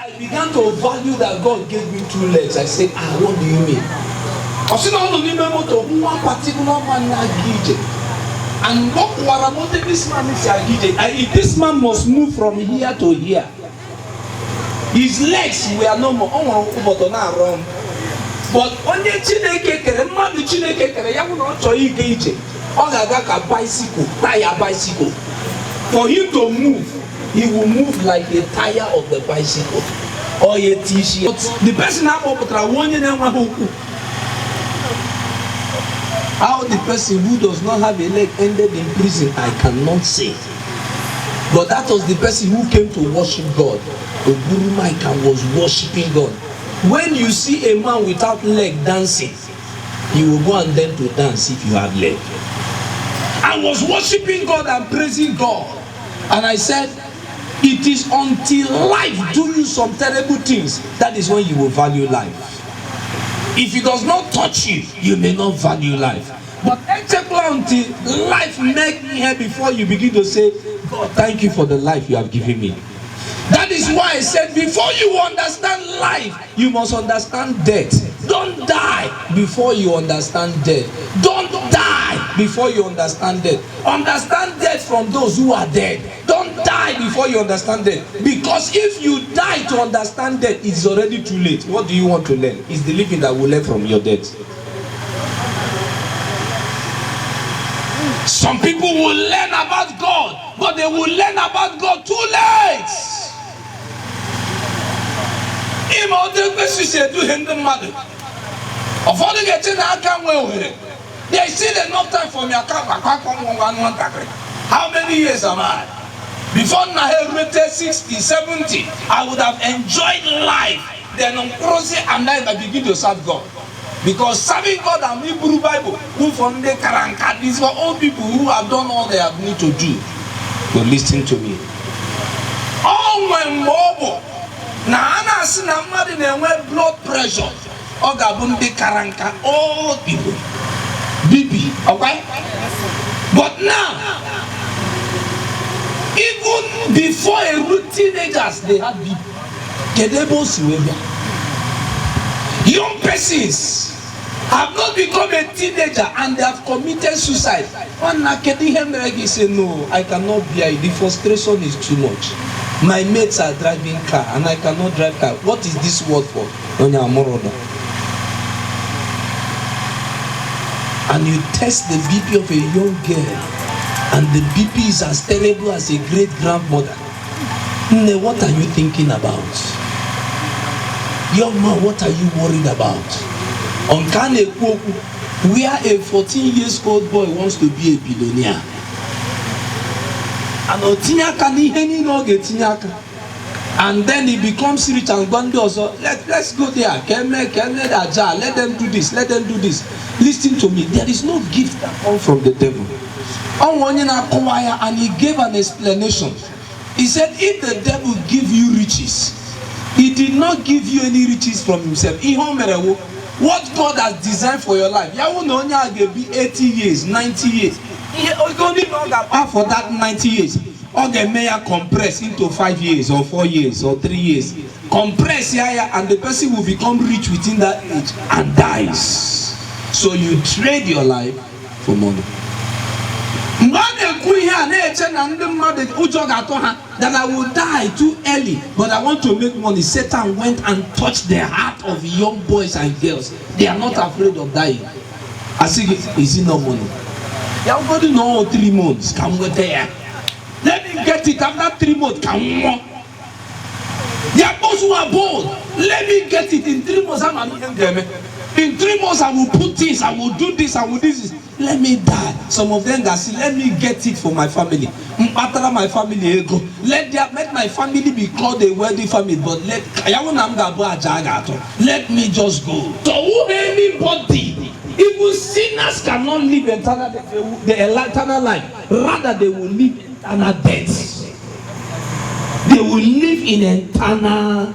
I began to value that God gave me two legs. I said, ah, what do you mean? Ọ sị na ọ nọ n'ime moto hụ one particular man na-aga ije. And ọ kọwara moto this man si aga ije. And if this man must move from here to here, his legs were no more. Ọ nwere ụbọchị na-arụ ọrụ. But onye Chineke kere, mmadụ Chineke kere, ya bụ na ọ chọrọ ịga ije, ọ ga-aga ka bicycle, tire bicycle. For him to move, he will move like a tire of the bicycle or a t-shirt. But the person akpọpụtara wụ onye na-enweghị ụkwụ. How the person who does not have a leg ended in prison, I cannot say. But that was the person who came to worship God. O buru mic and was worshiping God. When you see a man without leg dancing, you will go and learn to dance if you have leg. I was worshiping God and praising God. And I said, it is until life do you some terrible things, that is when you will value life. If it does not touch you, you may not value life. But echekwala until life make here before you begin to say, God, thank you for the life you have given me. That is why I said, before you understand life, you must understand death. Don't die before you understand death. Don't die before you understand death. Understand death from those who are dead. Don't die before you understand death. Because if you die to understand death, it's already too late. What do you want to learn? It's the living that will learn from your death. Some people will learn about God, but they will learn about God too late. Ịma otu ekwesị si eduhie ndị mmadụ. Ụfọdụ ga-eche na aka nwee ohere. There is still enough time for me. Aka akwa nwa nwatakịrị. How many years am I? Before nna ha erute 60, 70, I would have enjoyed life. Then nkwụrụzi and then I begin to serve God. Because serving God and iburu Bible who for ndị kara nka, these for old people who have done all they have need to do. But listen to me. Ọ nwe mgbe ọ bụ na a na-asị na mmadụ na-enwe blood pressure, ọ ga-abụ ndị kara nka, old people, BP, okay? But now, even before a root teenagers, they have BP. Kedu ebe o si wee bịa? Young persons have not become a teenager and they have committed suicide. Nwanna, kedu ihe mere gị? Say, no, I cannot bear it. The frustration is too much. My mates are driving car and I cannot drive car. What is this world for? Onye amụrụ. And you test the BP of a young girl and the BP is as terrible as a great grandmother. Nne, what are you thinking about? Young man, what are you worried about? Nke a na-ekwu okwu where a 14 years old boy wants to be a billionaire. And o tinye aka n'ihe niile ọ ga-etinye aka. And then he becomes rich and gwa ndị ọzọ, let's go there, ka eme ka eme aja, let them do this, let them do this. Listen to me, there is no gift that comes from the devil. Ọ nwe onye na-akọwa ya and he gave an explanation. He said, if the devil give you riches, he did not give you any riches from himself. Ihe o mere wụ, what God has designed for your life. Ya wụ na onye a ga-ebi 80 years, 90 years. Ihe ego niile ọ ga-akpa for that 90 years, ọ ga-eme ya compress into 5 years or 4 years or 3 years. Compress ya ya and the person will become rich within that age and dies. So you trade your life for money. Mgbe a na-ekwu ihe a na-eche na ndị mmadụ ụjọ ga-atụ ha that I will die too early but I want to make money. Satan went and touched the heart of young boys and girls. They are not afraid of dying. Asị gị, is it not money? Ya ụfọdụ na ọ 3 months ka m nweta ya. Let me get it after 3 months ka m nwụọ. There are those who are bold. Let me get it in 3 months. I'm an ga-eme. In 3 months, I will put this, I will do this, I will do this. Let me die. Some of them ga say, let me get it for my family. Mkpatara my family ego. Let my family be called a wealthy family, but let ya wụ na m ga-abụ aja a ga-atụ. Let me just go. So who anybody, even sinners cannot live eternal, the eternal life. Rather, they will live eternal death. They will live in eternal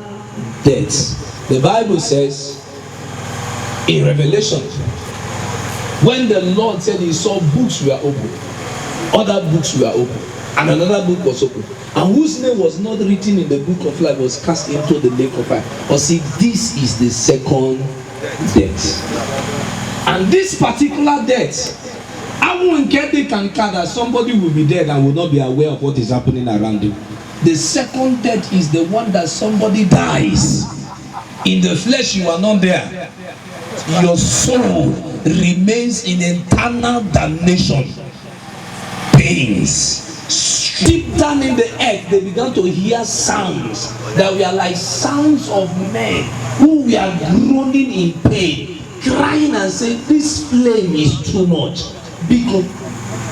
death. The Bible says in Revelation, when the Lord said he saw books were open, other books were open. And another book was opened. And whose name was not written in the book of life was cast into the lake of fire. Or see, this is the second death. And this particular death, awụ nke dị ka nke a, that somebody will be dead and will not be aware of what is happening around him. The second death is the one that somebody dies. In the flesh, you are not there. Your soul remains in eternal damnation. Pains. Deep down in the earth, they began to hear sounds that were like sounds of men who were groaning in pain, crying and saying, "This flame is too much." Because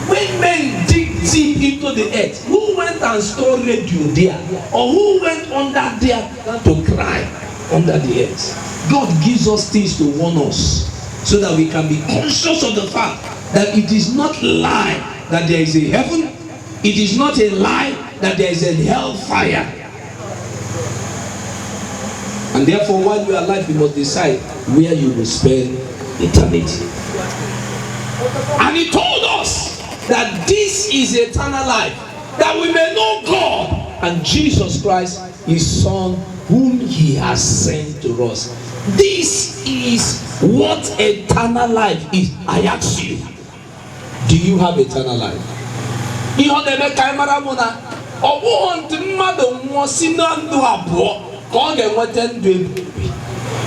when men dig deep into the earth, who went and store radio there, or who went under there to cry under the earth? God gives us things to warn us so that we can be conscious of the fact that it is not lie that there is a heaven. It is not a lie that there is a hellfire. And therefore, while you are alive, you must decide where you will spend eternity. And he told us that this is eternal life, that we may know God and Jesus Christ, his Son, whom he has sent to us. This is what eternal life is. I ask you, do you have eternal life? Ihe ọ na-eme ka anyị mara bụ na ọ bụghị ntị mmadụ nwụọ si na ndụ abụọ ka ọ ga-enweta ndụ ebighị.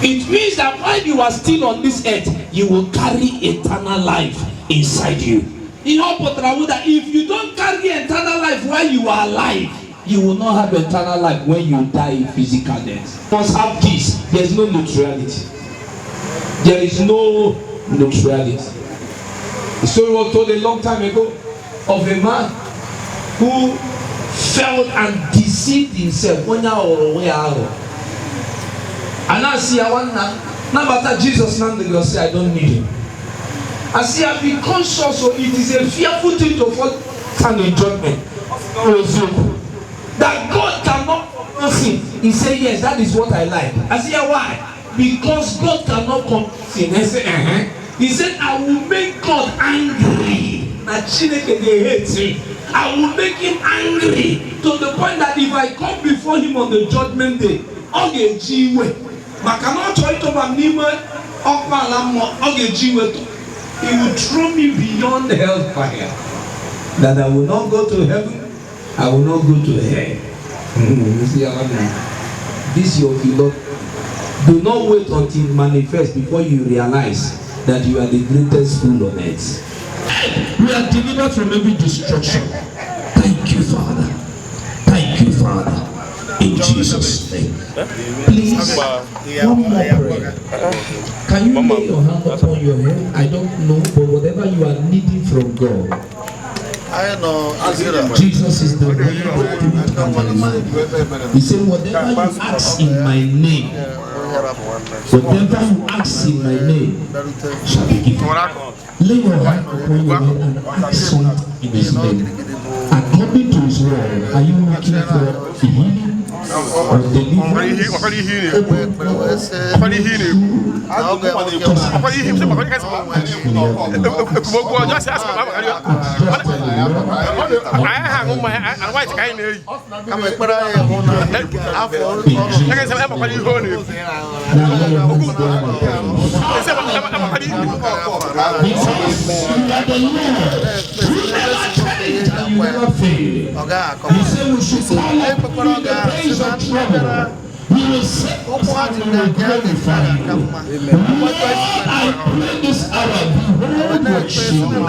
It means that while you are still on this earth, you will carry eternal life inside you. Ihe ọ pụtara bụ that if you don't carry eternal life while you are alive, you will not have eternal life when you die physical death. You must have this. There is no neutrality. There is no neutrality. The story was told a long time ago of a man who felt and deceived himself. Onye aghọrọ onwe ya aghọ. A na-asị ya, "Nwanna, nabata Jizọs na ndụ gị." Ọ sị, "I don't need him." Asị ya, "Be conscious o, it is a fearful thing to fall stand in judgment." Eziokwu. That God cannot commit sin. He say, "Yes, that is what I like." I say, "Why?" "Because God cannot commit sin." I say, "Uh-huh." He said, "I will make God angry." Na Chineke dey hate him. "I will make him angry to the point that if I come before him on the judgment day, ọ ga-eji iwe. Maka na ọ chọrọ ịtụba m n'ime ọkụ ala mmụọ, ọ ga-eji iwe tụ. He will throw me beyond hellfire. That I will not go to heaven, I will not go to hell." You see how now? This your philosophy. Do not wait until it manifests before you realize that you are the greatest fool on earth. We are delivered from every destruction. Thank you, Father. Thank you, Father. In Jesus' name. Please, one more prayer. Can you lay your hand upon your head? I don't know, but whatever you are needing from God, Anyị nọ Azira. Jesus is the way, the truth, and the life. He said, "Whatever you ask in my name, whatever you ask in my name shall be given." Lay your hand upon your head and ask something in his name. According to his word, are you looking for healing or deliverance? Ọkwara ihe ị na-ekwu. Open door. Ọkwara ihe ị na-ekwu. Na oge nwoke Ọkwara ihe sị maka ekwumokwu ọjọọ asị asị maka Just tell the Lord. Anyị ha aṅụ mmanya ana white ka anyị na-eyi. Kama ekpere anyị hụ na afọ ọrụ Ya ga-esi amakwara ihe ọ na-ekwu. Now lay your hands down and pray. Esi amakwara ihe. Because you are the Lord who never change and you never fail. Ọ gaghị akọ. He said we should call upon you in the days of trouble. We will save us and we will glorify you. Lord, I pray this hour, behold your children.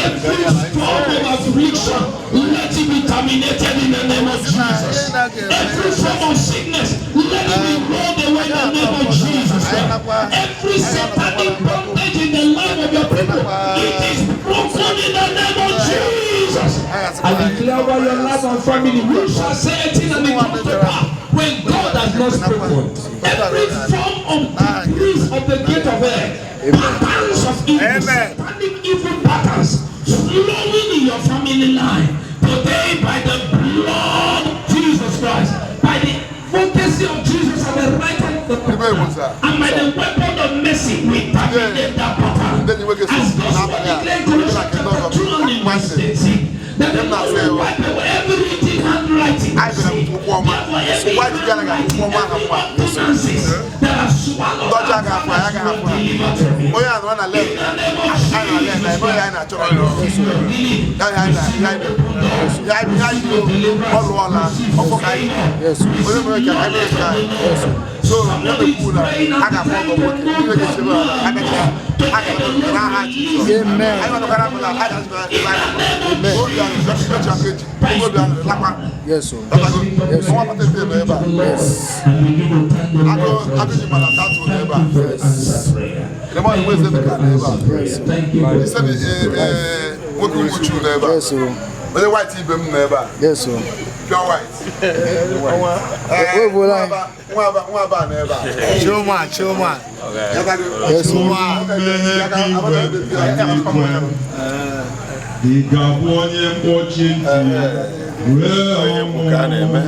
Every form of affliction, let it be terminated in the name of Jesus. Every form of sickness, let it be rolled away in the name of Jesus. Every satanic bondage in the life of your people, it is broken in the name of Jesus. I declare over your life and family, you shall say a thing and it comes to pass when God has not spoken. Every form of decrease of the gate of hell, patterns of evil, satanic evil patterns flowing in your family line, today by the blood of Jesus Christ, by the advocacy of Jesus at the right hand of the Father, and by the weapon of mercy, we terminate that pattern. As Gospel declared in Colossians chapter 2 and in verse 13, Ihe m na-asị ya, anyị bịara with ụkwụ ọma. Ụkwụ anyị ji bịara ga ụkwụ ọma ha mma. Ndị ọcha ga-afụ anyị, agaghị afụ ha. Onye a nọ na left, anyị nọ na left, ebe onye anyị na-achọ ya ya anyị na ya ya ya anyị ọ lụọla ọfọ ka anyị onye mere ka anyị mere ka anyị so ya na-ekwu na a ga-afụ ọgọ nwoke ndị ga-echebe ala agacha a ga-anọ n'aha Jizọs. Anyị nọkwara bụ na a ga-azụta ebe anyị nọ. Obi ahụ echi aka echi obi ahụ lakwa. Ọnwa patente nọ ebe a. Agụ agụ ji mana tatu nọ ebe a. Lemon Nweze Emeka nọ ebe a. Ise nwoke Umuchu nọ ebe a. Onye white ibe m nọ ebe a. Pure white. Nwa aba nọ ebe a. Chioma, Chioma. Chioma. Ị ga-abụ onye mkpọchi ntị wee Onye ka a na-eme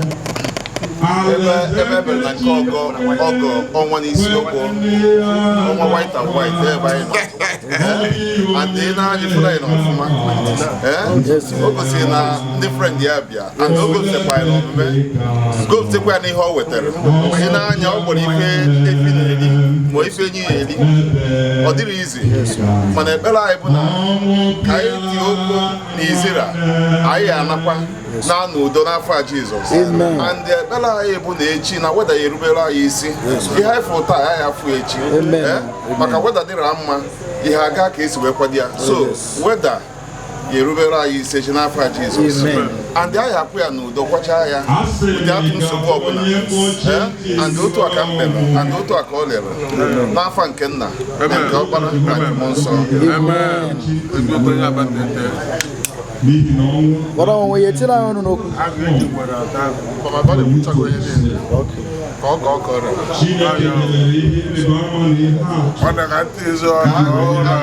ebe ebe ebere na nke ọgọ ọgọ ọnwa n'isi ụkwụ ọnwa white and white ebe anyị nọ and ị na-anya fụna anyị n'ọfụma. O gosiri na ndị friend ya bịa and o gosikwa ya n'omume, gosikwa ya n'ihe o wetara. Ị na-anya ọ gwara ife efi na-eri ma ife enyi ya eri, ọ dịrị izi, mana ekpere anyị bụ na ka anyị tie okwu na izira anyị anakwa na n'udo n'afọ a Jizọs. And ekpere anyị bụ na echi na weather ya erubere anyị isi. Ihe anyị fụrụ taa anyị afụ echi, maka weather dịra mma, ihe aga ka esi wee kwado ya, so weather ya erubere anyị isi echi n'afọ a Jizọs. And anyị akwụ ya n'udo, kwachaa ya ụdị atụ nsogbu ọbụla. And otu a ka m mere and otu a ka ọ lere n'afọ nke nna na nke ọkpara na nke mmụọ nsọ. N'ihi na ọnwụ Gwara onwe ya etiri anyị ọnụ n'okwu. Ka ọ ka ọ kọrọ. Chineke nyere ihe ịrịba ama na ihe atụ. Ọ na ka ntị ịzụ ọrụ na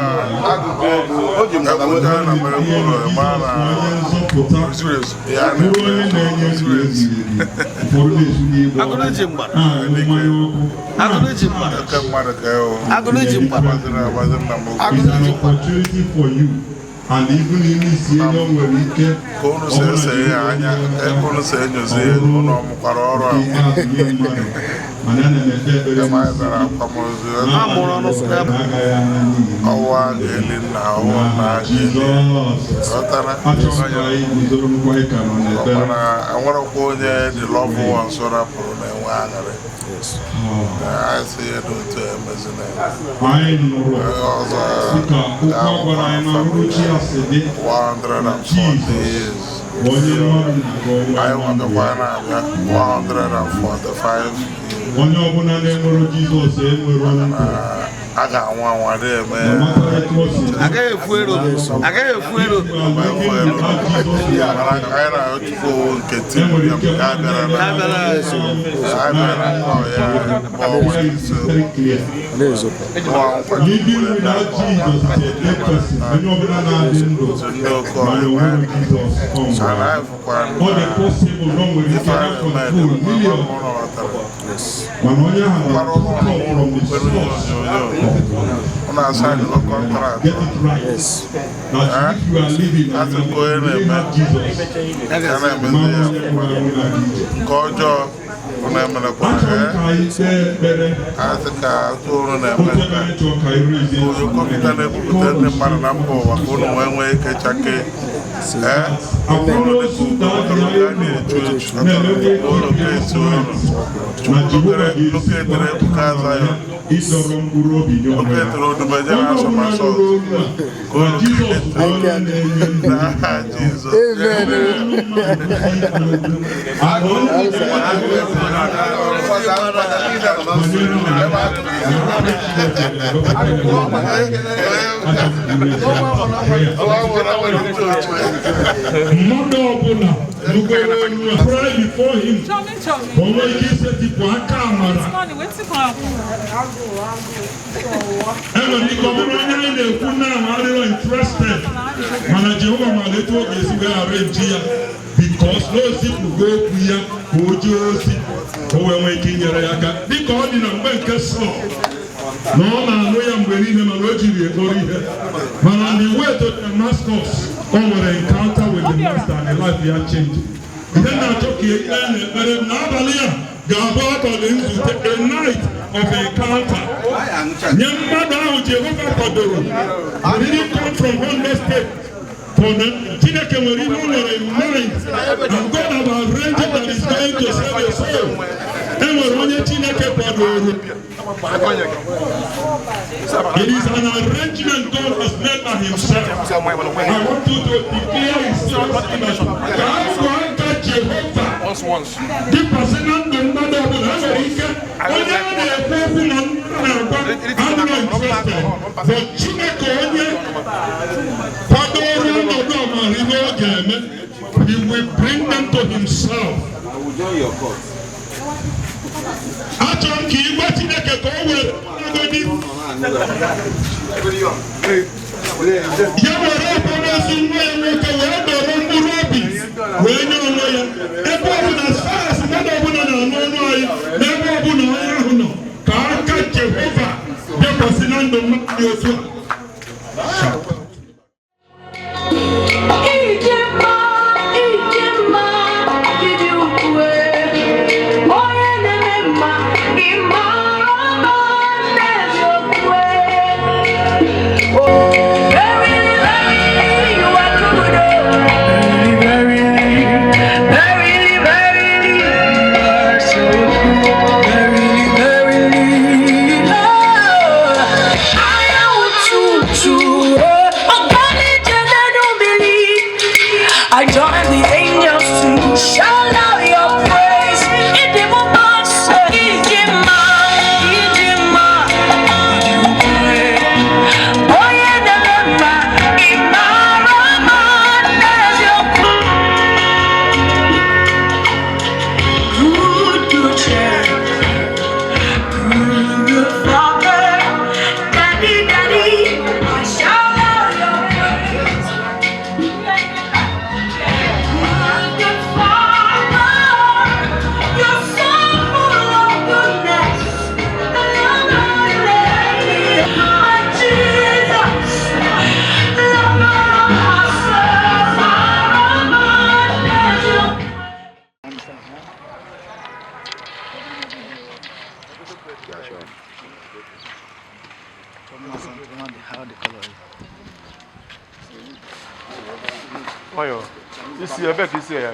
Agụgụ okwu o ji mgbada ekwuta na mere mkpụrụ ma na Onye nzọpụta zuru ezu ya bụrụ onye na-enye ndụ ebighị ebi. Ụfọdụ na-esu n'igbe ọkụ, na-aṅụ mmanya ọkụ. oke mmadụ ka ewu gbaziri agbazi nna m okwu. It's an opportunity for you and even ime isi enye o nwere ike Ka unu si ese ihe anya, ebe unu si enyozi ihe, unu ọmụkwara ọrụ a? nke ikpeazụ nye mmadụ, mana ana m ekpe ekpere Ebe anyị n'isi bịara gị akwamozu na agaghị ala n'iyi. Ọnwa a ga-eli nna, ọnwa nna a ga-eli. Jizọs. Ghọtara? Achọrọ m ka anyị guzoro ngwa ịka nọ n'ekpere. Mana enwerekwa onye the loved ones rapụrụ na-enwe aṅụrị. Anyị sị ihe dị otu a emezina ya. Anyị nụrụ Ọzọ dịka okwu a gwara anyị na nrụchi ya si dị 140 years. Bụ onye mmadụ na-aga ọnwa Anyị na ndụ nwabịakwa ya. na-abịa 145 years. Onye ọbụla na-enwero Jizọs enwero ndụ. A ga-anwụ anwụ adịghị eme No matter etu o si dị, Agaghị efu ero, agaghị efu ero. you are living without Jesus, you are Mana anyị na-arịọ Chukwu nke tim enwere ya ike ka a bịara na Ha bịara. a bịara na ọ ya bụ ọnwa ise. Very clear. Nwa nkwa Living without Jesus is a dead person. Onye ọbụla na-adị ndụ ndị oke mana ọhịa onwere Jizọs, ọ nwụrụ. ana anyị fụkwara Ọ dị possible na o nwere ike ife na anyị na-eme control dị mma million, mụrụ ghọtara mana onye ahụ gbara ụlọ na from the kwere source. onyonyo ụnụ asaịnụgo contract. Get it right. That if you are living and That's you a good really name, have Jesus, ya na-emezi mmanụ ya onye nwụrụ anwụ na-aga ije. nke ọjọọ ụnụ emerekwa. Achọrọ m ka anyị kpee ekpere. A sị ka ụnụ na-eme Otu ebe anyị chọrọ ka anyị raise onye kọmputa na-ebupụta ndị mmadụ na mba ụwa ka ụnụ wee nwee ike chakee ee Akwamozu ụlọ ga-adị ka a anyị na-echu echu na-emekwa ụlọ ka-esi ụlọ na Jehova loketere ga-esikwa Ebuka Zion ịdọrọ mkpụrụ obi nye onwe ya. loketere Odumeje Onye na ọbụla Asọmasọ nụrụ olu a na Jizọs bụ onye na-enye ndụ. N'aha Jizọs. And onye Mmadụ ọbụla nugoro olu a, pray before him Chọmi chọmi. ka o nwee ike isetịpụ aka amara. Money, wetin come happen? Enwere ike ọ bụrụ onye anyị na-ekwu na ahụ adịrọ interested, mana Jehova maara etu ọ ga-esi wee arrange ya because na o zipụgo okwu ya ka o jee ozi ka o wee nwee ike inyere ya aka dịka ọ dị na mgbe nke Sọl. Na ọ na-anụ ya mgbe niile, mana o jiri ekporo ihe. Mana on the way to Damascus, o nwere encounter with the master and the life ya change. Ihe na-achọ ka ekpee na ekpere n'abalị a ga-abụ abalị nzute, a night of encounter. Nye mmadụ ahụ Jehova kwadoro. We didn't come from Ondo State. For the Chineke nwere ihe o nwere in mind, and God have arranged it that is going to save your soul. E nwere onye Chineke kwadoro. It is an arrangement God has made by himself. I want you to declare his serious ka afọ aka Jehova dịkwasị na ndụ mmadụ ọbụla. E nwere ike onye a na-ekwu okwu na na-agwa adịrọ interested, but Chineke onye kwadoro ọnọdụ amara ihe ọ ga-eme. He will bring them to himself. Achọrọ m ka igwe Chineke ka o were agodi ya were akwamozu nwa ya nwoke wee dọrọ mkpụrụ obi wee nye onwe ya. Ebe ọbụla, as far as mmadụ ọbụla na-anụ ọnụ anyị, n'ebe ọbụla onye ahụ nọ, ka aka Jehova bịakwasị na ndụ mmadụ dị otu a. Ijemma, Ijemma, ịdị ukwuu, onye na-eme mma, ị mara mma n'eziokwu. Oh, verily, verily, you are good. Verily, verily, verily, you are so good. Verily, verily, oh, I am true, true. I join the angels to shout out your praise. Ijima, Ijima, Onye na-eme mma, ị mara mma n'eziokwu. Good, good shepherd, good, good father, daddy, daddy, I shout out your praise. Good, good father, you're so full of goodness. My Jesus, lover of my soul, my Oyo, isi ebe ka isi ya.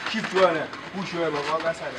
Shift one, push one, but one side.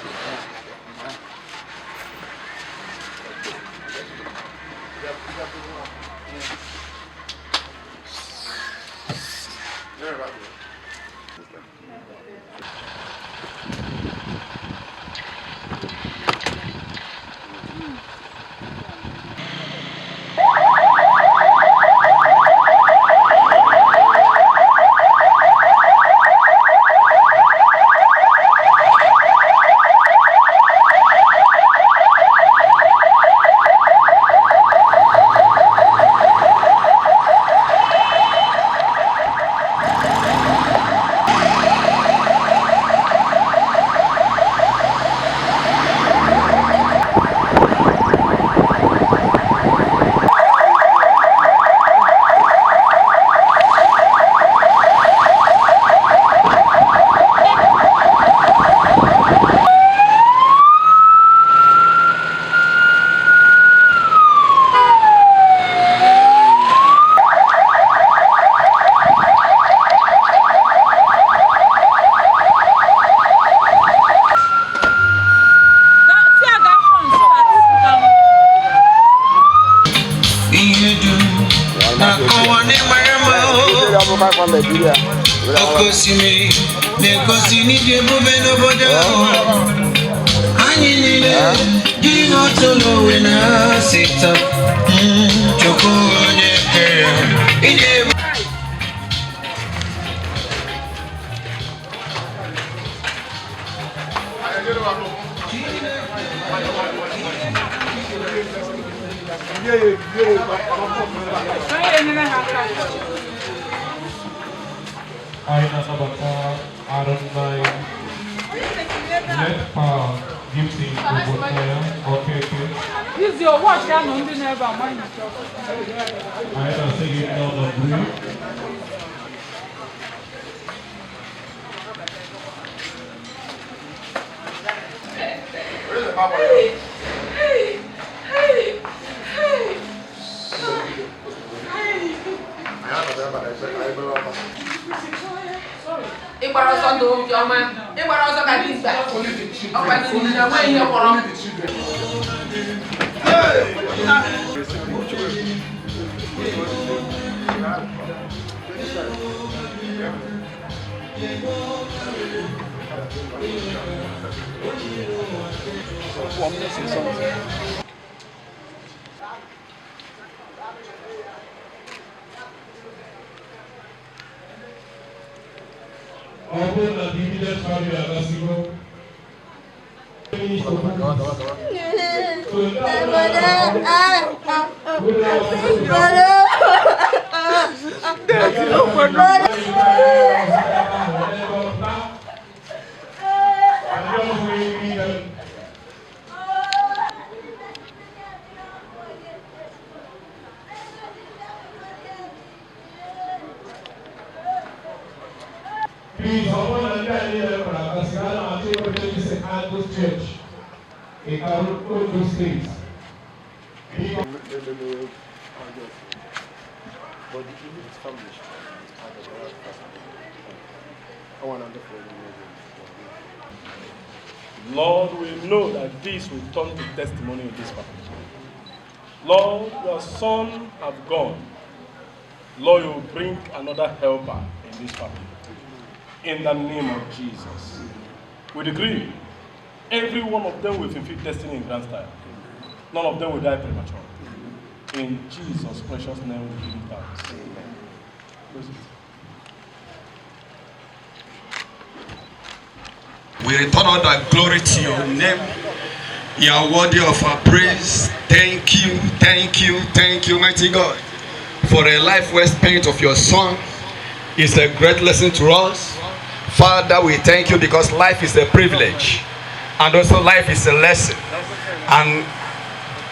Ihe dum na-akọwa n'ịmara mma oke osimiri na-egosi n'ịdị ebube n'obodo ahụ anyị niile dị n'otu n'uwe na sita. Chukwu onye kere ịdị ebube. Anyị na-anabata arụ nna anyị Letpa Gibson Ogbonnaya Okeke. Use your watch ya nọ ndị na-ebe a manye. Anyị na-asị gị nnọọ na buru. Ịgbara ọsọ ndụ obi ọma, ịgbara ọsọ ka dimkpa, ọkwa n'ihi na enweghị ihe kpọrọ m. Ọ bụrụ na the immediate family agasigo. Please, ọ bụrụ na ndị a niile kwara agasị, a na-achọ ịkweta isi Angus Church, Ikaru, Ondo State. But the immediate family are the right person. I want to Lord, we know that this will turn to testimony in this family. Lord, your son have gone. Lord, you will bring another helper in this family. In the name of Jesus. We decree every one of them will fulfill destiny in grand style. None of them will die prematurely. In Jesus' precious name, we give you thanks. Amen. Praise it. We return all that glory to your name. You are worthy of our praise. Thank you, thank you, thank you, mighty God, for a life well spent of your son. It's a great lesson to us. Father, we thank you because life is a privilege, and also life is a lesson. And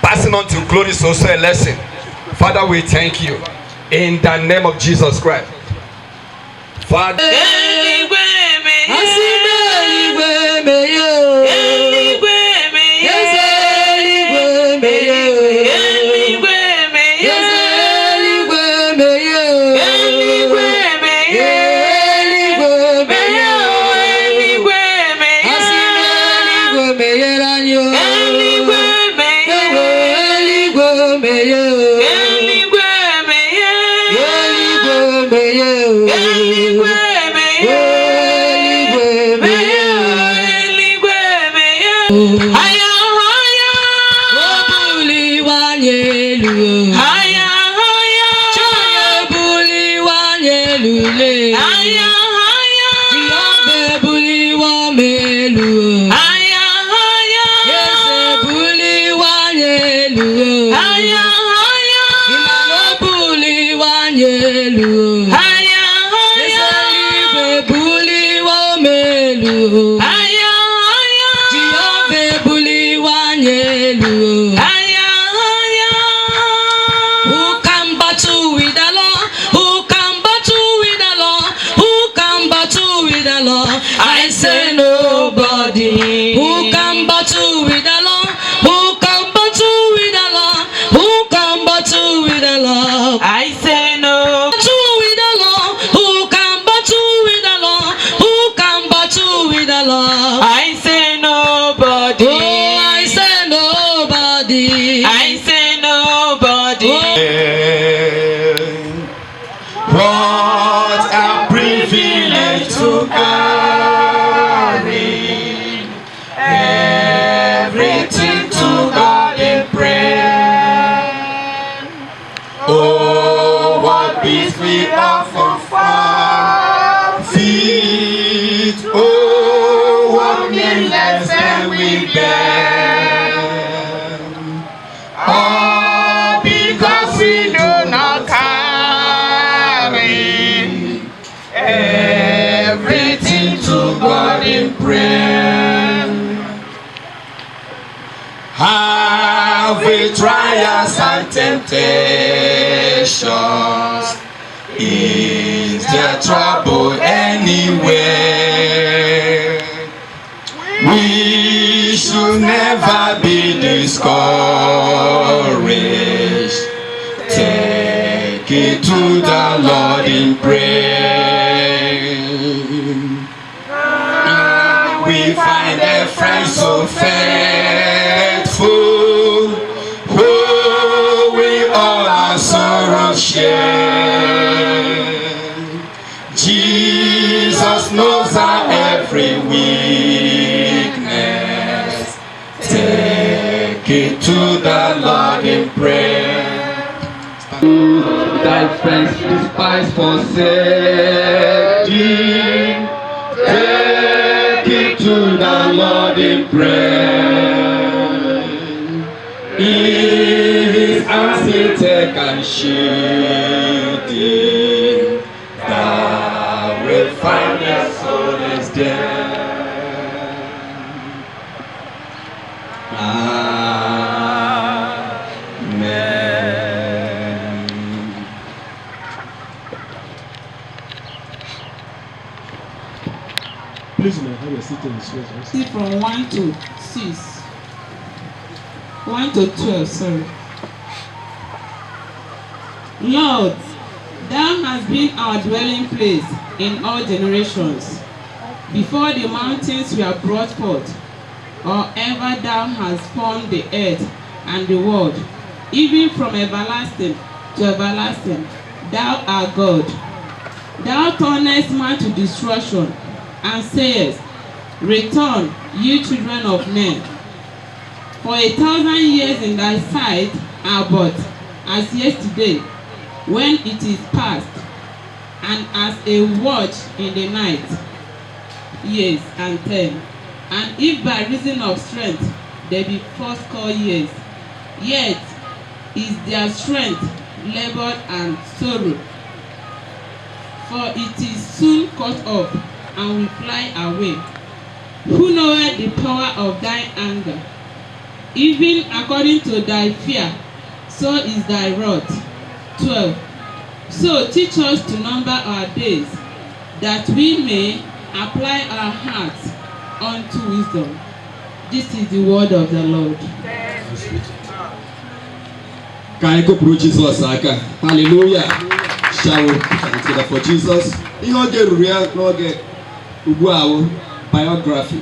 passing on to glory is also a lesson. Father, we thank you in the name of Jesus Christ. Father. Eluigwe meghe. Eluigwe meghe. Eluigwe meghe. Eluigwe meghe. Eluigwe meghe. Eluigwe meghe. Eluigwe meghe. Eluigwe meghe. Asị m eluigwe meghere anyị o. Eluigwe meghe. Eluigwe meghe. Eluigwe meghe. Eluigwe meghe. Eluigwe meghe. Eluigwe meghe. Eluigwe meghe. Aya aya. O buliwanye elu. Aya aya. Chaya buliwanye elu le. Aya aya. Jehova buliwa m elu. Aya aya. Eze buliwanye elu. Aya aya. Ịmara o buliwanye elu. Aya aya. Eze eluigwe buliwa m elu. Aya aya. Jehova buliwanye elu. Aya aya. Who can battle with the Lord? Who can battle with the Lord? Who can battle with the Lord? I say nobody. Who can battle with the Lord? Who can battle with the Lord? Who can battle with the Lord? I say no. Battle with the Lord. Who can battle with the Lord? Who can battle with the Lord? I say nobody. Oh, I say nobody. I say nobody. What a privilege to carry everything to God in prayer. Oh, what peace we often forfeit. Oh, what needless and we bear. in prayer. Have we trials and temptations? Is there trouble anywhere? We should never be discouraged. Take it to the Lord in prayer. We find a friend so faithful, who we all our sorrows share. Jesus knows our every weakness. Take it to the Lord in prayer. Thy friends despise, forsake thee. Take it to the Lord in prayer. In his arms he'll take and shield thee. Thou wilt find a solace there. Amen. Please, may I have a seat in this place? See from 1 to 6. 1 to 12, sorry. Lord, thou hast been our dwelling place in all generations. Before the mountains were brought forth, or ever thou hast formed the earth and the world, even from everlasting to everlasting, thou art God. Thou turnest man to destruction, and sayest, Return, ye children of men. For 1,000 years in thy sight are but as yesterday, when it is past, and as a watch in the night. Years and 10. And if by reason of strength there be fourscore years, yet is their strength labour and sorrow. For it is soon cut off, and will fly away. Who knoweth the power of thy anger? Even according to thy fear, so is thy wrath. 12. So teach us to number our days, that we may apply our hearts unto wisdom. This is the word of the Lord. Ka anyị kụpụrụ Jizọs aka. Hallelujah. Shall we together for Jesus? Ihe oge ruru ya n'oge ugbu a wụ biography,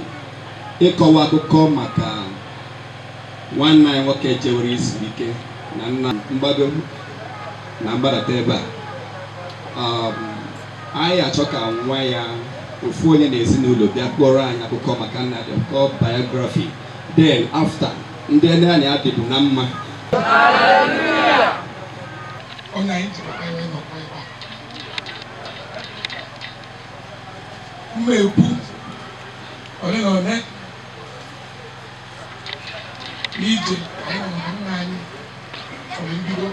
ịkọwa akụkọ maka nwanne anyị nwoke jewere izu ike na nna mgbado na mgbadata ebe a. Anyị achọ ka nwa ya, ofu onye na ezinụlọ, bịa kpọrọ anyị akụkọ maka nna dị kọ biography. Then after, ndị nne anyị adịbụ na mma. Onye anyị jiri aka wee nọkwa ebe a mma ekwu ole na ole n'ije anyị nọ na nna anyị from mbido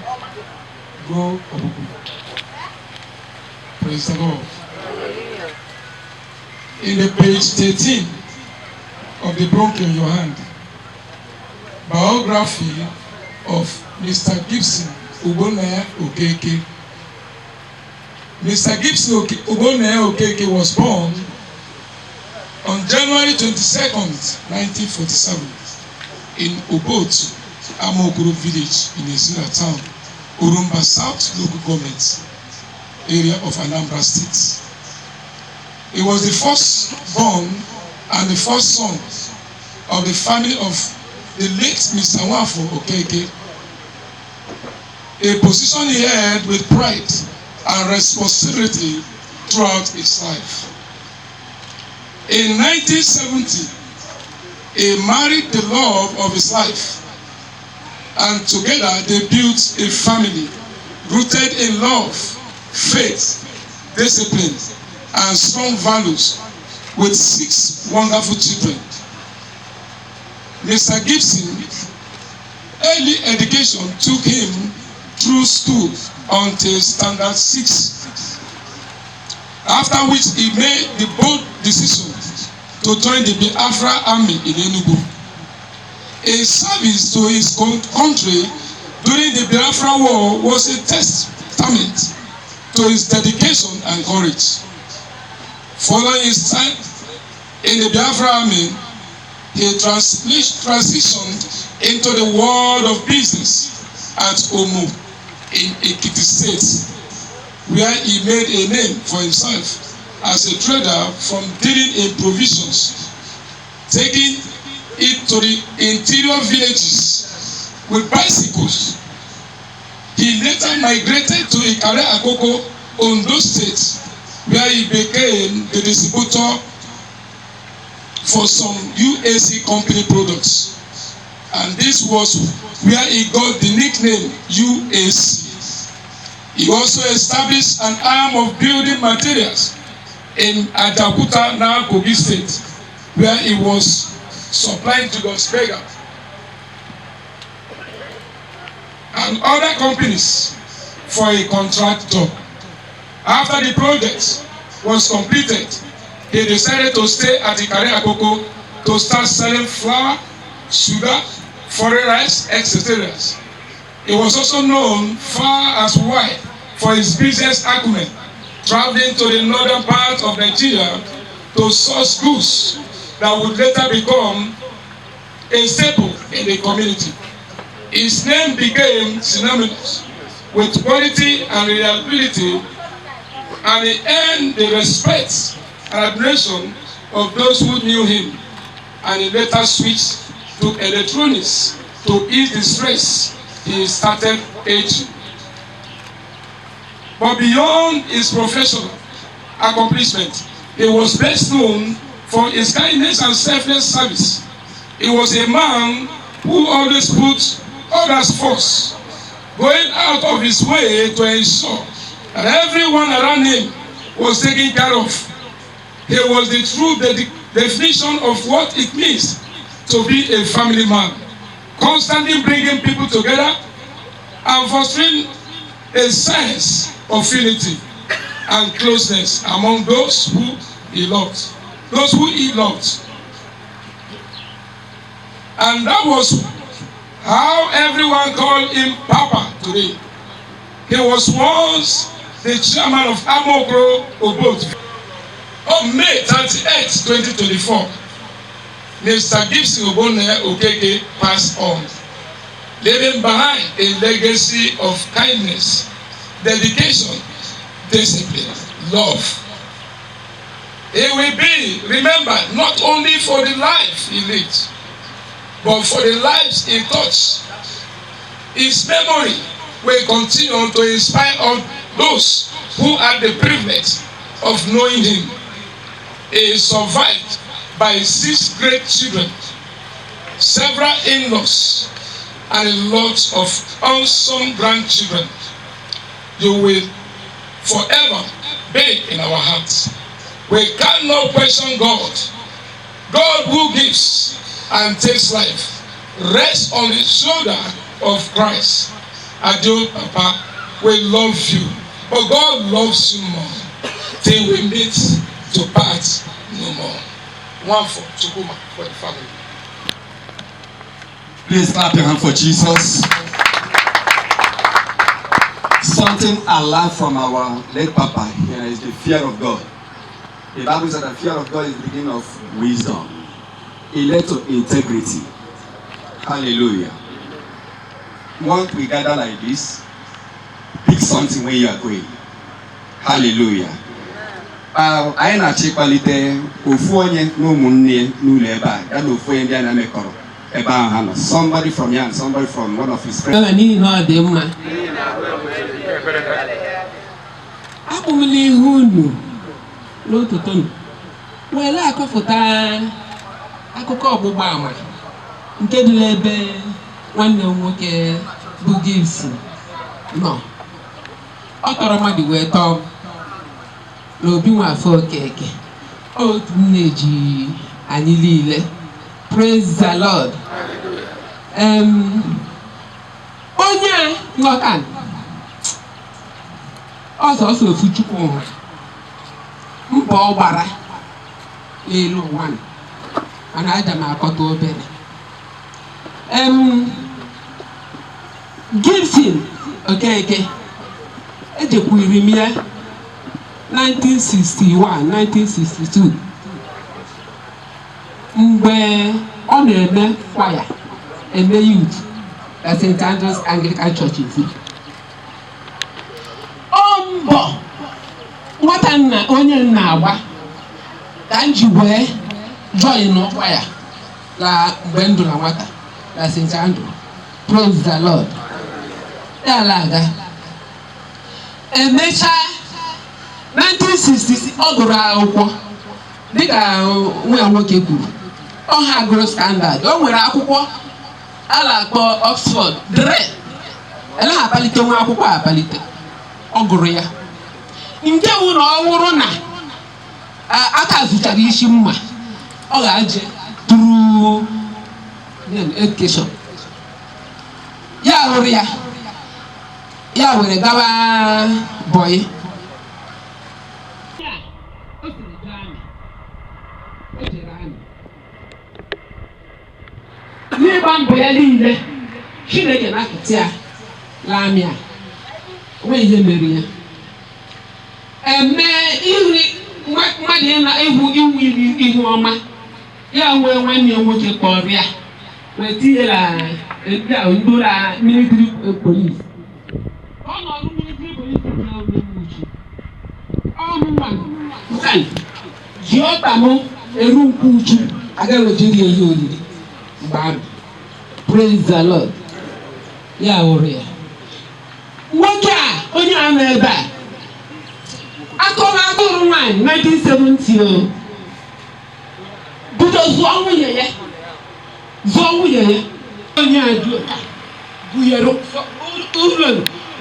ruo ọgwụgwụ. Praise the Lord. In the page 13 of the book in your hand, biography of Mr. Gibson Ogbonnaya Okeke. Mr. Gibson Ogbonnaya Okeke was born on January 22nd, 1947, in Obotu, Amokuro village in Ezira town, Orumba South Local Government area of Anambra State. He was the first born and the first son of the family of the late Mr. Nwafo Okeke, a position he held with pride and responsibility throughout his life. In 1970, he married the love of his life, and together they built a family rooted in love, faith, discipline, and strong values with six wonderful children. Mr. Gibson early education took him through school until standard six, after which he made the bold decision to join the Biafra Army in Enugu. A service to his country during the Biafra War was a testament to his dedication and courage. Following his time in the Biafra Army, he transitioned into the world of business at Omu in Ekiti State, where he made a name for himself as a trader from dealing in provisions, taking it to the interior villages with bicycles. He later migrated to Ikare Akoko, Ondo State, where he became the distributor for some UAC company products. And this was where he got the nickname UAC. He also established an arm of building materials in Ajaokuta, now Kogi State, where he was supplying Julius Berger and other companies for a contract job. After the project was completed, he decided to stay at Ikare Akoko to start selling flour, sugar, foreign rice, etc. He was also known far as wide for his business acumen, traveling to the northern part of Nigeria to source goods that would later become a staple in the community. His name became synonymous with quality and reliability, and he earned the respect and admiration of those who knew him. And he later switched to electronics to ease the stress he started aging. But beyond his professional accomplishment, he was best known for his kindness and selfless service. He was a man who always put others first, going out of his way to ensure that everyone around him was taken care of. He was the true definition of what it means to be a family man, constantly bringing people together and fostering a sense of unity and closeness among those who he loved. Those who he loved. And that was how everyone called him Papa today. He was once the chairman of Amokro Obot. On May 38, 2024, Mr. Gibson Ogbonnaya Okeke passed on, leaving behind a legacy of kindness, dedication, discipline, love. He will be remembered not only for the life he lived, but for the lives he touched. His memory will continue to inspire all those who had the privilege of knowing him. He is survived by 6 great children, several in-laws, and a lot of awesome grandchildren. You will forever be in our hearts. We cannot question God. God who gives and takes life rests on the shoulder of Christ. Adieu, Papa. We love you, but God loves you more. Till we meet to part no more. One for Chukwuma, for the family. Please clap your hand for Jesus. Something I learned from our late Papa here is the fear of God. The Bible says that the fear of God is the beginning of wisdom. It led to integrity. Hallelujah. Once we gather like this, pick something where you are going. Hallelujah. Anyị na-achọ ịkpalite ofu onye na ụmụnne n'ụlọ ebe a, ya na ofu onye ndị a na-emekọrọ ebe ahụ ha nọ. Somebody from here and somebody from one of his friends. Kama n'ihi na ọ dị mma. Akpụ m n'ihu unu n'ụtụtụ nụ, were akọfụta akụkọ ọgbụgba ama nke dị n'ebe nwanne m nwoke bụ Gibson nọ. Ọ tọrọ mmadụ wee tọọ m n'Obi Nwafọ Okeke. Otu nne ji anyị niile. Praise the Lord. Onye a nọ ka ọsọ ọsọ ofu Chukwu hụrụ mbọ ọ gbara n'elu ụwa. Mana aja m akọta obere. Gibson Okeke ejekwuru m ya 1961, 1962, mgbe ọ na-eme kwaya, eme youth na St. Andrews Anglican Church Ezira. Ọ mbọ nwata nna onye nna agba ka m ji wee join kwaya na mgbe ndụ na nwata na St. Andrew. Praise the Lord. Ya ala aga, emechaa 1966, ọ gụrụ akwụkwọ dịka nwa ya nwoke kwuru. Ọ ha gụrụ standard. O nwere akwụkwọ a na-akpọ Oxford dre eleghị apalite nwa akwụkwọ a apalite. Ọ gụrụ ya nke wụ na ọ wụrụ na aka zụchara isi mma, ọ ga-aje tụrụ education ya hụrụ ya, ya were gawa boy. Ya o siri jee army, o jere army. N'ịgba mbọ ya niile, Chineke na-apụta ya l'army a, onweghị ihe mere ya. Eme iri mmadụ ịna ịhụ inwe ihu ọma ya, nwee nwanne ya nwoke kpọrọ ya wee tinye na ndụra military police. Ọ nọrụ military police na uchi ọmụnwa ji ọkpa m eru nkwụ uchu agaghị ejiri ya ihe oriri mgbe ahụ. Praise the Lord. Ya hụrụ ya, nwoke a, onye a nọ ebe a akọrọ agụrụ nwaanyị 1970, o bido zụọ nwunye ya, zụọ nwunye ya. Onye a dị ụta gụnyere ụlọ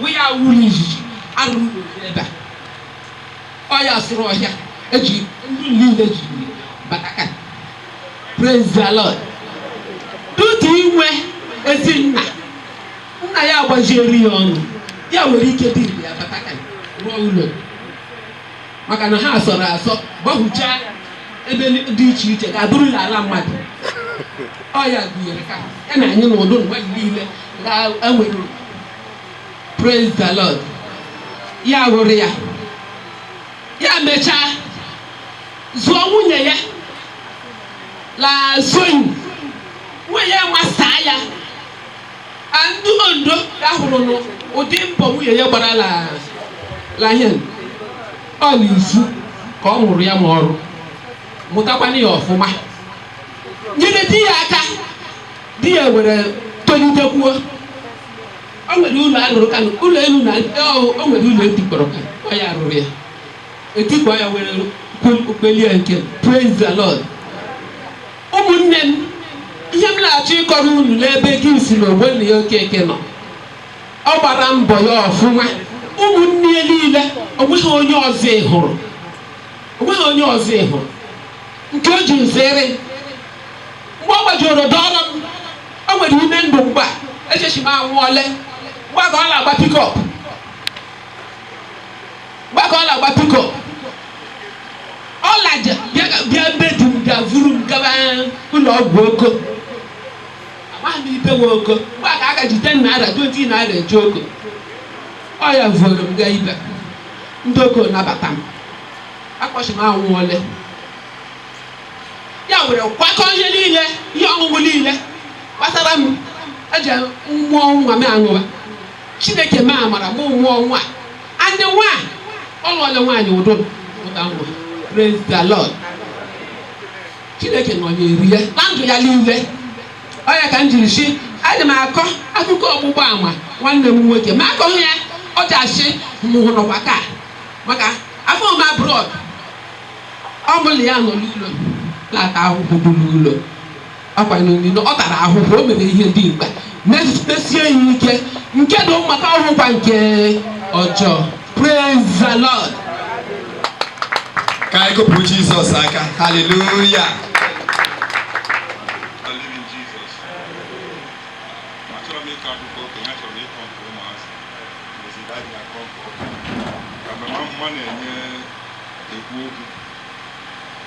wụ ya wuru izizi arụrụ ụlọ ebe a. Ọ ya sụrụ ọhịa eji ndị niile jiri bataka. Praise the Lord. Tutu inwe ezi nna, nna ya agbazieri ya ọnụ, ya nwere ike dị ya bataka rụọ ụlọ, maka na ha sọrọ asọ gbahuchaa ebe dị iche iche ga-abụrụ ya ala mmadụ. Ọ ya gụnyere ka ya na anyị n'ụdụ mmadụ niile ga-enwere. Praise the Lord. Ya hụrụ ya, ya mechaa zụọ nwunye ya la sewing. Nwunye ya masaa ya. Ndị Ondo ya hụrụ n'ụdị mbọ nwunye ya gbara la ihe ọ na-izu ka ọ mụrụ ya, ma ọrụ mụtakwana ya ọfụma, nyere di ya aka. Di ya were tolitekwuo. O nwere ụlọ arụrụ ka ụlọ elu na o nwere ụlọ etikpọrọ ka ọ ya rụrụ ya etikpọ ya were kpelie nke. Praise the Lord. Ụmụnne m, ihe m na-achọ ịkọrọ unu n'ebe Gibson na Ogbonna ya Okeke nọ, ọ gbara mbọ ya ọfụma. Ụmụnne ya niile, onweghị onye ọzọ ị hụrụ, onweghị onye ọzọ ị hụrụ nke o ji nzere. Mgbe ọ gbajuru dọrọ m, o nwere ime ndụ mgbe a echechi m anwụọle. Mgbe ka ọ na-agba pickup, mgbe ka ọ na-agba pickup, ọ laja bịa, bịa be di m, bịa vuru m gaba ụlọ ọgwụ Oko. Amaghị m ibe nwe Oko mgbe a ka a ga ji 10 naira, 20 naira eje Oko. Ọ ya vuru m gaa ibe ndị Oko nabata m, akpọchi m anwụọle. Ya were kwakọ ihe niile, ihe ọṅụṅụ niile gbasara m eji mmụọ nwa m aṅụwa. Chineke mee amara mụ mụọ nwa andị nwa. Ọ lụọla nwaanyị ụdụ mụta nwa. Praise the Lord. Chineke nọnyere ya na ndụ ya niile. Ọ ya ka m jiri si ana m akọ akụkọ ọgbụgba ama nwanne m nwoke ma akọghị ya, ọ ji asị m nọkwa ka maka afọ m abroad. Ọ bụla ya nọ n'ụlọ na-ata ahụhụ dị n'ụlọ ọkwa n'ụlọ, ọ tara ahụhụ. O mere ihe dị mkpa, mesie ya ike nke dị maka ọhụkwa nke ọjọọ. Praise the Lord. Ka anyị kụpụrụ Jizọs aka. Haleluya. I live in Jesus. Achọrọ m ịkọ akụkọ okenye, achọrọ m ịkọ nke ụmụazị. Mezi daddy akọ nke okenye. Ka mgbe mma na-enye ekwu okwu,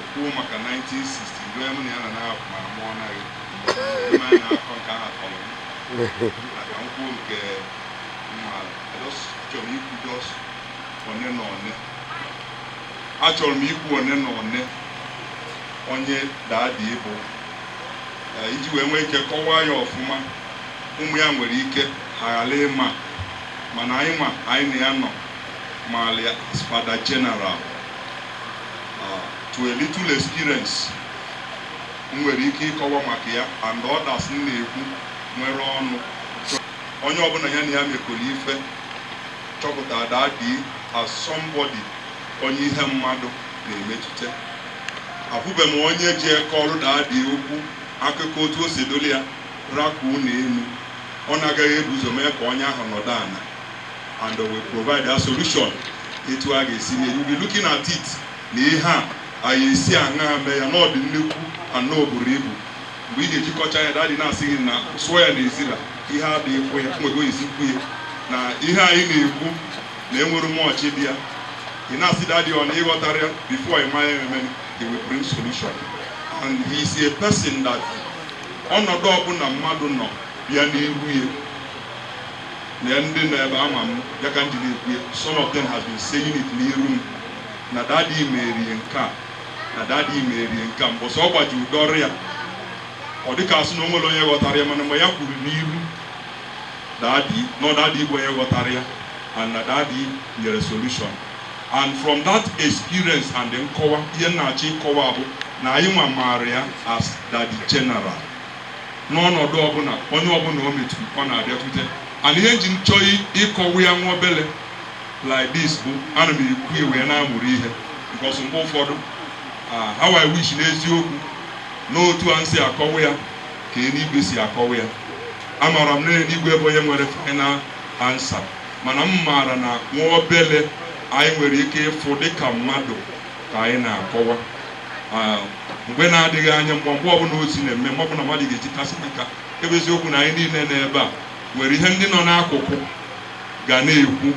Kwuo maka 1960 mgbe m na ya na na-apụ ma mụọ naghị ime anyị na-akọ nke ahụ tọrọ m maka nkwuo nke mmaala. Achọrọ m ikwu just one na one. Achọrọ m ikwu one na one onye daddy bụ iji wee nwee ike kọwaa ya ọfụma. Ụmụ ya nwere ike ha ghara ịma, mana anyị ma, anyị na ya nọ maala ya as Father General. To a little experience m nwere ike ịkọwa maka ya and others m na-ekwu nwere ọnụ, onye ọbụla ya na ya mekọrọ ife chọpụtara daddy as somebody onye ihe mmadụ na-emetụta. Afụbe m onye ji ekọrụ daddy okwu akụkọ otu o si doli ya rakwuo n'elu, ọ na-agaghị ebu ụzọ mee ka onye ahụ nọdụ ana and we provide a solution etu a ga-esi mee. You be looking at it na ihe a anyị esi aṅa mee ya na ọ dị nnukwu ana o buru ibu. Mgbe ị ga-ejikọcha ya, daddy na-asị gị na sụọ ya n'ezira ihe adịghị ya nwego esi kwu ya na ihe anyị na-ekwu na enwere mọchị dị ya. Ị na-asị daddy ọ na ịghọtara ya before ị mara eme, he will bring solution. And he is a person that ọnọdụ ọbụla mmadụ nọ bịa n'iru ya na ndị nọ ebe ama m ya ka ndị na-ekwu ya. Some of them has been saying it n'iru m na daddy merie nke a, na daddy merie nke a. Mbọsị ọ gbaji ụdọrọ ya, ọ dịka asị na o nwere onye ghọtara ya, mana mgbe ya kwuru n'iru daddy na daddy bụ onye ghọtara ya and na daddy nyere solution. And from that experience and nkọwa, ihe m na-achọ ịkọwa bụ na anyị nwa maara ya as Daddy General. N'ọnọdụ ọbụla onye ọbụla o metụ, ọ na-abịakwute. And ihe nji chọọ ịkọwa ya nwa obele like this bụ ana m ekwu ya wee na-amụrụ ihe, because mgbe ụfọdụ, how I wish n'eziokwu n'otu a si akọwa ya ka eluigwe si akọwa ya. Amaara m na eluigwe bụ onye nwere final answer, mana m maara na nwa obele anyị nwere ike ịfụ dịka mmadụ ka anyị na-akọwa. Mgbe na-adịghị anya, mgbe ọbụla ozi na-eme, mgbe ọbụla mmadụ ga-eji kasị aka ebe eziokwu na anyị niile n'ebe a nwere ihe ndị nọ n'akụkụ ga na-ekwu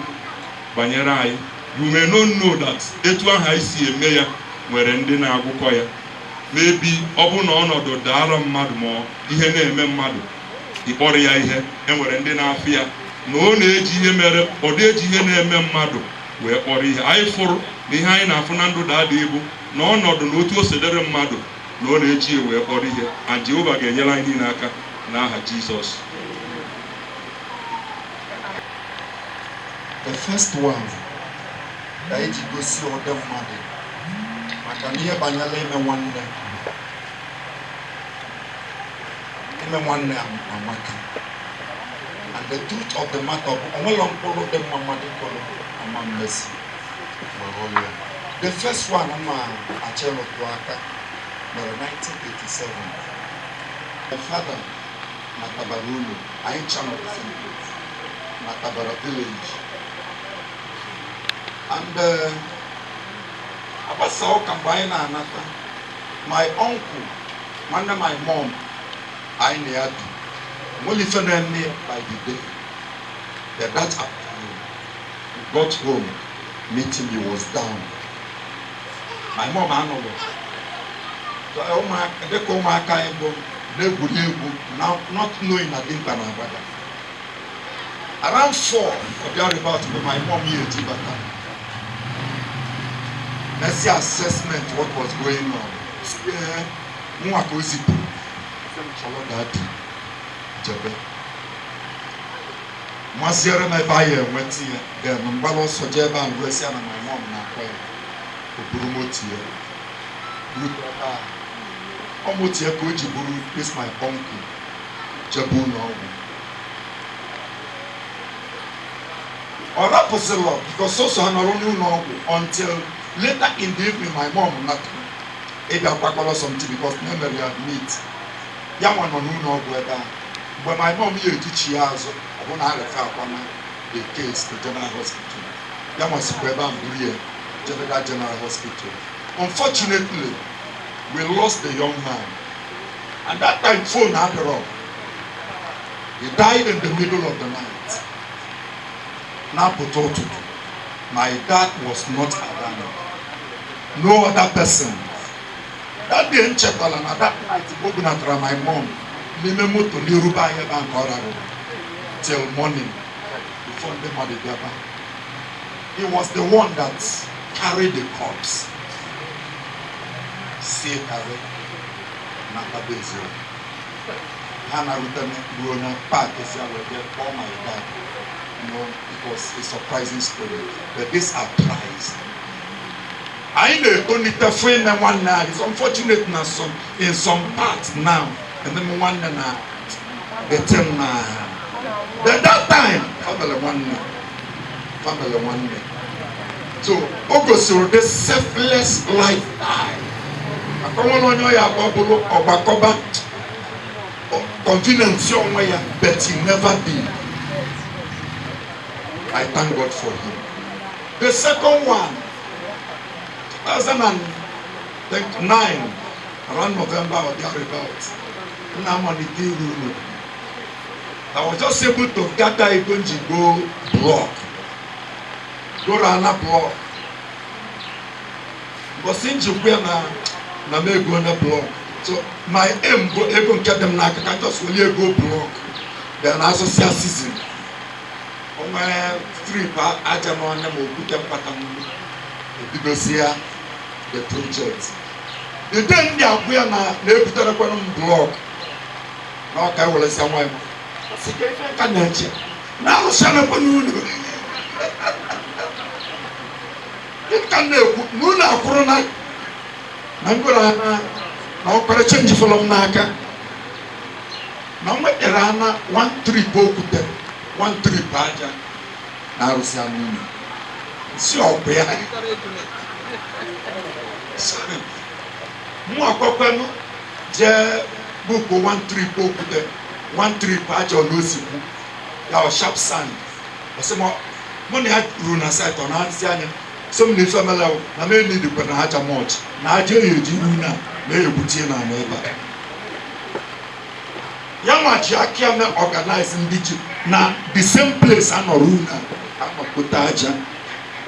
banyere anyị. You may not know that etu ahụ anyị si eme ya nwere ndị na-agụkọ ya. Maybe ọ bụ na ọnọdụ daara mmadụ ma ihe na-eme mmadụ, ịkpọrọ ya ihe, enwere ndị na-afụ ya na ọ na-eji ihe mere ọ na-eji ihe na-eme mmadụ wee kpọrọ ihe. Anyị fụrụ na ihe anyị na-afụ na ndụ daddy bụ na ọnọdụ na otu o sedere mmadụ na ọ na-eji ya wee kpọrọ ihe. And Jehova ga-enyere anyị niile aka n'aha Jizọs. The first one ka eji gosi ụdị mmadụ maka na ihe banyere ime nwanne amaka. And the truth of the matter bụ onwere mkpụrụ dị mma mmadụ kụrụ ama mmesi ma ghọrọ ya. The first one ma achịlụtụ aka mere 1987. My father natabara ụlọ anyị ncha nọ the same place, natabara village, and agbasa ụka. Mgbe anyị na-anata, my uncle, nwanne my mom, anyị na ya bi, nwere ife na-eme by the day. But that afternoon we got home, meet him, he was down. My mom anọghị. So, ụmụaka dịka ụmụaka anyị bụ na-egwuri egwu, not knowing na dimkpa na-agbada. Around 4 or thereabout, mgbe my mom ya eji bata mesi assessment what was going on, ee, nwa ka o zipụrụ chọrọ daddy jebe maziere m ebe anyị enweta ya. Then mgbara ọsọ jee ebe ahụ, gosi ya na my mom na-akpọ ya. O buru moto ya rute ebe ahụ. Ọ moto ya ka o ji buru this my uncle jebe ụlọ ọgwụ. Ọ rapụsịrị because sọsọ ha nọrọ n'ụlọ ọgwụ until later in the evening. My mom nata ịbịa kwakọrọ something because na emere ya admit. Ya nwa nọ n'ụlọ ọgwụ ebe ahụ. Mgbe my mom ya ejichi ya azụ, ọ bụ na arefe akwa na the case to general hospital. Ya nwa sikwa ebe ahụ buru ya jebe that general hospital. Unfortunately, we lost the young man, and that time phone adịrọ. He died in the middle of the night. Na-apụta ụtụtụ, my dad was not around, no other person. That day m chetara na that night o bunatara my mom n'ime moto n'iru be anyị ebe a nke ọ rarụrụ till morning before ndị mmadụ bịaba. He was the one that carried the corpse si karị na Ezira. Ha na-arute ruo na park si wee bịa kpọọ my dad. It was a surprising story, but these are tries. Anyị na-etonite fụ ime nwanne anyị. It's unfortunate na some in some parts now, eme nwanne na the thing na, but that time family nwanne, family nwanne. So o gosiri the selfless lifestyle. Maka onwere onye ọ ya abụọ bụrụ ọgbakọba convenience onwe ya, but he never did. I thank God for him. The second one, 2009, around November or thereabout, nna amalite iru ụlọ. I was just able to gather ego nji go block, goro ana block. Mbọsị njikwa ya na m ego na block. So my aim bụ ego nke dị m n'aka ka m just welie ego block. Then asụsịa season. O nwere strip aja n'ọnya ma okwute mkpata mmiri. Ebidozie the project. The day ndị agwụ ya na na-ebuterekwanụ m block na ọka eweresịa nwanyị m. Sị ka ife ka na-eche na arụsịanakwa n'ụlọ. Gịnị ka m na-ekwu na ụlọ akwụrụ na ngwere na na ọkpara change fọrọ m n'aka na m nwetara ana one trip okwute, one trip aja na arụsị anụ ụlọ si ọkụ ya. Mụ akwakwanụ jee buku one trip okwute, one trip aja n'osikwu ya ọ sharp sand. Ọsị mụ na ya ruru na site, ọ na-asị anya so m na ife mele na m enidikwa na aja much na aja eji ru na na-egbutie na ala ebe a. Ya nwachi aka ya mee organize ndị ji na the same place a nọrọ na akpakpota aja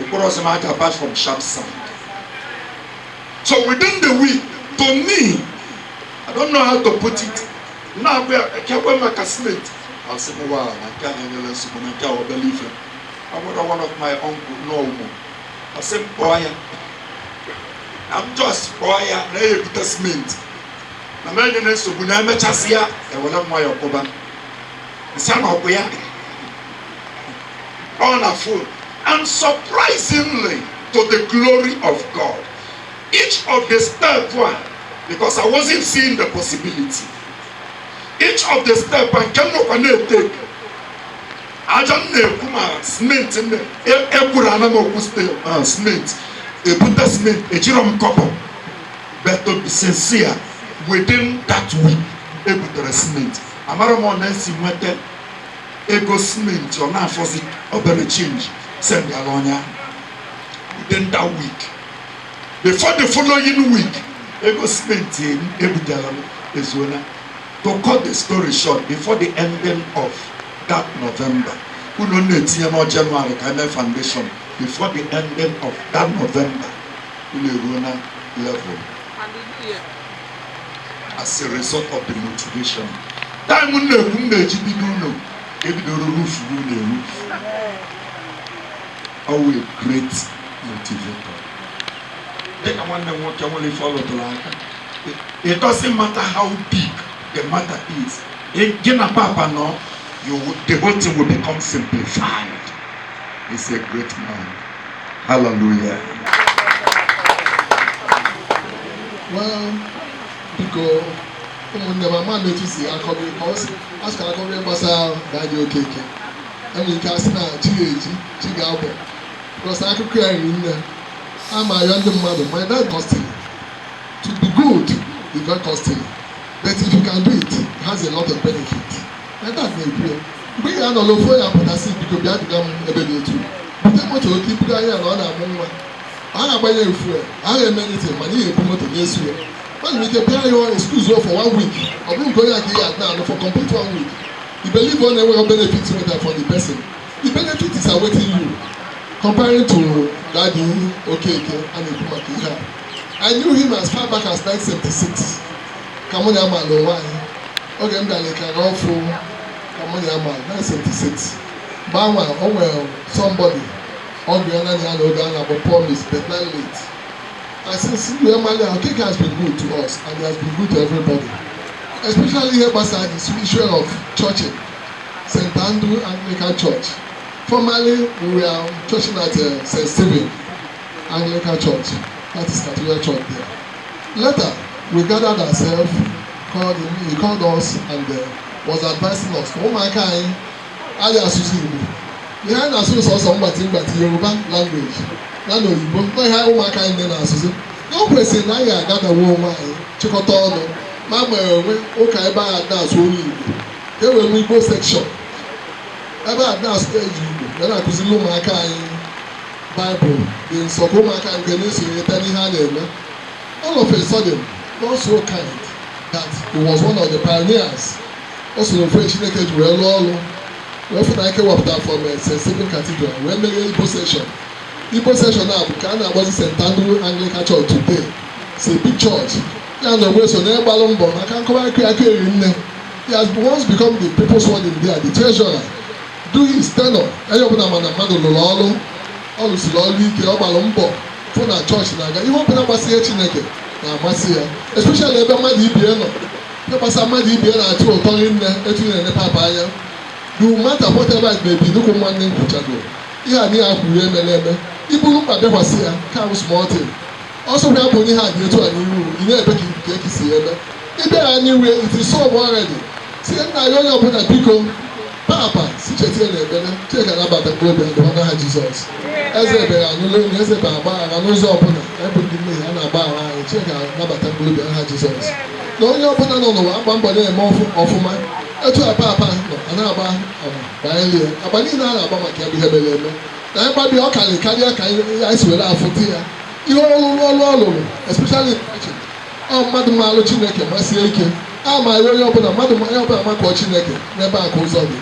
okporo ọsọ m aja apart from sharp sand. So within the week, to me, I don't know how to put it, na-agba ya ekekwe maka cement. Asị m wa na nke a enyela nsogbu na nke a obele ife. I nwere one of my uncle n'ụmụ, asị m kpọọ ya na m just kpọọ ya na ya ebute cement na m enye na nsogbu na emechasị ya ewere nwayọ kwụba nsị na ọkwụ ya ọ na phone. And surprisingly, to the glory of God, each of the step one, because I wasn't seeing the possibility, each of the step nke m nọkwa na-etake aja m na-ekwu ma cement ekwuru ana m okwu cement ebute cement ejiro m kọbọ. But to be sincere, within that week ebutere cement. Amara m ọ na-esi nweta ego cement, ọ na-afọzi obere change send ya n'ọnya within that week. Before the following week, ego cement ebutere m ezuona. To cut the story short, before the ending of that November, unu na-etinye na January ka eme foundation, before the ending of that November, unu eruo na level as a result of the motivation. Time m na-ekwu m na-eji bido ụlọ ka ebidoro roof unu eroof. Ọwụ a great motivator. Dịka nwanne m nwoke nwere ife ọ lụtụrụ aka. It doesn't matter how big the matter is. Gị na papa nọ, the whole thing will become simplified. He's a great man. Hallelujah. Well, biko ụmụnne m, ama m etu si akọrọ ka ọ si a sị ka akọrọ ihe gbasara Daddy Okeke. Enwere ike asị na chi ga-eji chi ga-abọ because akụkọ ya riri nne. Ama ayọ ndị mmadụ, my dad costly to be good is very costly, but if you can do it, it has a lot of benefit. My dad na-ekwu ya mgbe ị ga-anọ n'ofu onye apụtasị, biko bịa duga m ebe dị otu, bute moto oke ibuga ya na ọ na-amụ nwa a na-agbanye fuel a ga-eme anything, mana ị ga-ebu moto na-esu ya. Mmadụ nwere ike pịa ya excuse for one week, ọ bụrụ nke onye aka ihe adị na-anụ for complete one week. You believe ọ na-enweghị benefit nweta for the person, the benefit is awaiting you. Comparing to Daddy Okeke a na-ekwu maka ihe a, I knew him as far back as 1976 ka mụ na ya maara onwe anyị. Oge m bịara ka n'ọfụ ka mụ na ya maara, 1976. Mgbe anwa o nwere somebody ọgụ ya naanị ya na oge a na-akpọ Promise, but not late. And since we are married, Okeke has been good to us and he has been good to everybody, especially ihe gbasara the issue of churching, St. Andrew Anglican Church. Formerly, we were churching at St. Stephen Anglican Church, that is Cathedral Church there. Later, we gathered ourselves, called him, he called us and was advising us na ụmụaka anyị adịghị asụsụ Igbo. Ihe anyị na-asụ sọsọ mgbatị mgbatị Yoruba language ya na oyibo na ihe ụmụaka anyị nne na-asụsụ, na o kwesịrị na anyị ga-agadawo onwe anyị, chịkọta ọnụ ma mere onwe ụka ebe a na-asụ olu Igbo, ka e wee nwee Igbo section ebe a na-asụ eji Igbo ga na-akụziri ụmụaka anyị Baịbụl dị nsọ, ka ụmụaka anyị ga na-esonyeta n'ihe a na-eme. All of a sudden, God so kind that he was one of the pioneers. O soro ofe Chineke ji wee lụọ ọrụ wee fụ na anyị kewapụtara from St. Stephen Cathedral wee meghee Igbo section. Igbo section a bụ ka a na-agbazi St. Andrew Anglican Church today. It's a big church. Ya na onwe so na-ịgbalụ mbọ maka nkọwa aka aka eri nne. He has once become the people's one in there, the treasurer. Do his tenure, onye ọbụla mana mmadụ lụrụ ọrụ, ọ lụsiri ọrụ ike, ọ gbalụ mbọ fụ na chọọchị na-aga. Ihe ọbụla gbasara Chineke na-amasị ya, especially ebe mmadụ ibie nọ. Ihe gbasara mmadụ ibie na-atụ ụtọ nne etu ị na-ene papa anya. No matter whatever it may be, dịka nwanne m kwuchago ihe a niile kwuru emere eme, iburu mkpa bịakwasị ya ka bụ small thing. Ọsọ ya bụ onye ha dị etu a n'iru ị na-ebe ka eke si eme ịbịa ya n'iwe. It is solved already. Si nna ya, onye ọbụla biko papa si cheta ya n'ekpere. Chineke anabata mkpụrụ obi ndụ n'aha Jizọs. Eze ebere anụla onye eze bụ agbaghara n'ụzọ ọbụla anyị bụ ndị mmehie a na-agbaghara anyị. Chineke anabata mkpụrụ obi n'aha Jizọs. Na onye ọbụla nọ n'ụwa agba mbọ na-eme ọfụma etu a papa nọ a na-agba ama banyere ya, agba niile a na-agba maka ya bụ ihe mere eme na anyị gbabia ọ karịrị karịa ka anyị si were afụta ya. Ihe ọlụlụ ọlụ ọ lụrụ, especially preaching, ọ mmadụ maalụ Chineke masie ike a maara onye ọbụla mmadụ onye ọbụla makụọ Chineke n'ebe a ka ụzọ dị.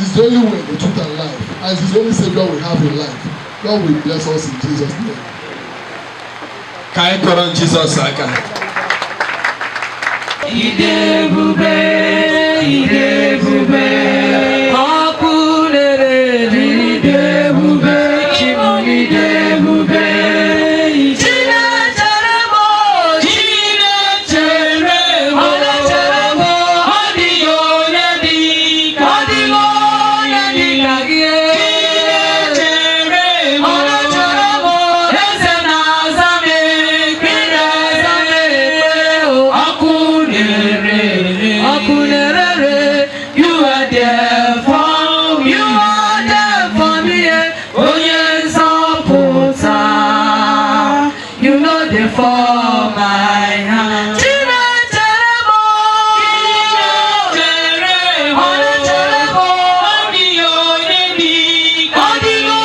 Is the only way, the truth and life, and is the only savior we have in life. God will bless us in Jesus' name. Ka anyị kọrọ Jizọs aka. Ide ebube, ide ebube, ọkụ na-ere ide ebube, Chimamide ebube. Chinechere m, Chinechere m, ọ na-echere m, ọ dịghị onye dị ka, ọ dịghị onye dị ka gị. Chinechere m, ọ na-echere m, eze na-aza m ekpere, aza m ekpere, ọkụ na-ere, ọkụ na-ere. You are there for me, you are there for me, onye nzọpụta. You no dey for my hand. Chinechere m, Chinechere m, ọ na-echere m, ọ dịghị onye dị ka, ọ dịghị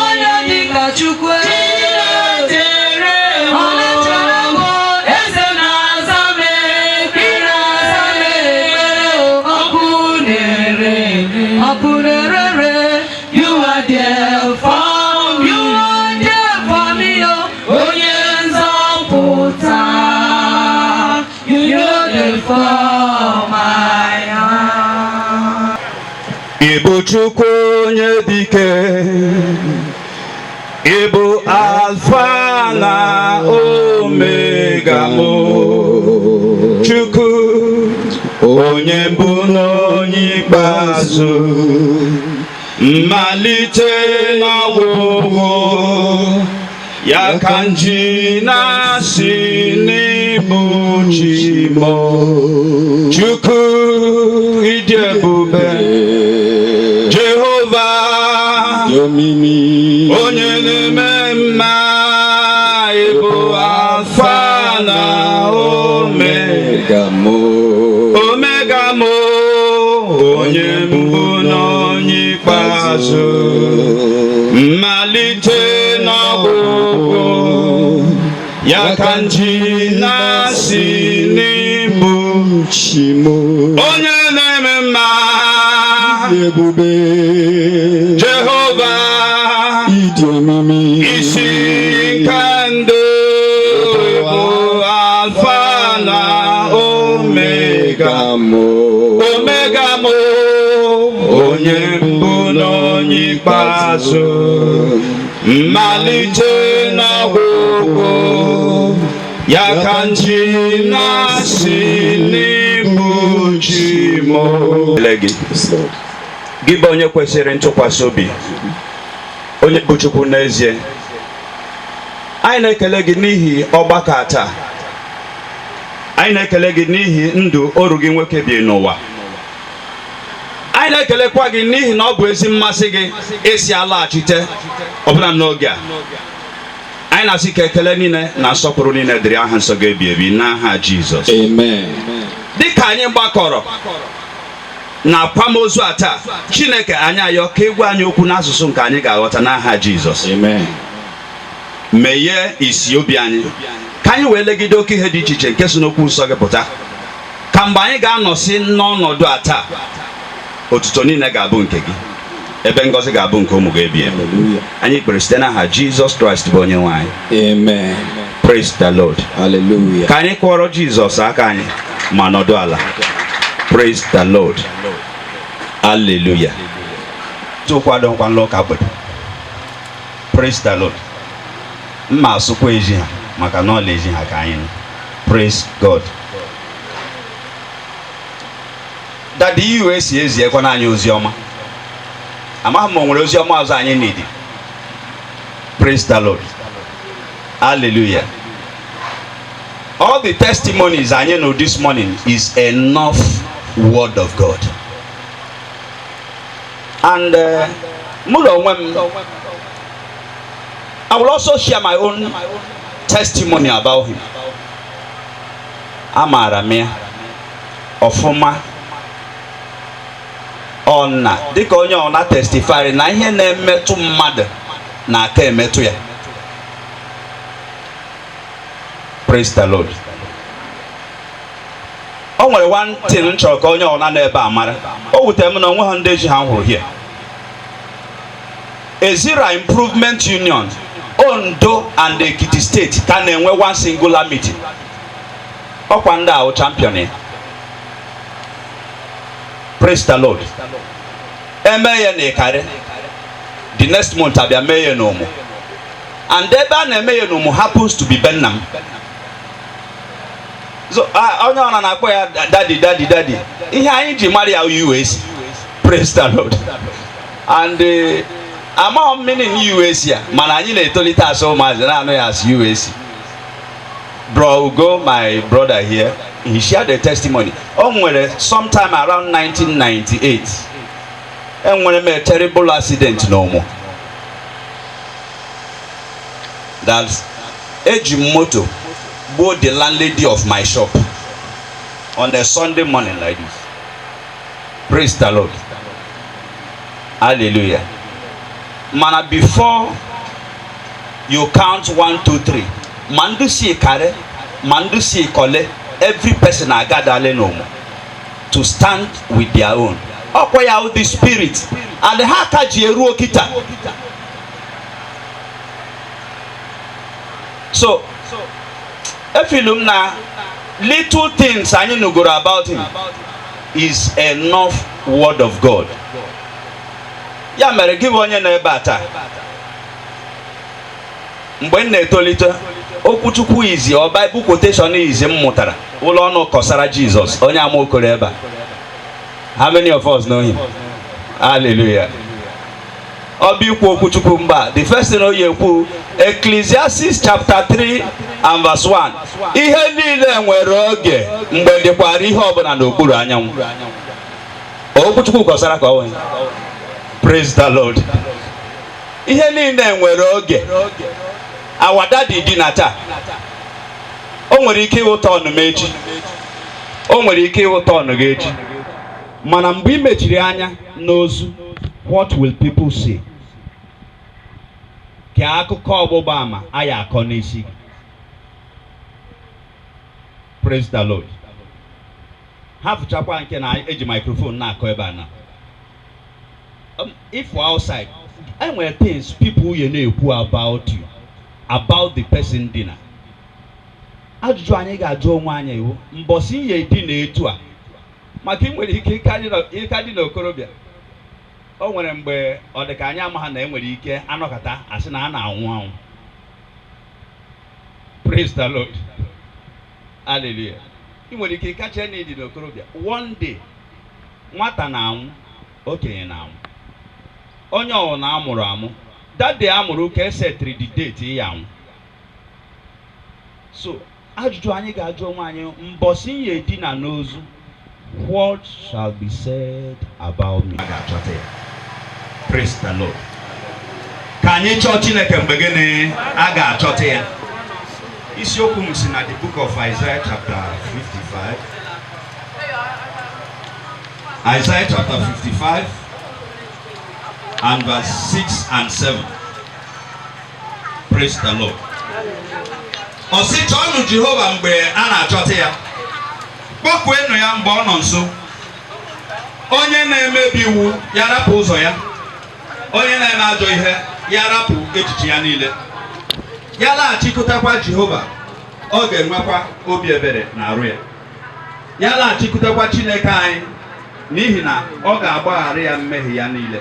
onye dị ka Chukwu. Chinechere m, ọ na-echere m, eze na-aza m ekpere, aza m ekpere, ọkụ na-ere, ọkụ na-ere. You are there for me, you are there for me, onye nzọpụta. You no dey for my hand. Ịbụ Chukwu onye dike, ịbụ Alfa na Omega mụ, Chukwu onye mbụ na onye ikpeazụ, mmalite na ọgwụgwụ ya ka nji na-asị n'ịbụ chi mụ. Chukwu ịdị ebube, Jehova onye na-eme mma, ịbụ Alfa na Omega mụ, Omega mụ, onye mbụ na onye ikpeazụ, mmalite n'ọgwụgwụ ya ka nji na-asị n'ịbụ chi mụ, onye na-eme mma, ebube. Jehova ịdị omimi, isi nke ndụ, ịbụ N'ikpeazụ, mmalite n'ọgwụgwụ ya ka nji na-asị n'ịbụ chi m. Ele gị, gị bụ onye kwesịrị ntụkwasị obi, onye bụ Chukwu n'ezie. Anyị na-ekele gị n'ihi ọgbakọ a taa. Anyị na-ekele gị n'ihi ndụ oru gị nwoke bi n'ụwa. Anyị na-ekelekwa gị n'ihi na ọ bụ ezi mmasị gị esi alaghachite ọbụla n'oge a. Anyị na-asị ka ekele niile na nsọpụrụ niile dịrị aha nsọ gị ebi ebi n'aha Jizọs. Amen. Dịka anyị gbakọrọ na akwamozu a taa, Chineke, anyị ayọ ka ịgwa anyị okwu n'asụsụ nke anyị ga-aghọta n'aha Jizọs. Amen. Meghee isi obi anyị ka anyị wee legide oke ihe dị iche iche nke si n'okwu nsọ gị pụta, ka mgbe anyị ga-anọsi n'ọnọdụ a taa, otuto niile ga-abụ nke gị, ebe ngọzi ga-abụ nke ụmụ gị ebi ebi. Anyị kpere site n'aha Jizọs Kraịst bụ onye nwe anyị. Amen. Praise the Lord. Hallelujah. Ka anyị kụọrọ Jizọs aka anyị ma nọdụ ala. Praise the Lord. Hallelujah. Tụkwado nkwa nlụ ụka gbede. Praise the Lord. Mma asụkwa ezi ha maka na ọla ezi ha ka anyị nọ. Praise God. Daddy iwe esi eziekwana anyị ozi ọma. Amaghị m ma o nwere ozi ọma ọzọ anyị nidi. Praise the Lord. Hallelujah. All the testimonies anyị know this morning is enough word of God. And mụ na onwe m, I will also share my own testimony about him. Amaara m ya ọfụma ọ na dịka onye ọ na testify na ihe na-emetụ mmadụ na-aka emetụ ya. Praise the Lord. O nwere one thing m chọrọ ka onye ọna n'ebe a mara. O wutere m na onwe ha ndị ji ha hụrụ here. Ezira Improvement Union, Ondo and Ekiti State ka na-enwe one singular meeting. Ọkwa ndị ahụ champion ya. Praise the Lord. Eme ya na Ịkarị. The next month abịa mee ya n'Ụmụ. And ebe a na-eme ya n'Ụmụ happens to be Benam. So onye ọna na-akpọ ya daddy, daddy, daddy. Ihe anyị ji mara ya US. Praise the Lord. And amaghị m meaning US ya, mana anyị na-etolite asụ ụmụazị na-anụ ya as US. Bro Ugo, my brother here, he shared a testimony. O nwere sometime around 1998, enwere m a terrible accident n'Ụmụ. That eji m moto gbuo the landlady of my shop on a Sunday morning like this. Praise the Lord. Hallelujah. Mana before you count 1, 2, 3, ma ndị si Ikare, ma ndị si Ikole, every person agadale n'Ụmụ to stand with their own. Ọkwa ya the spirit and ha ka ji eruo kịta. So efilu m na little things anyị nugoro about him is enough word of God. Ya mere gị bụ onye nọ ebe a taa, mgbe m na-etolite, okwuchukwu izi ọ Bible quotation izi m mụtara ụlọ ọnụ kọsara Jizọs onye amaokoro ebe a. How many of us know him? Hallelujah. Ọ bụ ikwu okwuchukwu mba, the first thing o yi ekwu, Ecclesiastes chapter 3 and verse 1. Ihe niile nwere oge mgbe dịkwara ihe ọbụla n'okpuru anyanwụ. Okwuchukwu kọsara ka ọ nwee. Praise the Lord. Ihe niile nwere oge. Our daddy dị na taa. O nwere ike ịwụta ọnụ m echi. O nwere ike ịwụta ọnụ gị echi. Mana mgbe ị mechiri anya n'ozu, what will people say? Ka akụkọ ọgbụgba ama anyị akọ n'isi gị. Praise the Lord. Ha fụchakwa nke na eji microphone na-akọ ebe a na. If we're outside, enwere things people you na-ekwu about you, about the person dinner. Ajụjụ anyị ga-ajụ onwe anyị iwu mbọsị ihe dị na etu a, maka ị nwere ike ịka dị n'okorobịa. O nwere mgbe ọ dị ka anyị amaghị na enwere ike anọkọta asị na a na-anwụ anwụ. Praise the Lord. Hallelujah. Ị nwere ike ịkacha na ịdị n'okorobịa. One day, nwata na-anwụ, okenye na-anwụ. Onye ọwụ na amụrụ amụ. That day amụrụ ka esetiri the date ya anwụ. So, ajụjụ anyị ga-ajụ onwe anyị, mbọsị ya edina n'ozu, what shall be said about me? A ga-achọta ya. Praise the Lord. Ka anyị chọọ Chineke mgbe gịnị a ga-achọta ya. Isiokwu m si na the book of Isaiah chapter 55. Isaiah chapter 55 and verse 6 and 7. Praise the Lord. Ọ sị, chọọnụ Jehova mgbe a na-achọta ya. Kpọkuenụ ya mgbe ọ nọ nso. Onye na-emebi iwu ya rapụ ụzọ ya. Onye na-eme ajọ ihe ya rapụ echiche ya niile. Ya laghachikọtakwa Jehova, ọ ga-enwekwa obi ebere na arụ ya. Ya laghachikọtakwa Chineke anyị, n'ihi na ọ ga-agbaghara ya mmehie ya niile.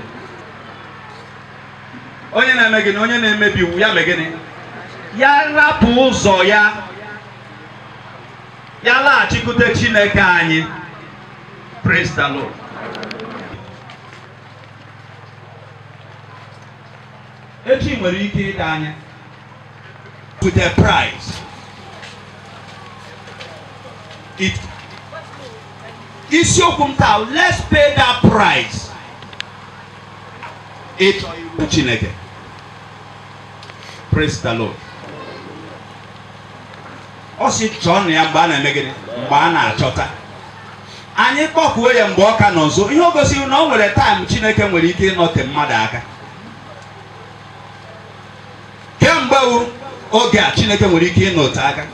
Onye na-eme gịnị? Onye na-emebi iwu ya mee gịnị? Ya rapụ ụzọ ya. Ya laghachikute Chineke anyị. Praise the Lord. Echi nwere ike ịda anya. With a price. It isiokwu m taa, let's pay that price. Ịchọ iru Chineke. Praise the Lord. Ọ sị chọọ ya mgbe a na-eme gịnị? Mgbe a na-achọta. Anyị kpọkuo ya mgbe ọ ka nọ nso. Ihe o gosiri na o nwere time Chineke nwere ike ịnọte mmadụ aka. Kemgbe oge a Chineke nwere ike ịnọte aka.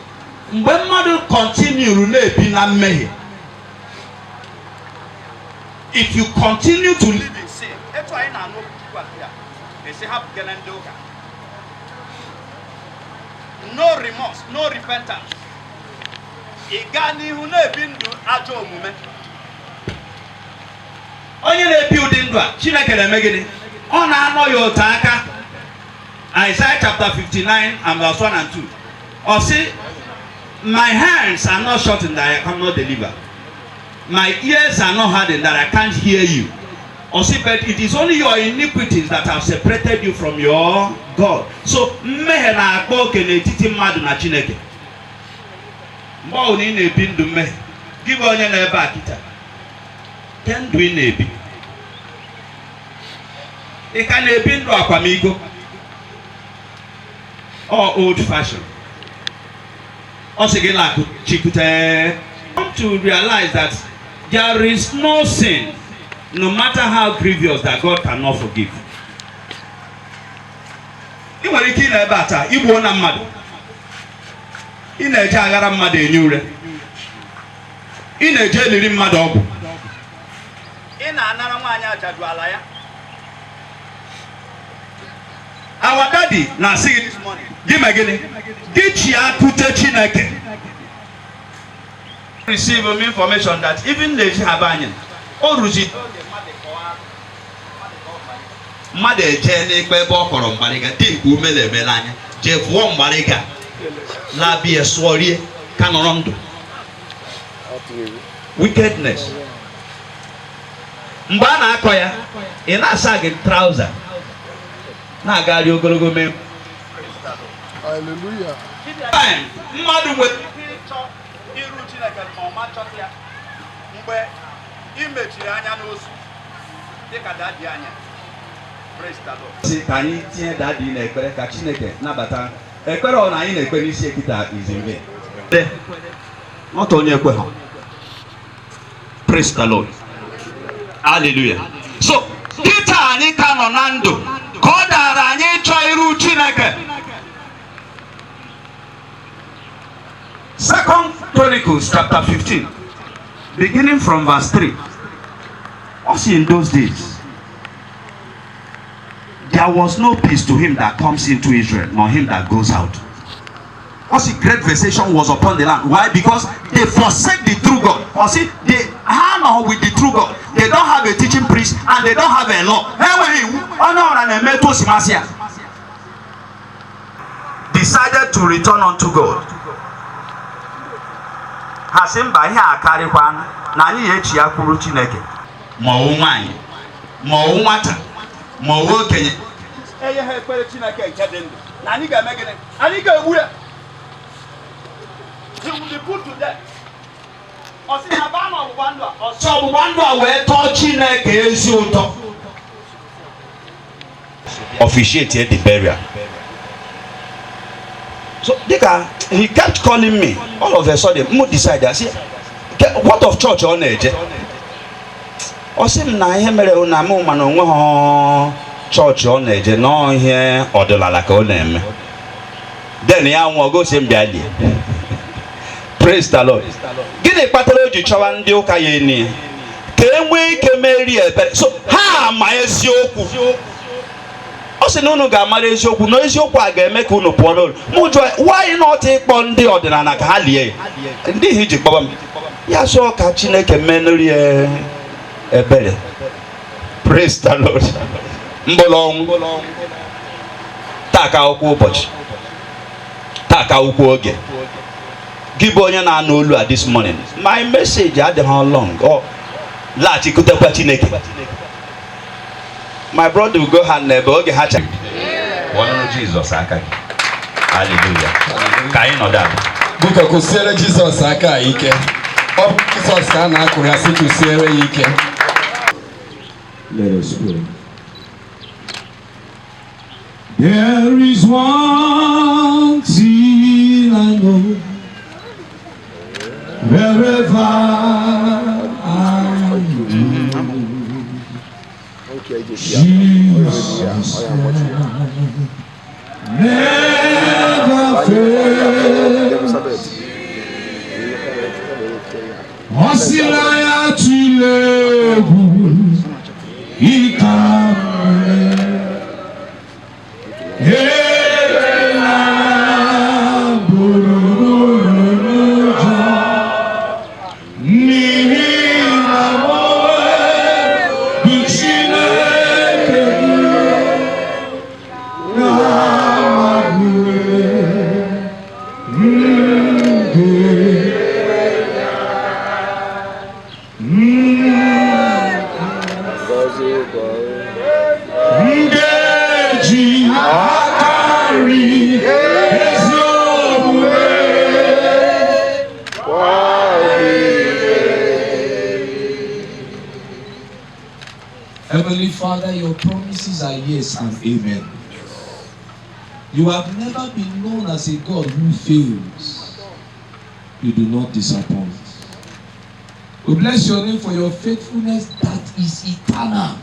Mgbe mmadụ continue na-ebi na mmehie. If you continue to live in sin, etu anyị na-anụ okwu Chukwu a esi hapụ kele ndị ụka. No remorse, no repentance. Ị gaa n'ihu na-ebi ndụ ajọ omume. Onye na-ebi ụdị ndụ a, Chineke na-eme gịnị? Ọ na-anọ ya otu aka. Isaiah chapter 59 and verse 1 and 2. Ọ sị, my hands are not shortened that I cannot deliver. My ears are not hardened that I can't hear you. Ọ sị, but it is only your iniquities that have separated you from your God. So, mmehie na-akpa oke n'etiti mmadụ na Chineke. Mgbe ọ bụla ị na-ebi ndụ mmehie, gị bụ onye na-ebe a kịta, ke ndụ ị na-ebi. Ị ka na-ebi ndụ akwamiko? Or old fashion? Ọ sị gị laghachikute. Come to realize that there is no sin, no matter how grievous, that God cannot forgive. Ị nwere ike ị nọ ebe a taa, igbuo na mmadụ. Ị na-eje aghara mmadụ enye ure. Ị na-eje eliri mmadụ ọgwụ. Ị na-anara nwaanyị ajadu ala ya. Our daddy na-asị gị this morning, gị mee gịnị? Gị chiakute Chineke. Receive information that even n'ezi ha be anyị, o ruzi mmadụ eje n'ikpe ebe ọ kọrọ mgbarịga dị nke umele emela anya jee vụọ mgbarịga labịa sụọ rie ka nọrọ ndụ. Wickedness. Mgbe a na-akọ ya, ị na-asa gị trouser na-agagharị ogologo mee. Hallelujah. Time mmadụ nwere ike ịchọ iru Chineke ma ọ ma chọta ya mgbe ị mechiri anya n'ozu dịka daddy anya. Praise the Lord. Sị ka anyị tinye daddy n'ekpere ka Chineke nabata ekpere ọ na anyị na-ekpe n'isi ekita is in vain. Not onye ekwe ha. Praise the Lord. Hallelujah. So kịta anyị ka nọ na ndụ ka ọ dara anyị ịchọ iru Chineke. Second Chronicles chapter 15, beginning from verse 3. Also in those days, there was no peace to him that comes into Israel, nor him that goes out. Also, great vexation was upon the land. Why? Because they forsake the true God. Also, they are not with the true God. They don't have a teaching priest and they don't have a law. Ha enweghị iwu. Onye ọbụla na-eme etu o si masị ya. Decided to return unto God. Ha sị mba, ihe a karịkwa na anyị ya echi ya kwuru Chineke. Ma ọwụ nwaanyị, ma ọwụ nwata, ma ọwụ okenye. Enye ha ekpere Chineke nke dị ndụ na anyị ga-eme gịnị? Anyị ga-egbu ya. He will be put to death. Ọ sị na baa n'ọgbụgba ndụ a. Ọ sị ọgbụgba ndụ a wee tọọ Chineke ezi ụtọ. Officiate the burial. So dịka he kept calling me, all of a sudden m decide, I say, what of church ọ na-eje? Ọ sị m na ihe mere na mụ mana onwe ha chọọchị ọ na-eje nọọ ihe ọdịnala ka ọ na-eme. Then ya nwụọ gosi m bịa lie. Praise the Lord. Gịnị kpatara o ji chọwa ndị ụka ya eni ka e nwee ike merie ebere? So ha ma eziokwu. Ọ sị na unu ga-amara eziokwu, na eziokwu a ga-eme ka unu pụọ n'ụlọ. Mụ jụọ, why not ịkpọ ndị ọdịnala ka ha lie ya? Ndị ihe iji kpọba m ya sọ ka Chineke menụrie ebere. Praise the Lord. Mbụlụ ọnwụ taa ka akwụkwọ ụbọchị taa ka akwụkwọ oge. Gị bụ onye na-anụ olu a this morning, my message adịghị long. Ọ laghachikutekwa Chineke. My brother Ugo ha n'ebe oge ha cha ọnụnụ Jizọs aka gị. Hallelujah. Ka anyị nọdụ ala. Biko kụsiere Jizọs aka a ike. Ọ bụ Jizọs ka a na-akụrụ ya, sị kụsiere ya ike. Let us pray. There is one thing I know. Wherever I go, Jesus never fails. Ọ sị na ya atụla egwu ịka elela gburugburu n'ụjọ, n'ihi na mụ bụ Chineke gị na-amagbu gị. M ga-eji aka nri ezi omume kwagide. Heavenly Father, your promises are yes and amen. You have never been known as a God who fails. You do not disappoint. We bless your name for your faithfulness that is eternal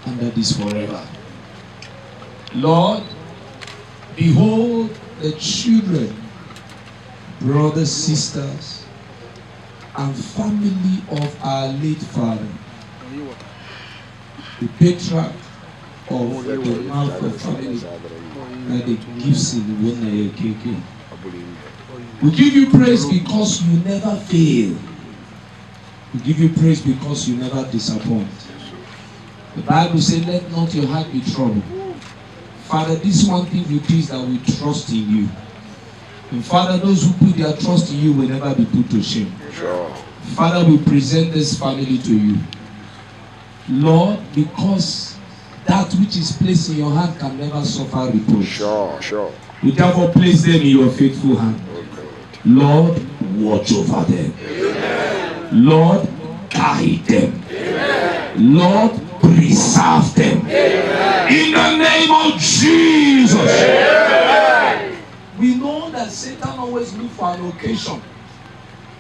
and that is forever. Lord, behold the children, brothers, sisters, and family of our late father, the patriarch of the Malco family, the Gibson Okeke. We give you praise because you never fail. We give you praise because you never disappoint. The Bible says, let not your heart be troubled. Father, this one thing we do is that we trust in you. And Father, those who put their trust in you will never be put to shame. Sure. Father, we present this family to you. Lord, because that which is placed in your hand can never suffer reproach. Sure, sure. We therefore place them in your faithful hand. Lord, watch over them. Amen. Lord, guide them. Amen. Lord, preserve them. Amen. In the name of Jesus. Amen. We know that Satan always looks for an occasion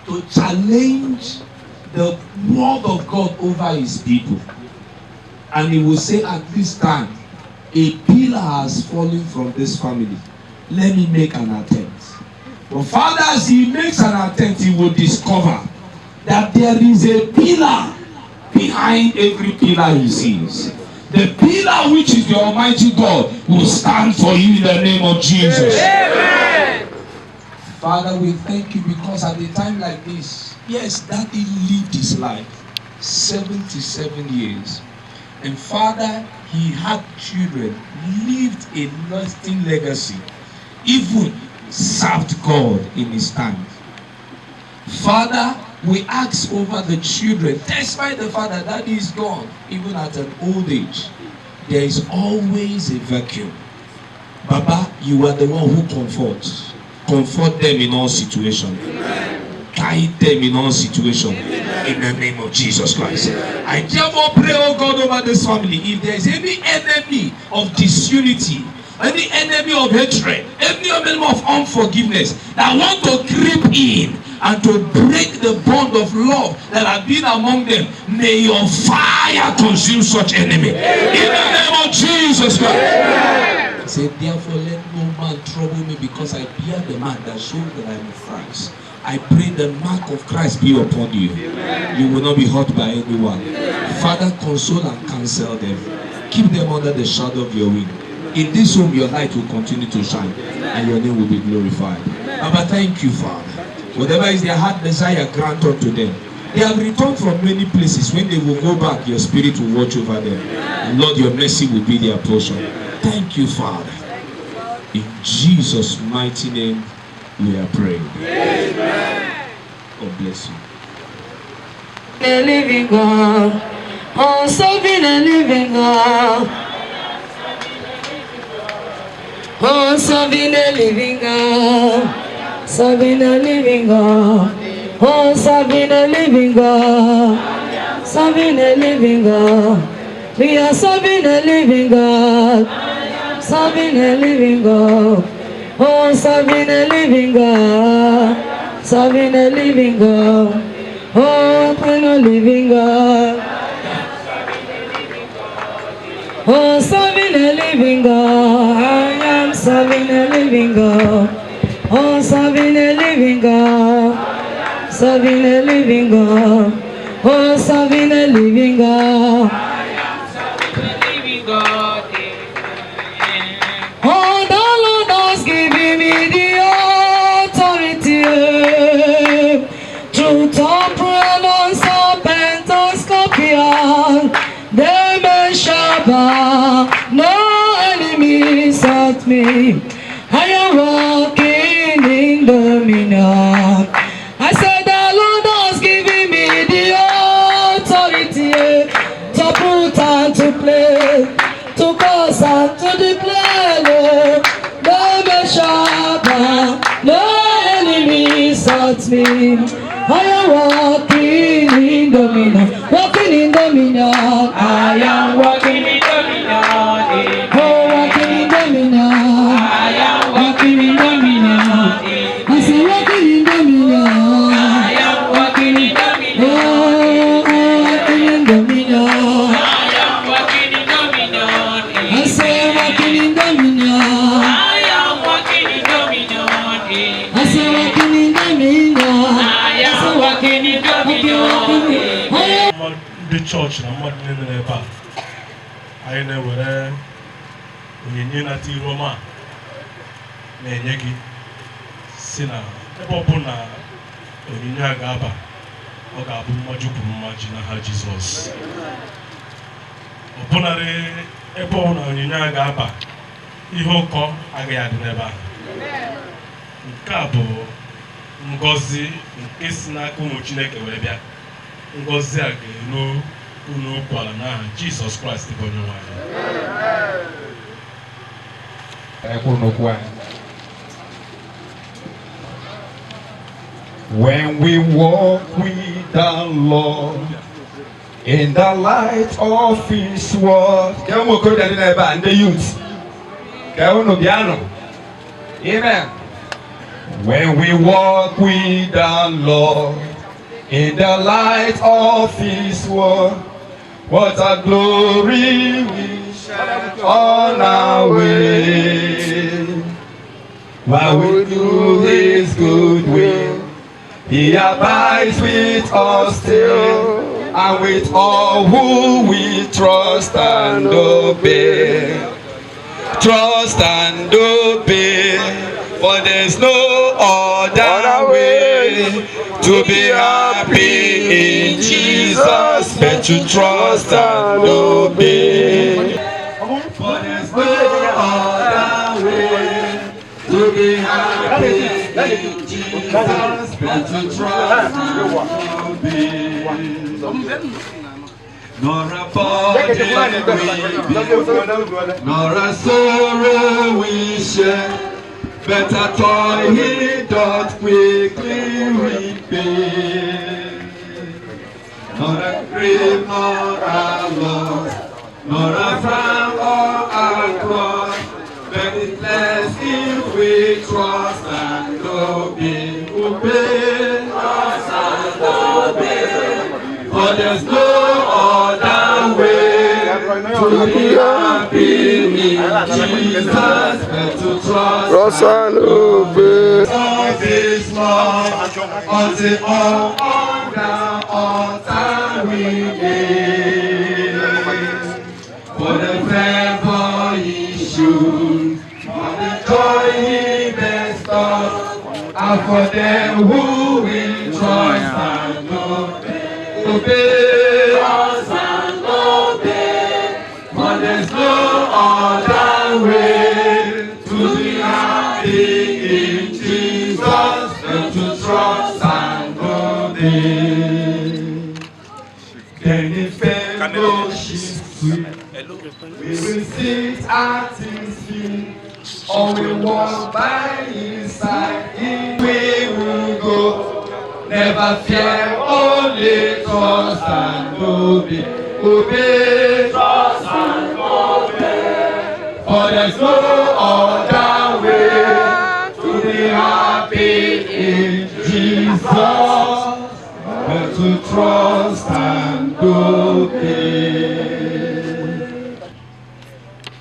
to challenge the word of God over his people. And he will say, at this time, a pillar has fallen from this family. Let me make an attempt. But Father, as he makes an attempt, he will discover that there is a pillar behind every pillar he sees. The pillar which is the Almighty God will stand for you in the name of Jesus. Amen. Father, we thank you because at a time like this, yes, Daddy lived his life. 77 years. And Father, he had children, lived a lasting legacy, even served God in his time. Father, we ask over the children, despite the fact that daddy is gone, even at an old age, there is always a vacuum. Baba, you are the one who comforts. Comfort them in all situations. Guide them in all situations. In the name of Jesus Christ. I therefore pray, oh God, over this family. If there is any enemy of disunity, any enemy of hatred, any enemy of unforgiveness that want to creep in and to break the bond of love that have been among them, may your fire consume such enemy. In the name of Jesus Christ. Say, therefore, let no man trouble me, because I bear the mark that shows that I am of Christ. I pray the mark of Christ be upon you. You will not be hurt by anyone. Father, console and counsel them. Keep them under the shadow of your wing. In this home, your light will continue to shine, and your name will be glorified. Baba, thank you, Father. Whatever is their heart desire, grant unto them. They have returned from many places. When they will go back, your spirit will watch over them. And Lord, your mercy will be their portion. Thank you, Father. In Jesus' mighty name, we are praying. Amen. God bless you. The living God, oh, serving a living God, oh, serving a living God, serving a living God, oh, serving a living God, serving a living God. We are serving a living God, serving a living God, oh, serving a living God, serving a living God, oh, a living God, oh, serving a living God. I am serving a living God, oh, serving a living God, serving a living God, oh, serving a living God. Oh, the Lord has given me the authority to trample on serpent and scorpion. They may shall bow, no enemies at me. I am walking in dominion. I said the Lord has given me the authority to put and to play, to cause and to declare. No may shall bow, no enemies at me. I am walking in dominion, walking in dominion. I am walking in dominion. Oh, walking in dominion. I am walking in dominion. I say walking in dominion. I am walking in dominion. Oh, walking in dominion. I am walking in dominion. I say walking in dominion. I am walking in dominion. I say walking in dominion. I am walking in dominion. Ndị chọọchị na mmadụ niile n'ebe a, anyị na-ewere onyinye nata ihu ọma na-enye gị, si na ebe ọ bụ na onyinye a ga-aba, ọ ga-abụ mmaji kwuru mmaji n'aha Jizọs. Ọbụnarị ebe ọ na onyinye a ga-aba, ihe ụkọ agaghị adị n'ebe ahụ. Nke a bụ ngọzi nke si n'aka ụmụ Chineke wee bịa. Ngọzi a ga-eru unu ụkwara n'aha Jizọs Kraịst bụ Onyenwe anyị. When we walk with the Lord in the light of His word. The youth. Amen. When we walk with the Lord in the light of His word, what a glory we shine on our way. While we do His good will, He abides with us still, and with all who we trust and obey. Trust and obey, for there's no other way To be happy in Jesus, but to trust and obey. For there's no other way to be happy in Jesus, but to trust and obey. Nor a burden we bear, nor a sorrow we share, but a toil he doth quickly repay. Nor a grief, nor a loss, nor a frown or a cross, but it's less if we trust and obey. Obey, trust and obey. For there's no other way to be happy in Jesus but to trust and obey. Of His love until all on the altar we lay. For the favor He shows, for the joy He bestows, and for them who will trust and obey. Obey, trust and obey, for there's no other way to be happy in Jesus than to trust and obey. Then if fellowship sweet, we will sit at His feet, or we walk by His side, we will go. Never fear, only trust and obey. Obey, trust and obey. For there's no other way to be happy in Jesus but to trust and obey.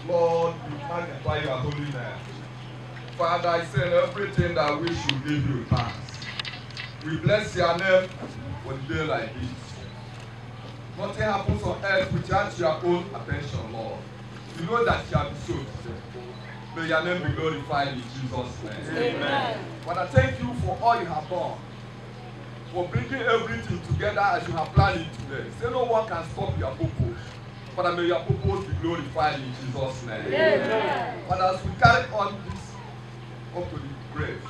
Lord, we magnify your holy name. Father, I say in everything that we should give you thanks. We bless your name for the day like this. Nothing happens on earth without your own attention, Lord. You know that shall be so today. May your name be glorified in Jesus' name. Amen. Father, thank you for all you have done, for bringing everything together as you have planned it today. Say no one can stop your purpose. Father, may your purpose be glorified in Jesus' name. Amen. Father, as we carry on this up to the grave,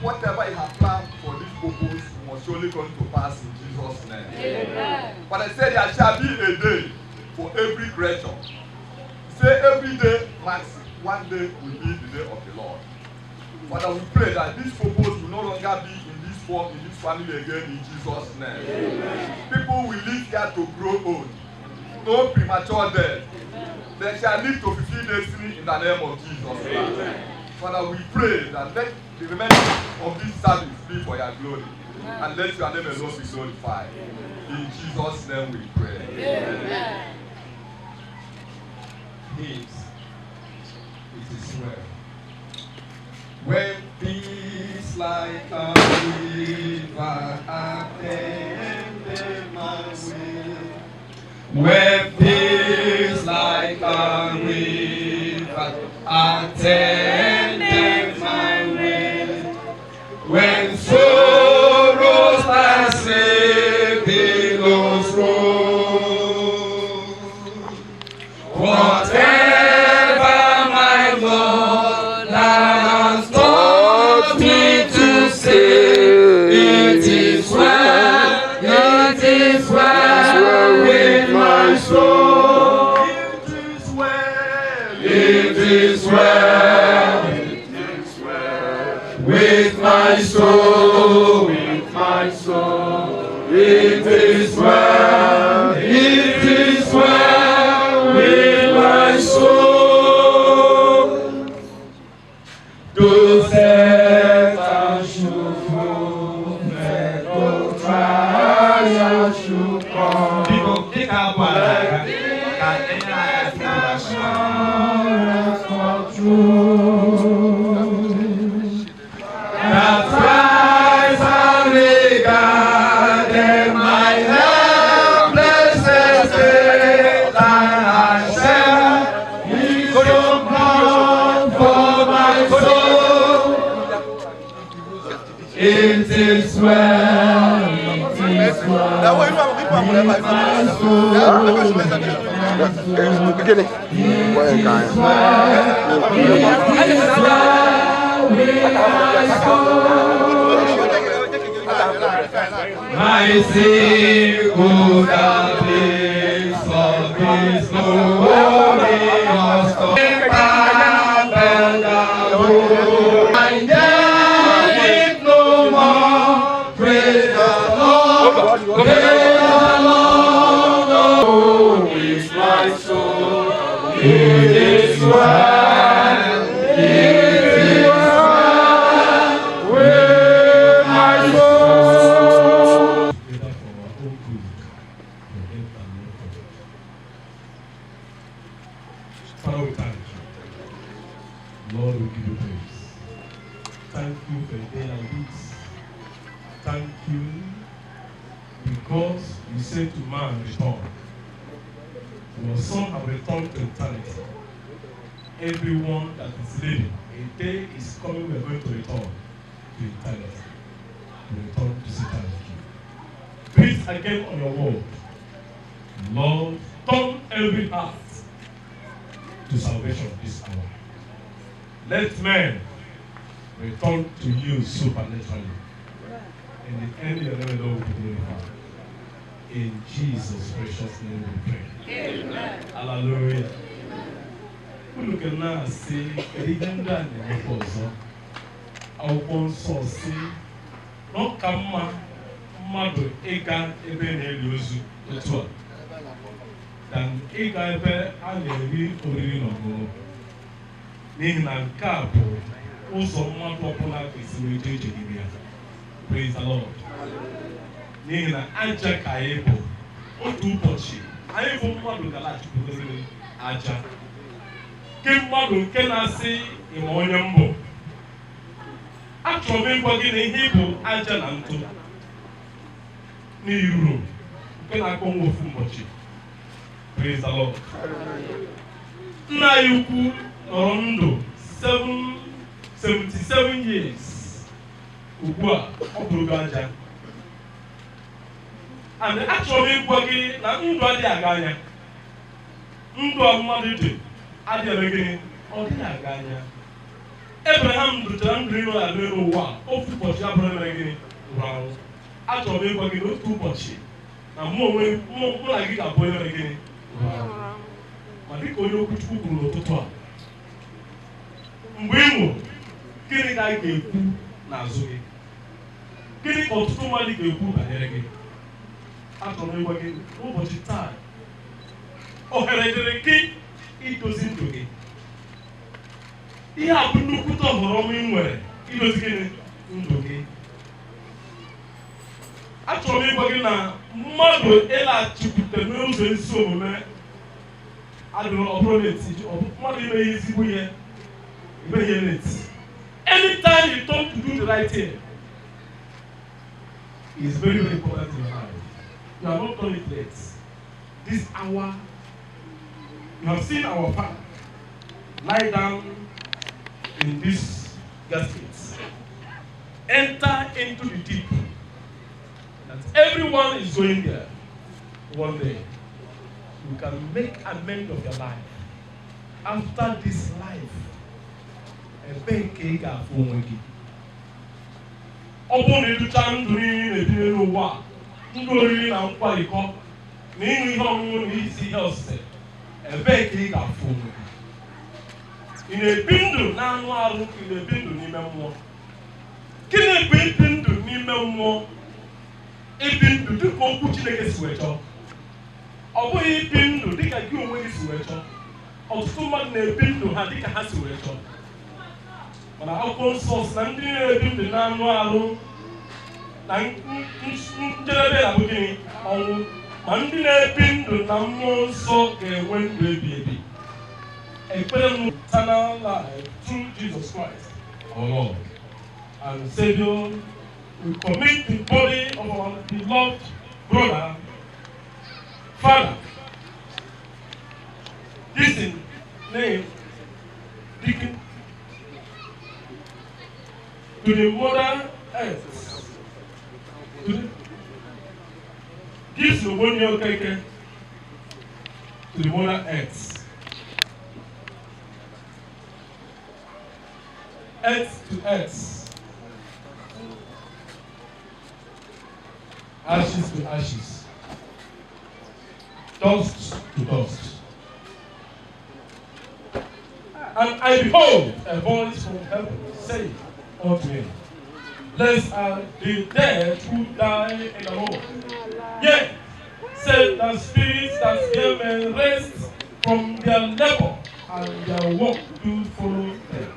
whatever you have planned for this purpose must surely come to pass in Jesus' name. Amen. But I said there shall be a day for every creature. Say every day marks one day will be the day of the Lord. Father, we pray that this purpose will no longer be in this form, in this family again, in Jesus' name. Amen. People will live here to grow old. No premature death. Amen. They shall live to fulfill destiny in the name of Jesus Christ. Amen. Father, we pray that let the remainder of this service be for your glory. Amen. And let your name alone be glorified. Amen. In Jesus' name we pray. Amen. Peace. It is well. When peace like a river attended my way. When peace like a river attended my way. When sorrows like sea billows roll. Whatever my Lord has taught me to say, it is well with my soul. It is well, it is well with my soul, with my soul. It is well with my soul. Though Satan should move, though trial should come. Assurance of truth. That Christ has regarded my helpless estate, and has shed His own blood for my soul. It is well, it is well with my soul. It is well, it is well with my soul. I see good the place of His glorious I need no more. Praise the Lord, praise the Lord, oh, with my soul. It is well, it is well with my soul. Together for our own good, for them that love God. Father, we thank you. Lord, we give you praise. Thank you for a day like this. Thank you because you said to man, return. Your son have returned to eternity. Everyone that is living, a day is coming, we are going to return to eternity. To return to say thank you. Breathe again on your word. Lord, turn every heart to salvation this hour. Let men return to you supernaturally. In the end, your name alone will be glorified. In Jesus' precious name we pray. Amen. Hallelujah. Unu ga na-asị kedu ihe ndị a na-emekwa ọzọ? Akwụkwọ nsọ sị na ọ ka mma mmadụ ịga ebe na-eli ozu otu a than ịga ebe a na-eri oriri na ọṅụṅụ, n'ihi na nke a bụ ụzọ mmadụ ọbụla ga-esi wee jee ije n'ime ya. Praise the Lord. N'ihi na aja ka anyị bụ, otu ụbọchị anyị bụ mmadụ ga-alaghachikwutere aja. Ke mmadụ nke na-asị ịma onye mbụ, achọrọ m ịgwa gị na ihe bụ aja na ntụ n'iro nke na-akpọnwụ ofu ụbọchị. Praise the Lord. Nna anyị ukwu nọrọ ndụ 77 years. Ugbu a ọ bụrụgo aja. And achọrọ m ịgwa gị na ndụ adịghị aga anya. Ndụ a mmadụ dị adịghị eme gịnị? Ọ dịghị aga anya. Abraham duchara ndụ ịrụ ala n'elu ụwa, ofu ụbọchị abụrụ mere gịnị? Nwụrụ anwụ. Achọrọ m ịgwa gị na otu ụbọchị na mụ onwe mụ na gị ga-abụ onye mere gịnị? Nwụrụ anwụ. Ma dịka onye okwuchukwu kwuru n'ụtụtụ a, mgbe ị nwụrụ, gịnị ka anyị ga-ekwu n'azụ gị? Gịnị ka ọtụtụ mmadụ ga-ekwu banyere gị? Achọrọ m ịgwa gị n'ụbọchị taa, ohere dịrị gị idozi ndụ gị. Ihe a bụ nnukwute ohere ọma ị nwere idozi gịnị? Ndụ gị. Achọrọ m ịgwa gị na mmadụ ịlaghachikwute n'ụzọ ezi omume adịrọ ọ bụrụ na-eti mmadụ ime ihe ezigbo ihe ime ihe na-eti. Anytime you turn to do the right thing is very, very important in your life. You have not done it late. This hour, you have seen our father lie down in this gasket, enter into the deep. That everyone is going there one day. You can make amends of your life. After this life, ebee ka ị ga-afụ onwe gị? Ọ bụrụ na ịdụcha ndụ niile na-ebi n'elu ụwa, ndụ oriri na nkwarịkọ, na ịṅụ ihe ọṅụṅụ na isi ihe osise, ebee ka ị ga-afụ onwe gị? Ị na-ebi ndụ na anụ arụ, ị na-ebi ndụ n'ime mmụọ. Gịnị bụ ibi ndụ n'ime mmụọ? Ibi ndụ dịka okwu Chineke si wee chọọ. Ọ bụghị ibi ndụ dịka gị onwe gị si wee chọọ. Ọtụtụ mmadụ na-ebi ndụ ha dịka ha si wee chọọ. Mana akwụkwọ nsọ sị na ndị na-ebi ndụ na anụ arụ na njedebe na-abụ gịnị? Ọnwụ. Ma ndị na-ebi ndụ na mmụọ nsọ ga-enwe ndụ ebi ebi. Ekpere m eternal life through Jesus Christ, our Lord and Savior. We commit the body of our beloved brother, father, this in name, Deacon, to the mother earth. Gives Ogbonnia Okeke to the mother earth. Earth to earth. Ashes to ashes. Dust to dust. And I behold a voice from heaven saying unto him, Blessed are the dead who die in the Lord. Yea, said the spirits that they may rest from their labor, and their work do follow them.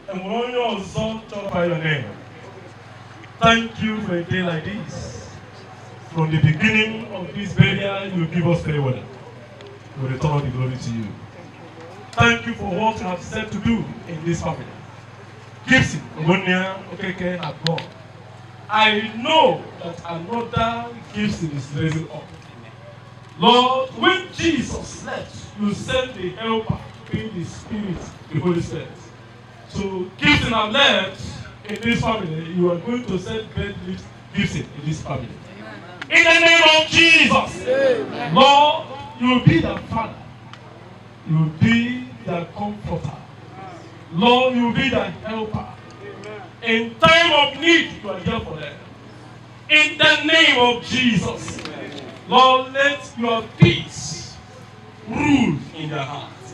And when you exalt by your name, thank you for a day like this. From the beginning of this burial, you give us fair weather. We return all the glory to you. Thank you for what you have said to do in this family. Gibson, Ogbonnia Okeke have gone. I know that another Gibson is raising up. Lord, when Jesus left, you sent the helper, being the Spirit, the Holy Spirit. So Gibson have left in this family. You are going to send great Gibson in this family. In the name of Jesus. Amen. Lord, you will be their father. You will be their comforter. Lord, you will be their helper. Amen. In time of need, you are here for them. In the name of Jesus. Amen. Lord, let your peace rule in their hearts.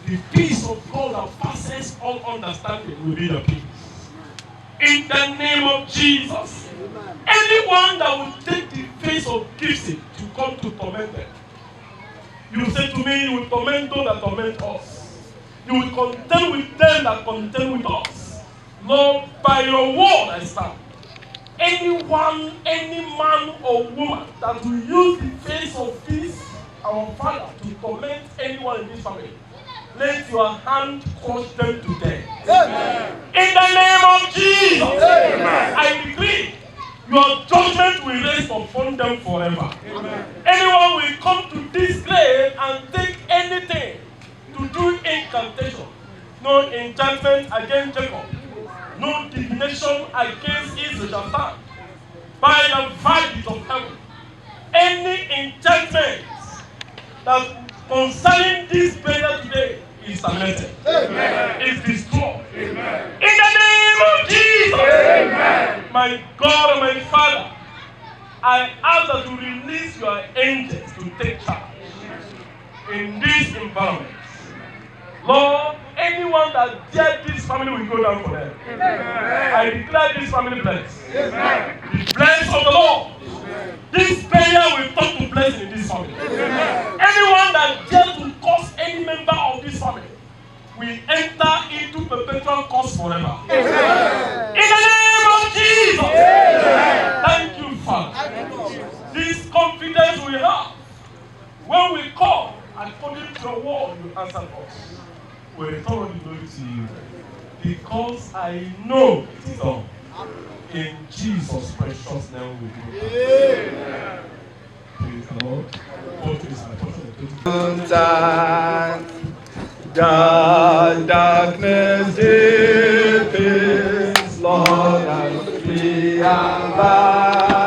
The peace of God that passes all understanding will be the peace. In the name of Jesus. Amen. Anyone that will take the face of Gibson to come to torment them, you say to me, you will torment those that torment us. You will contend with them that contend with us. Lord, by your word I stand. Anyone, any man or woman that will use the face of this, our Father, to torment anyone in this family, let your hand crush them to death. Amen. In the name of Jesus. Amen. I decree your judgment will rest upon them forever. Amen. Anyone will come to this grave and take anything to do incantation. No enchantment against Jacob. No divination against Israel shall stand. By the verdict of heaven, any enchantment that concerning this prayer today is terminated. Amen. Is destroyed. Amen. In the name of Jesus. Amen. My God and my Father, I ask that you release your angels to take charge in this environment. Lord, anyone that dared this family will go down for them. Amen. I declare this family blessed. Amen. The blessing of the Lord. Amen. This prayer will turn to blessing in this family. Amen. Anyone that dared to curse any member of this family will enter into perpetual curse forever. Amen. In the name of Jesus. Amen. Thank you, Father. This confidence we have when we call according to your word, you answer us. We return the glory to you because I know it is done. In Jesus' precious name we pray. Amen. Praise the Lord. God is my portion. The darkness deepens, Lord, and be alive.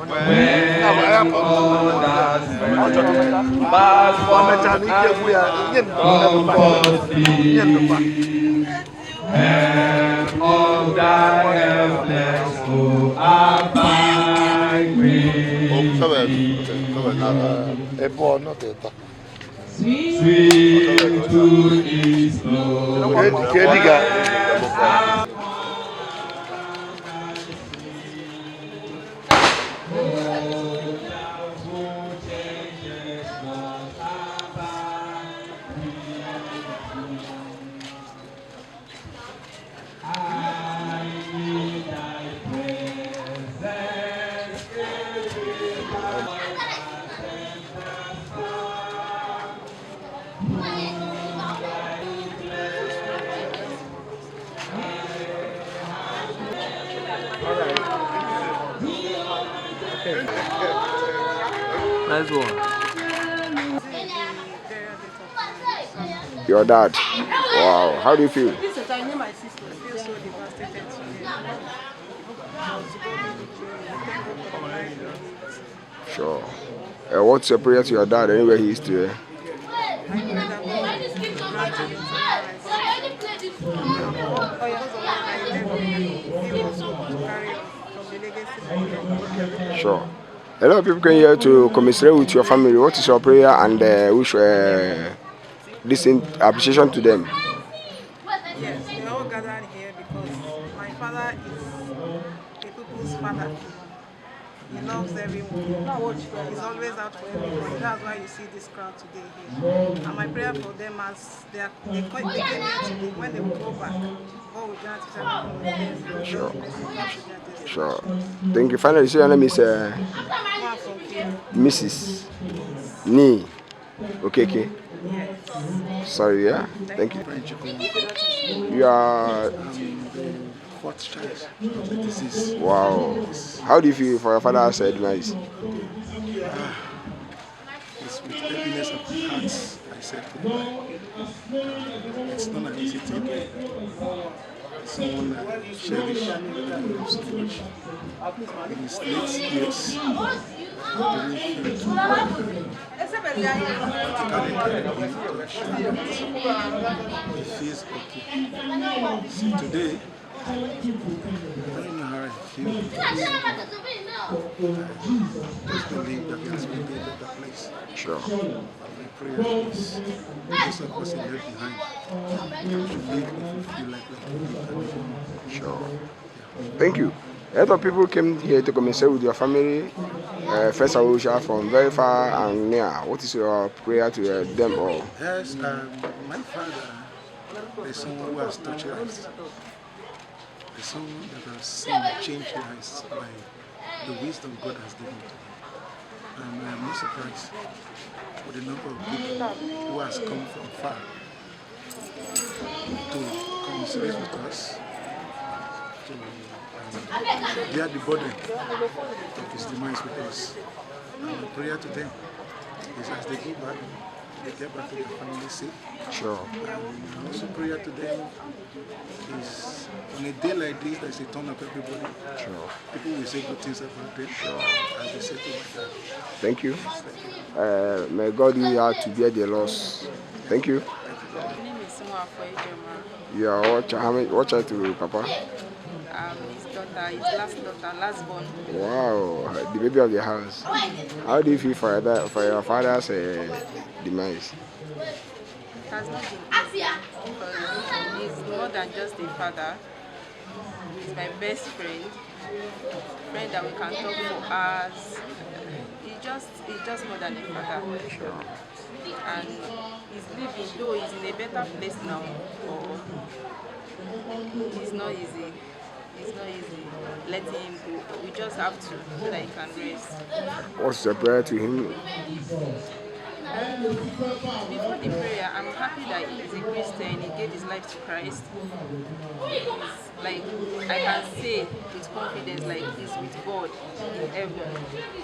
When all that's bad for comfort thee, and all thy helpless who abide with thee. Sweet to his flow. Nice one. Your dad Wow. How do you feel? I feel so devastated today. Sure. What's your prayer to your dad anywhere he is today? I pray that God will grant him eternal rest. Because of what I left behind, he was to carry on from the legacy that he left behind. Sure. A lot of people came here to commiserate with your family. What is your prayer and wish this appreciation to them? Yes, we all gathered here because my father is a people's father. He loves everyone. He's always out for everybody. That's why you see this crowd today here. And my prayer for them as they came here today, when they will go back, God will grant each and every one of them. Sure. Blessing to their destiny. Sure. Thank you. Finally, say your name is Mrs. Ni Okeke. Yes. Sorry, yeah? Thank you. You are. Fourth child of the deceased. Wow. How do you feel for your father's demise? It's with heaviness of heart I said goodbye. It's not an easy thing. Someone I cherish and love so much. In his late years, he didn't feel too well. Practically carried him to assure that he feels okay. See, today, I don't know how I feel. I just believe that he has made a better place. Sure. My prayer is those of us he left behind should live a fulfilled life like he lived. Sure. Thank you. A lot of people came here to commiserate with your family, friends and Osha from very far and near. What is your prayer to them all? Yes, my father is someone who has touched lives. Is someone that has seen change lives by the wisdom God has given to him. And I am not surprised with the number of people who has come from far to commiserate with us, to bear the burden of his demise with us. And my prayer to them is as they go back, they get back to their family safe. Sure. And also prayer to them is on a day like this, there's a turn of everybody. Sure. People will say good things about them. Sure. As they say to my dad. Thank you. May God use you to bear the loss. Thank you. My name is Nwafo Ejoma. You are what child, what child to Papa? His daughter, his last daughter, last born. Wow, the baby of the house. How do you feel for that, for your father's demise? It has not been easy because he's more than just a father. He's my best friend, friend that we can talk for hours. He's just more than a father. Sure. And he's living, though he's in a better place now, but it's not easy. It's not easy letting him go. We just have to so that he can rest. What's your prayer to him? Before the prayer, I'm happy that he's a Christian. He gave his life to Christ. He's, like, I can say with confidence, like he's with God in heaven.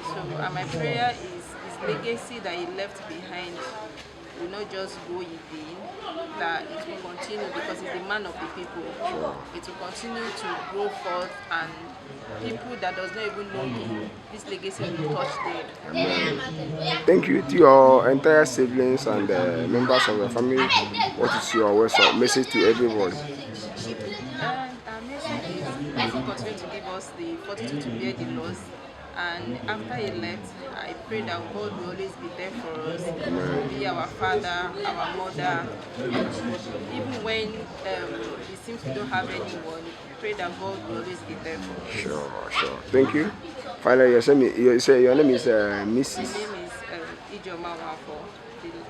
So, and my prayer is his legacy that he left behind will not just go in vain, that it will continue because he's the man of the people. Sure. It will continue to grow forth, and people that does not even know him, this legacy will touch them. Amen. Thank you to your entire siblings and members of your family. What is your words or message to everybody? Our message is let him continue to give us the fortitude to bear the loss. And after he left, I pray that God will always be there for us, be our father, our mother. Even when it seems we don't have anyone, pray that God will always be there for us. Sure, sure. Thank you. Finally, you say your name is Mrs. My name is Ijoma Nwafo,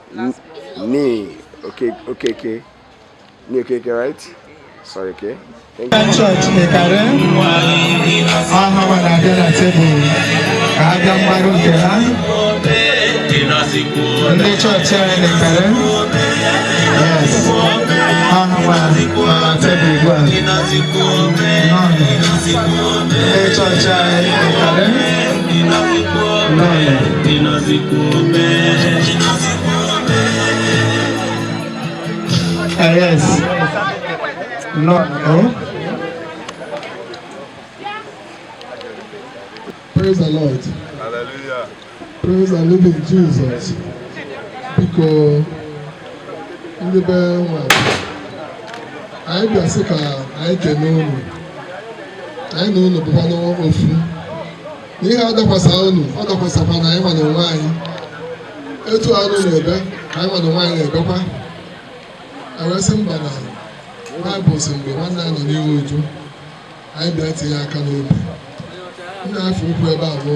the last one. Ni okay, okay, okay. Ni okay, okay, right? Sorry, okay. Thank you. Church Ikare, aha nwa na-abịa na tebụl ka ha bịa mgbaru nke ha. Ndị chọọchị anyị na Ikare, yes, aha nwa nọ na tebụl ugbu a. Nọ. Ndị chọọchị anyị na Ikare, nọ. Yes. Nnọọ. Oh. Praise the Lord. Hallelujah. Praise the living Jesus. Biko, ndị be nwa, anyị bịa sị ka anyị kene unu. Anyị na unu bụkwa n'ofu. Na ihe adakwasa unu, ọ dakwasakwa na anyị nwa na onwe anyị. Etu anụ na-ebe, ka anyị nwa na onwe anyị na-ebekwa. Ewesị mba na Baịbụl sị mgbe nwanne anyị nọ n'iru uju, anyị bịa tinye aka n'obi. Ndị afọ ukwu ebe a bụ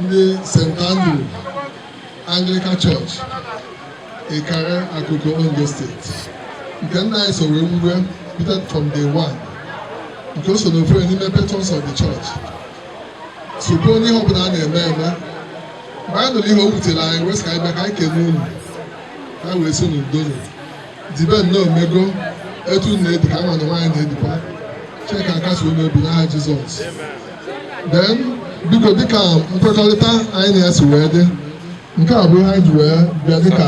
ndị St. Andrew Anglican Church, Ikare, Akoko, Ondo State. Nke nna anyị so wee wube bido from day one. Nke o so n'ofu n'ime patrons of the church. Sokwa onye ihe ọbụla a na-eme eme. Mgbe anyị nụrụ ihe o wutere anyị, wee sị ka anyị bịa ka anyị kene unu. Ka anyị wee sị unu ndo. Dibe nnọọ omego etu unu na-edi ka anyị nwa na nwaanyị na-edikwa. Chineke akasi unu obi n'aha Jizọs. Then, biko, dịka nkwekọrịta anyị na ya si wee dị, nke a bụ ihe anyị ji wee bịa dịka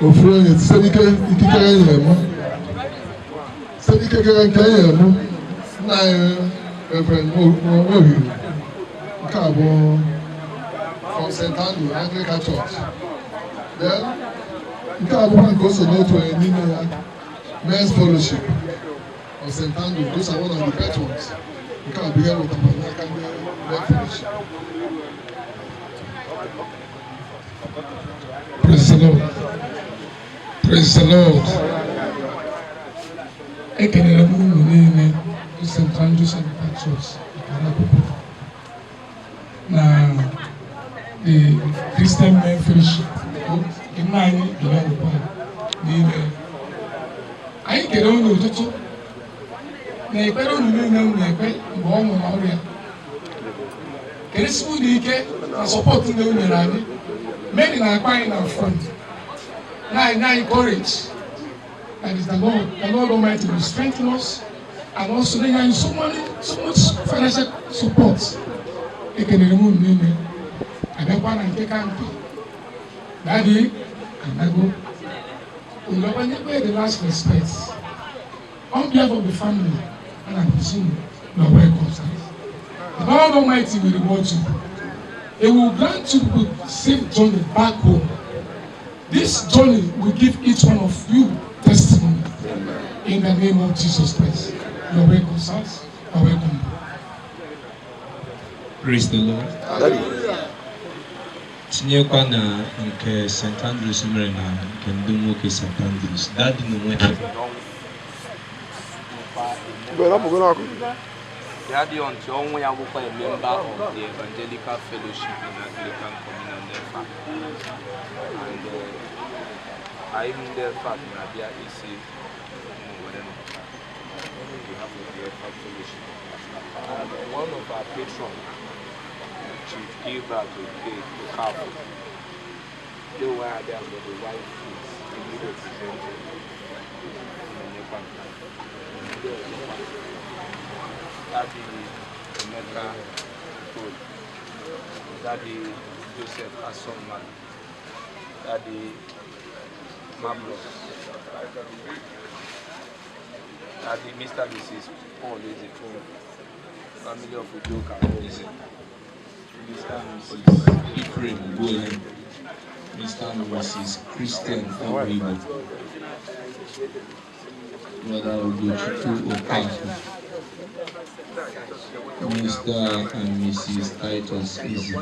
ofu onye site n'ike ikikere e nyere mụ, site n'ikikere nke e nyere mụ, nna anyị Reverend Nwohiri. Nke a bụ from St. Andrew Anglican Church. Then, nke a bụkwa nke o so n'otu onye n'ime ya, Men's Fellowship of St. Andrew. Those are one of the patrons. Nke a bụ ihe wetakwa n'aka ndị Men's Fellowship. Praise the Lord. Praise the Lord. Ekelere m unu niile St. Andrews Anglican Church, Ikare Akoko, na the Christian Men Fellowship nke nna anyị belongkwa n'ime. Anyị kere unu ụtụtụ na ekpere unu niile unu na-ekpe mgbe ọ nọ n'ọrịa. Keresi unu ike na support ndị unu nyere anyị. Many na-akpa anyị na front na-enye anyị courage. That is the Lord Almighty will strengthen us and also nye anyị so much financial support. Ekelere m unu niile. Abịakwa na nke ka nke, Daddy anago unu the last respect on behalf of the family, and I presume you are welcome, sir. The Lord Almighty will reward you. He will grant you people safe journey back home. This journey will give each one of you testimony. In the name of Jesus Christ. You are welcome, sirs. You are welcome. Praise the Lord. Tinyekwa na nke St. Andrews mere na nke ndị nwoke St. Andrews, Daddy n'onwe ha. Daddy until ọnwụ ya bụkwa a member of the Evangelical Fellowship in Anglican Communion, EFAC. And anyị ndị EFAC na-abịa isi were nọkọta on behalf of the EFAC Fellowship. And one of our patrons, Chief Gilbert Okafor, they were there with the wife is ably represented. Na-enyekwa nke a. Ndị ọzọkwa, Daddy Emeka Toll, Daddy Joseph Asoma, Daddy Mablos, Daddy Mr. and Mrs. Paul Ezefo, family of Udoka Eze. Mr. and Mrs. Ephraim Golen, Mr. and Mrs. Christian Agribo, Brother Ugochukwu Okafor, Mr. and Mrs. Titus Eze,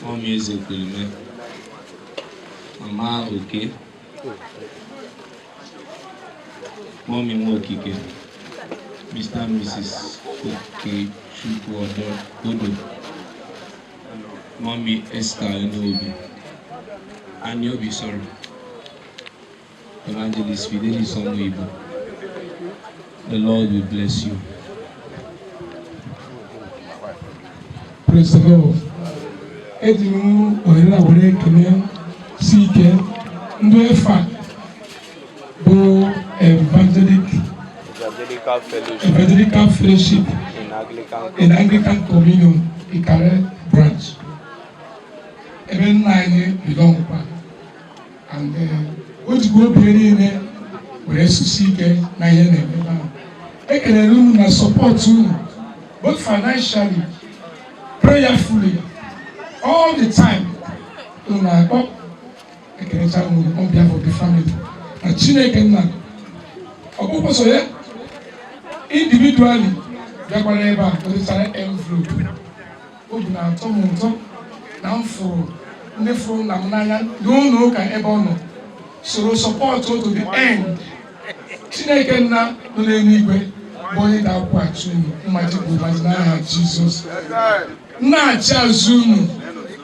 Mommy Ezekwelime, Mama Oke, Mommy Nwokike, Mr. and Mrs. Okechukwu Odo, Mommy Esther Enobi, Aniobi, sorry, Evangelist Fidelis Omoibo. The Lord will bless you. Praise the Lord. Eji m ohere a were ekele si ike ndị EFAC bụ Evangelical Fellowship Evangelical Fellowship in Anglican in Anglican Communion, Ikare Branch. Ebe nna anyị belongkwa. And o jikwa obi ya niile were susi ike na ihe na-eme ebe ahụ. Ekelere unu na support unu, both financially, prayerfully, all the time unu na-akpọ. Ekelecha unu on behalf of the family na Chineke nna ọkpụkpọ so ya individually bịakwara ebe a wetara envelope. Obi na-atọ m ụtọ na m fụrụ ndị fụrụ nna m n'anya n'ụlọ ụka ebe ọ nọ soro support to the end. Chineke nna nọ n'eluigwe bụ onye ga-akwụghachi unu mmaji bụ mmaji n'aha Jizọs. Nna-achị azụ unu,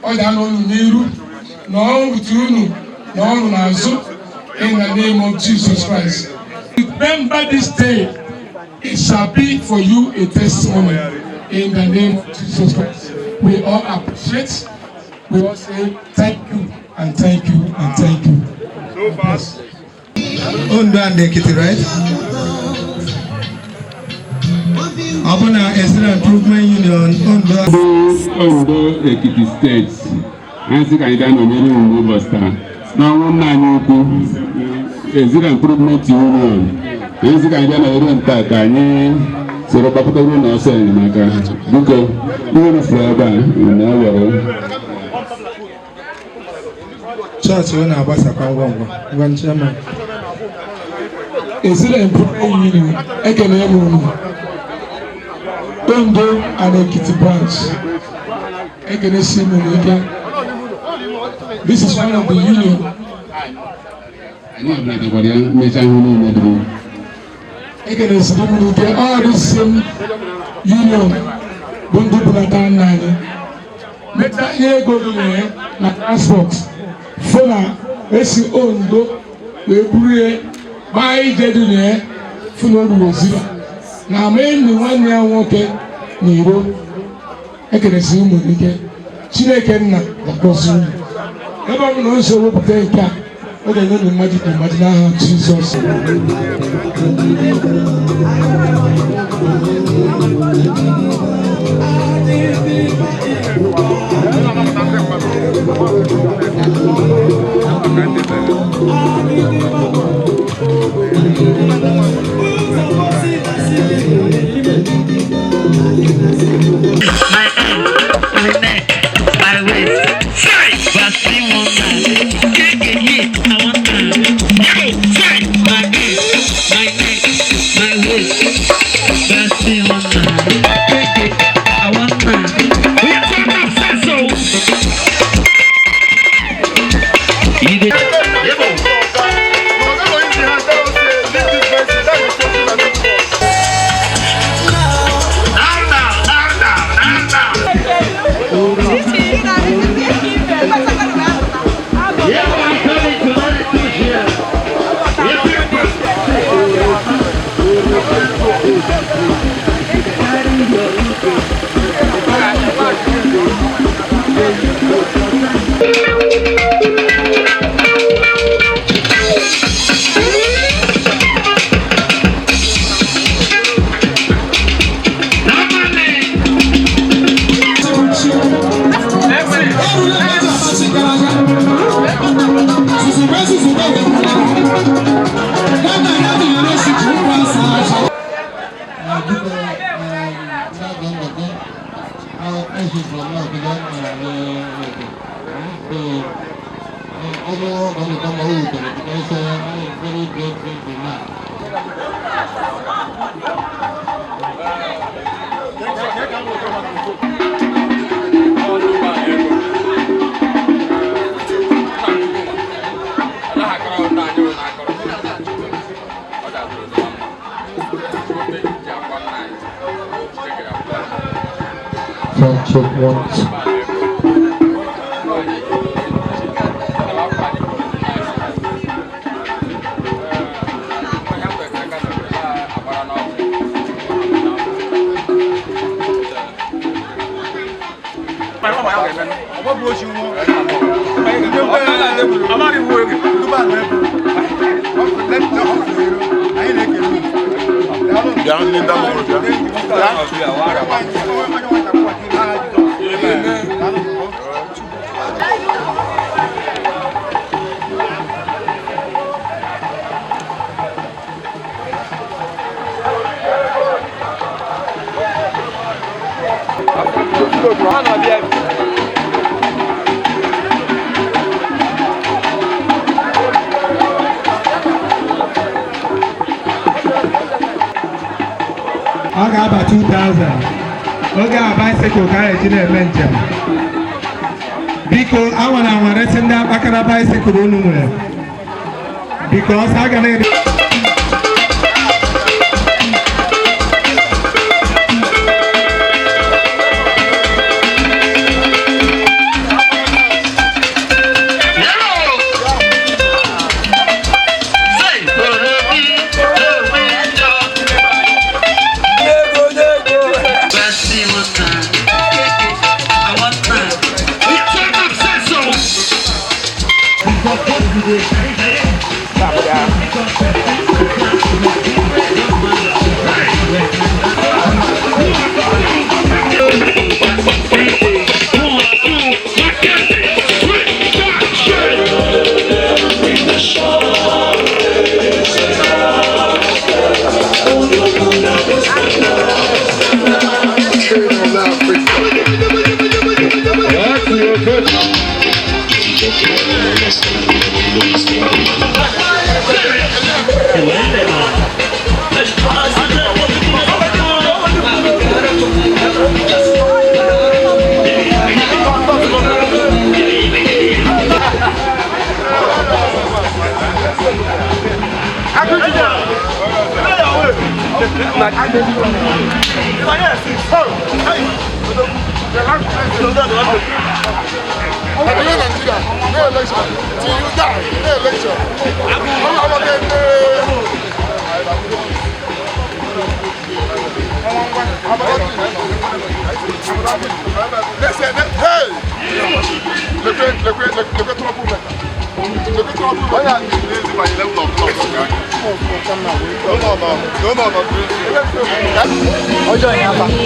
ọ ga-anọ unu n'iru na ọ unu na ọrụ n'azụ in the name of Jesus Christ. Remember this day, it shall be for you a testimony in the name of Jesus Christ. We all appreciate, we all say thank you and thank you and thank you. So fast. Ondo and Ekiti, right? Ọ bụ na Ezira Improvement Union Ondo. Ndị Ondo Ekiti Steeti, anyị sị ka anyị bịa nọnyere unu n'ụbọchị taa n'ọnwụ nna anyị ukwu Ezira Improvement Union. Anyị sị ka anyị bịa nọnyere unu taa ka anyị soro gbapụtara unu ọsọ enyemaka. Biko, ihe unu fụrụ ebe a unu ewere. Chọọchị ọ na-agbasakwa ngwa ngwa ngwa, chairman. Ezira Improvement Union, ekene m unu. Ondo and Ekiti branch, ekene si m unu ike. This is one of the union. Anyị ọbụla bịakwara ya mechaa ihe niile dị mma. Ekene si m unu ike. All this same union bụ ndị bulata nna anyị meta ihe ego dị na ya na transport fụ na esi Ondo wee buru ya gbaa ije dị na ya, fụ na o ruru Ezira na ama enyi nwanne ya nwoke na iro. Ekelesi ụmụ ike. Chineke nna ga-agọzi unu ebe ọ bụla o si wepụta nke a, ọ ga-enye unu mmaji na mmaji n'aha Jizọs. My head, my neck, my waist. Vaccine one man. KKK, I want man. My head, my neck, my waist. Vaccine one man. KKK, I want man. We are talking about so. You dey. Sound check one two. Bịa ndị ndamụrụ bịa. Bịa. Ọ ga-aba 2000. Oge a bicycle ka a eji na-eme njem. Biko, anwara anwa resi ndị akpakara bicycle unu nwere. Because a ga na-ere.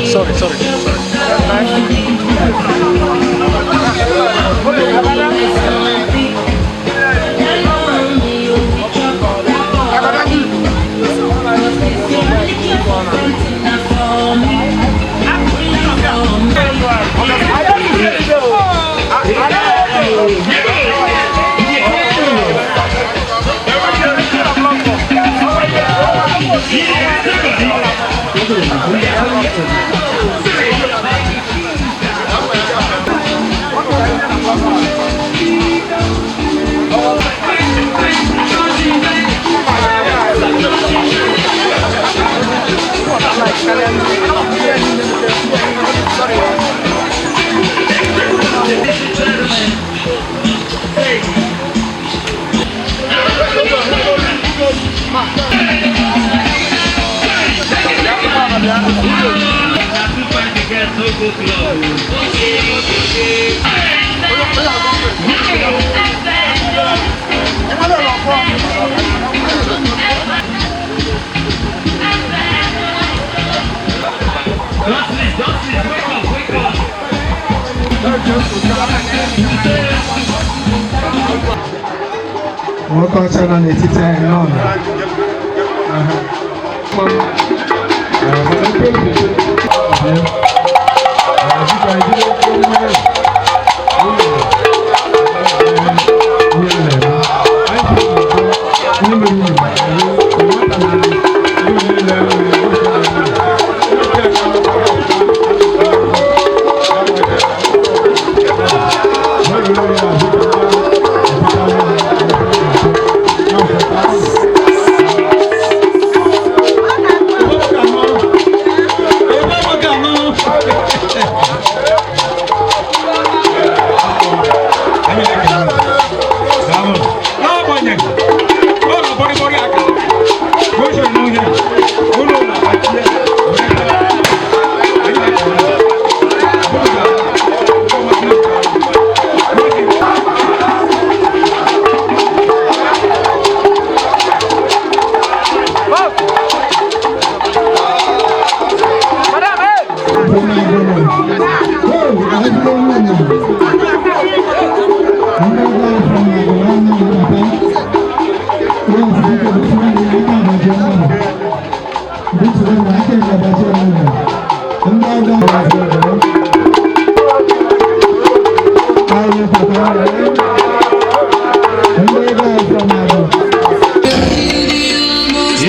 Sorry, sorry, Nwoke ọcha nọ n'etiti anyị nọ na.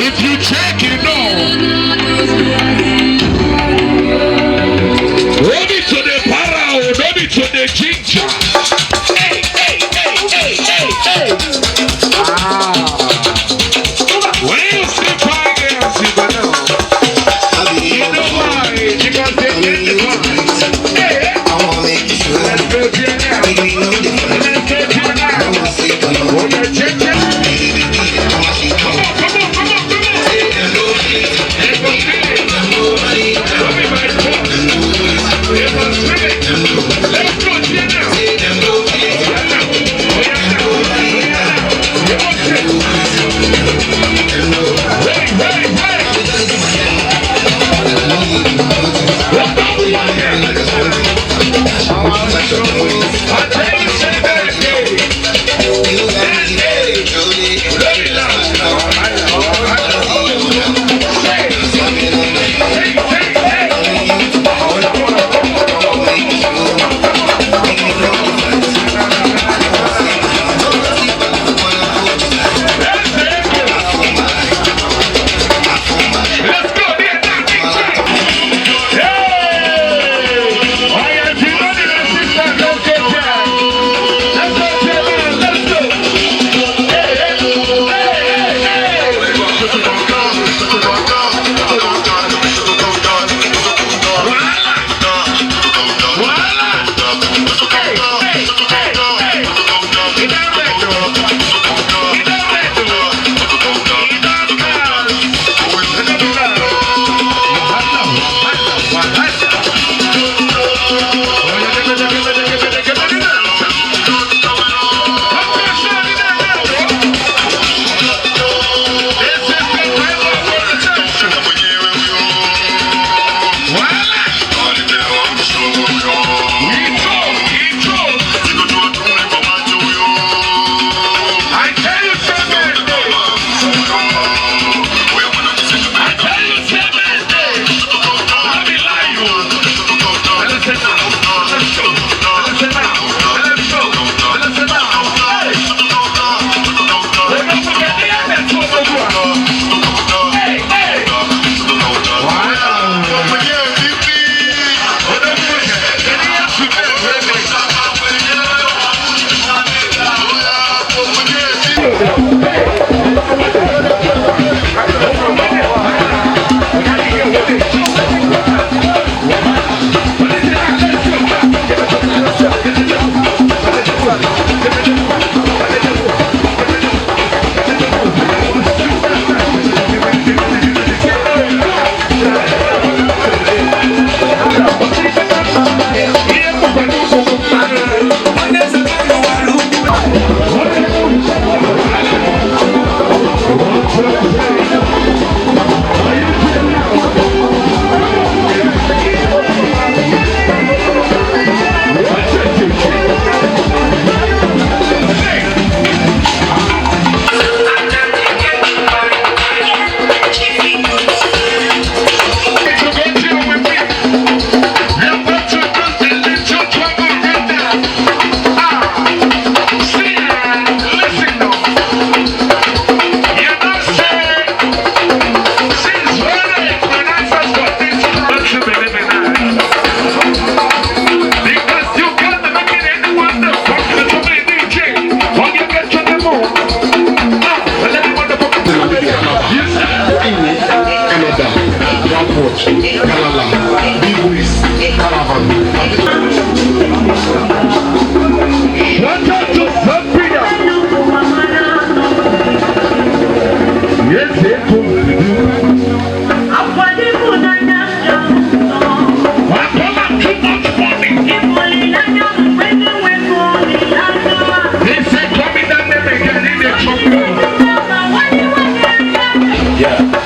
If you check, you know.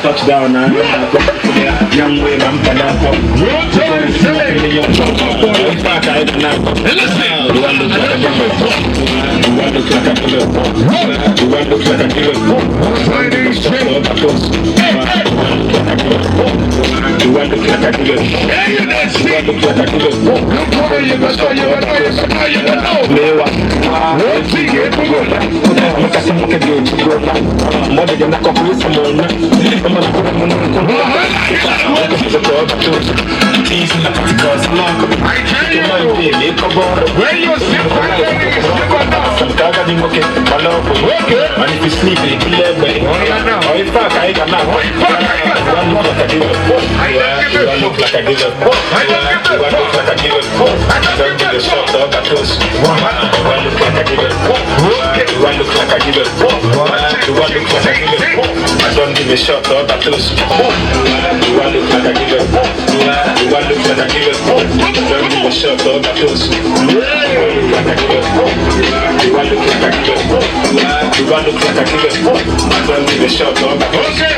Touchdown now. Young way, man, Ndị nwoke gbala ọgwụ, mana if you sleep, ebule egbe. Ọ ife a ka anyị ga na-akọ. Do I look like I give a fuck? Do I look like I give a fuck? Do I look like I give a fuck? Don't give a shot, dog, I toast. Do I look like I give a fuck? Do I look like I give a fuck? Do I look like I give a fuck? I don't give a shot, dog, I toast. Do I look like I give a fuck? Do I look like I give a fuck? Don't give a shot, dog, I toast. Do I look like I give a fuck? Do I look like I give a fuck? Do I look like I give a fuck? I don't give a shot, dog, I toast. Okay,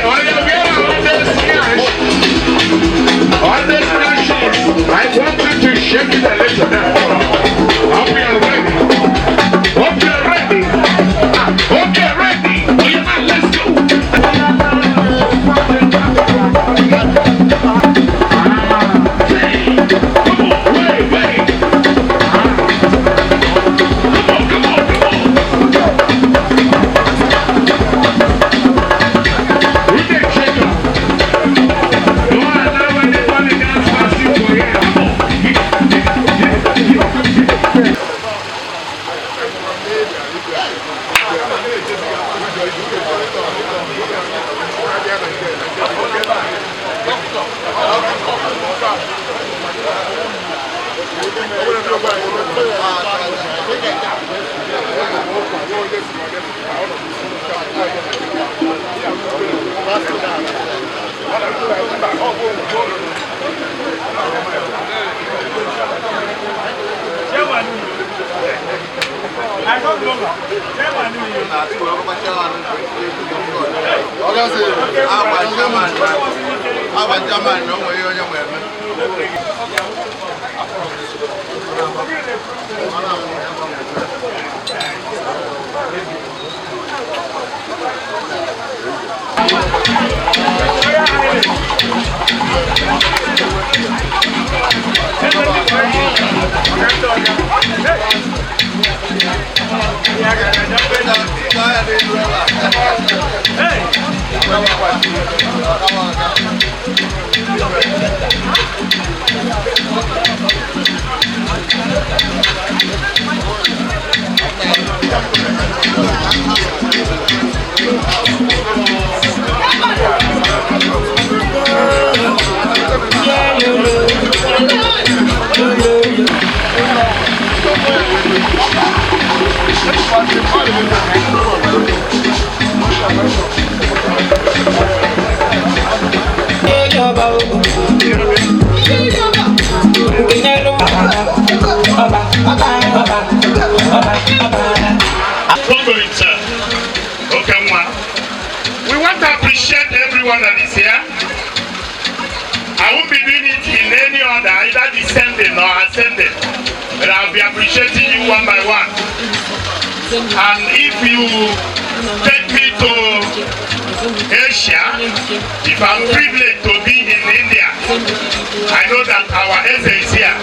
on this nation, I want you to shake it a little bit. Hope you're ready. Hope you're ready. Hope you're ready. Oh, yeah, man, let's go. Come on, wait, wait. Come on, come on, come on. Who dey shake am? Don't allow anybody dance pass you for here. Come on. I don't know. Agba chairman na o nwere ihe onye nwe eme. Going, sir. Okay, one. We want to appreciate everyone that is here. I won't be doing it in any order, either descending or ascending, but I'll be appreciating you one by one. And if you take me to Asia, if I'm privileged to be in India, I know that our Eze is here.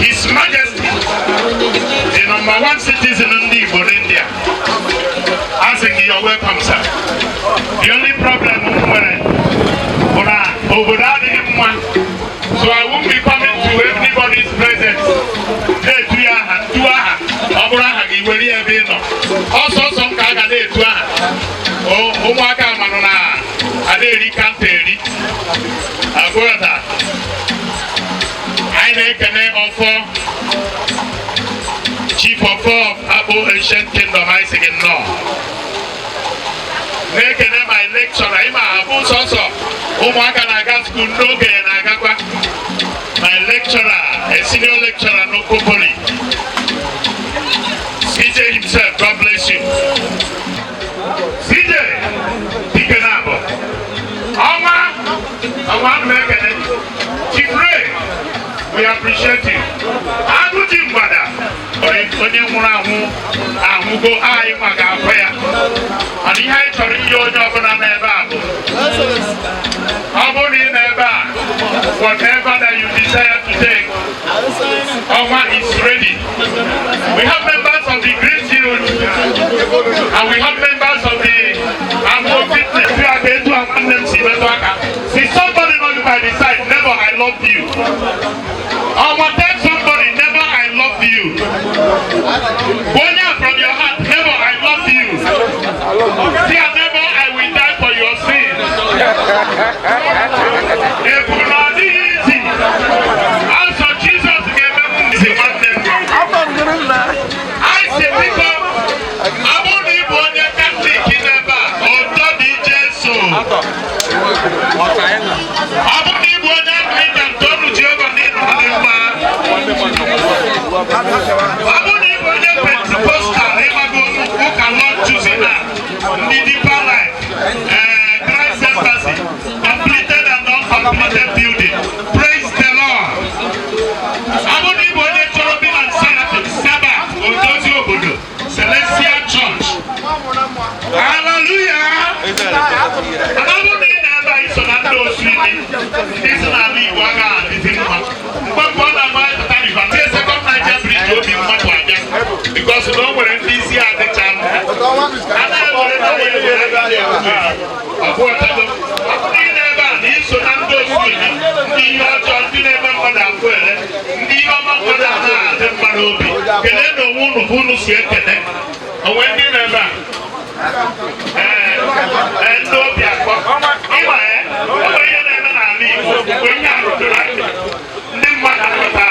His Majesty, the number one citizen in India. Asking you're welcome, sir. The only problem so I won't be coming to anybody's presence. Also, some kind of ụmụaka manụ na ada-eri kanta eri agwọta. Anyị na-ekene ọfọ Chief ọfọ of Akpo Ancient Kingdom, anyị sị gị nnọọ. Na-ekene my lecturer, ịma abụ sọsọ ụmụaka na-aga school ndị okenye na-agakwa. My lecturer, a senior lecturer n'Oko Poly, CJ himself, God bless you. CJ, dike na-abụ. Ọnwa, ọnwa anụ ekene. Chief Ray, we appreciate you. Agụji mgbada, onye nwụrụ anwụ anwụgo anyị maka afọ ya. Mana ihe anyị chọrọ inye onye ọbụla n'ebe a bụ, ọ bụrụ na ị nọ ebe a, whatever that you desire to take, Ọnwa is ready. We have members of the Green Shield and we have members of the Ammo Fitness. We are going to have. See somebody know you by the side, never I love you. Ọnwa, tell somebody, never I love you. Bonya from your heart, never nwere obi. Kelee na onwe unu ka unu si ekele. Onwe ndị nọ ebe a. Ee, ndị obi akpọ. Ịma ya, ọ bụ ihe na-eme n'ala Igbo mgbe ihe a rụtụrụ aka. Ndị mmadụ anọta.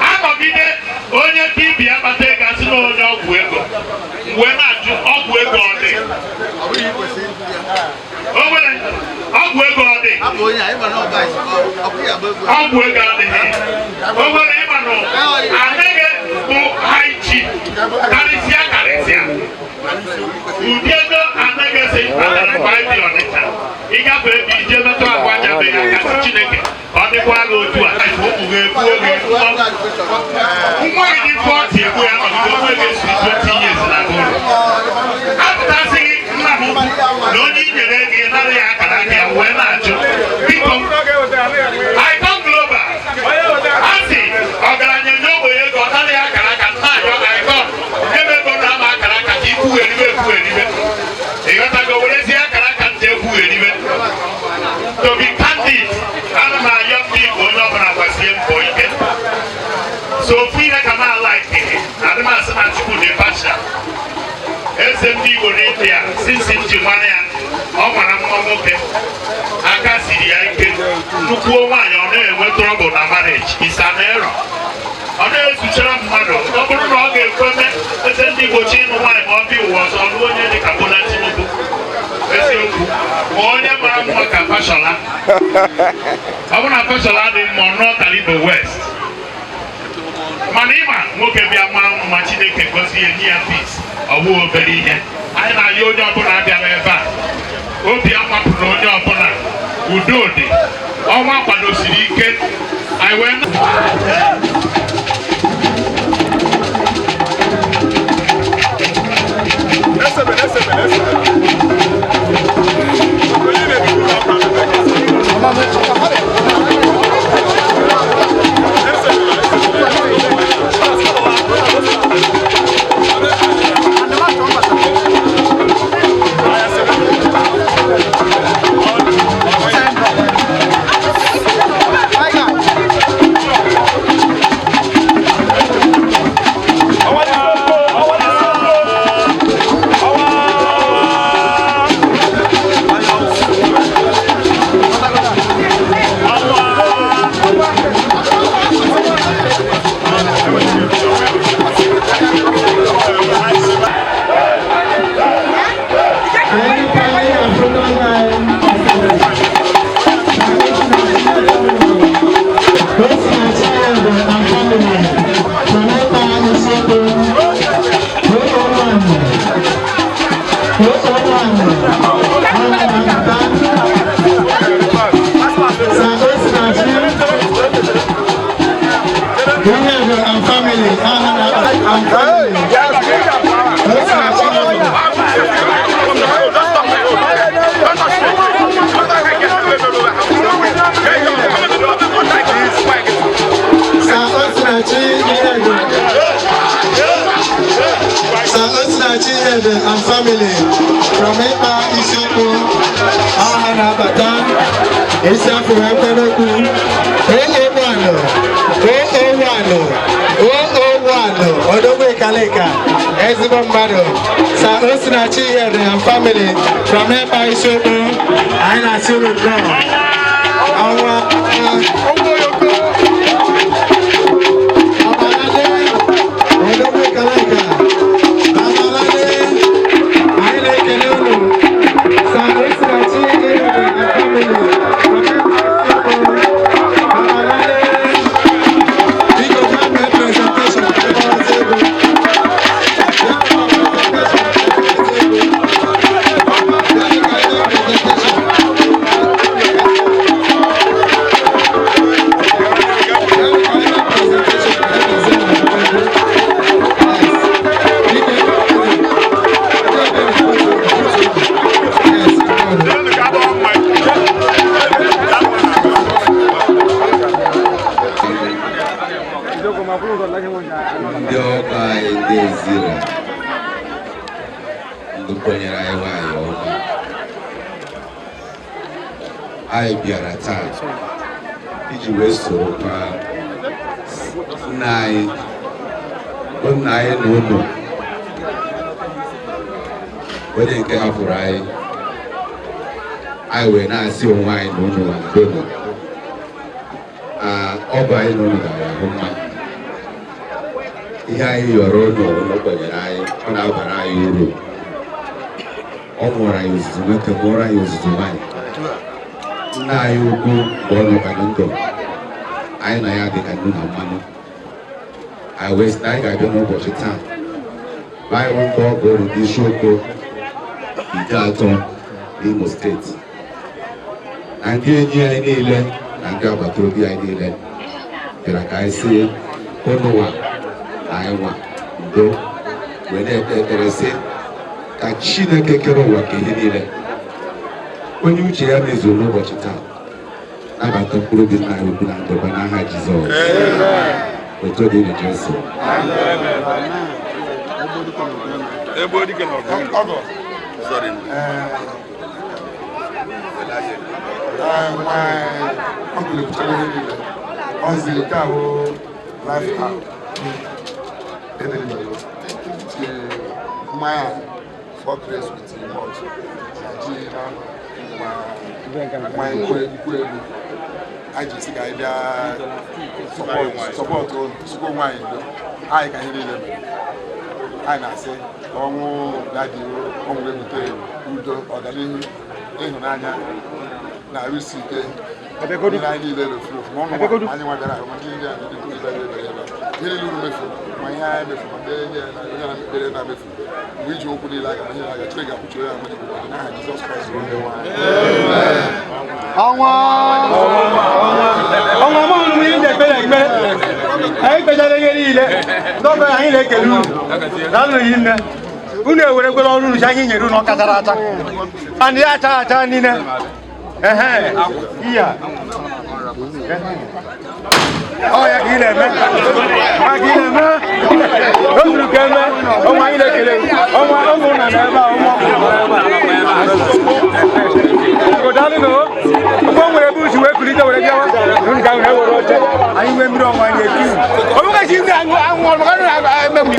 Anọgide onye dibịa kpata ego asị na onye ọgwụ ego. Mgbe na-ajụ ọgwụ ego ọ dị. O nwere ọgwụ ego ọ dị. Ọgwụ ego adịghị. O nwere ịma na anaghị bụ high chief karịsịa karịsịa. Ụdị ego anaghị esi kpatara mgbe anyị dị Ọnịcha. Ịgafe ebe ije metụ akwa aja be ya kasị Chineke ka ọ dịkwa gị otu a. Ụmụ ga-egbu oge nwa gị dị 40 egbu ya nọgide onwe gị esi 20 years na ụlọ. Apụtasịghị nna m na onye i nyere ego ị nara ya akara aka ya wee na-ajụ biko Icon Global a sị ọgaranya nye ogbenye ego ọ nara ya akara aka na-ayọ Icon ebe ego na-ama akara aka ka ikwugheribe ekwugheribe ịghọtago werezie akara aka ndị ekwugheribe. To be candid, ana m ayọ ndị Igbo onye ọbụla gbasie mbọ ike. So ofu ihe ka m alaike adị m asị na Chukwu dị pasha. Eze ndị Igbo n'ite ya sinsi nji mara ya ọ mara mma nwoke aka siri ya ike nnukwu nwaanyị ọ na-enwe trọbụl na marriage is an error. Ọ na-ezuchara mmadụ ọ bụrụ na ọ ga-ekwe mee eze ndị Igbo chi ịnụ nwaanyị ma ọ bịa ụwa ọzọ lụọ onye dị ka Bola Tinubu eziokwu ma onye mara mma ka Fashola. Ọ bụrụ na Fashola dị mma ọ nụọ Talibo West. Mana ịma nwoke bịa maa mma Chineke gozie nye ya peace ọ bụghị obere ihe. Anyị na-ayọ onye ọbụla bịara ebe a obi amapụrụ onye ọbụla udo dị ọnwa kwadosiri ike anyị wee And family from Ekpa Isiokwu aha na-abata Isiafụ Ekwenokwu 001 001 001 Odogwu Ikalika ezigbo mmadụ Sir Osinachi Ihede and family from Ekpa Isiokwu anyị na-asị unu nnọọ ọnwa Odogwu Ikalika. Ndị ọgọ anyị ndị Ezira ndị kwenyere anyị nwayọ ọma anyị bịara taa iji wee sorokwa nna anyị Bụ nna anyị na ụlọ onye nke hapụrụ anyị, anyị wee na-asị onwe anyị na ụnụ ndo ọ bụ anyị na ụnụ gara ahụ mma. Ihe anyị yọrọ ụnụ, ụnụ kwenyere anyị, ọ na-abara anyị uru. Ọ mụrụ anyị ozuzu nwoke, mụọrọ anyị ozuzu nwaanyị. Nna anyị ukwu, mgbe ọ nọkwa na ndụ, anyị na ya dị ka nnu na mmanụ. Anyị wee sị na anyị ga-abịa n'ụbọchị taa. Anyị ndị ọgọ uru n'Isiokpo Ideato n'Imo Steeti na ndị enyi anyị niile na ndị agbata obi anyị niile bịara ka anyị sị ụnụnwa na anyị nwa ndo, wee na-ekpe ekpere sị ka Chineke kere ụwa ka ihe niile, onye uche ya mezuru n'ụbọchị taa, nabata mkpụrụ obi nna anyị ukwu na ndokwa n'aha Jizọs. Otu dị na Jesu. Ọgọ. Sorry. My uncle ekwuchara ihe niile. Ọzi nke a bụ life hack. Edere mmanya four crates with malt na ji na ma mmanya nkwụ elu. Anyị ji si ka anyị bịa support sukwo nwaanyị ndo anyị ka ihe niile mere. Anyị na-asị ka ọnwụ daddy ọnwụ ebute udo, ọganihu, ịhụnanya na arụsi ike ndị anyị niile n'ofu ofu, ma ọnụ anyị nwa bịara ahụ, ma ndị ndị a, ndị nkụzi bịara ebe ebe a. Ihe niile unu mefuru, ma ihe anyị mefuru, ma ndị enyi na onye na-ekpere na-emefu mgbe iji okwu niile aga, ma ihe aga, Chineke ga-akwụchiri ya mmadụ gbogbo n'aha Jizọs Kraịst bụ onye nwe anyị. Ọnwa ọnwa mụrụ m ihe ji ekpere ekpere, anyị kpechara ihe niile. Ndị anyị na-ekele unu na anụghị nne unu ewerekwere ọrụ unu si anyị nyere unu, ọ kachara acha and ya acha acha niile. Ehe, iya ọ ya ka ị na-eme, ya ka ị na-eme, o zuru ka eme. Ọnwa, anyị na-ekele ọnwa ọnwa na ebe a, ọnwa daalụ. Ọgbọ nwere ebe usi wee kulite were bịawa unu ka unu ewere oche anyị nwee mmiri ọnwa anyị eku ọbụgachi ndị aṅụ aṅụ ọrụ maka na emegbu.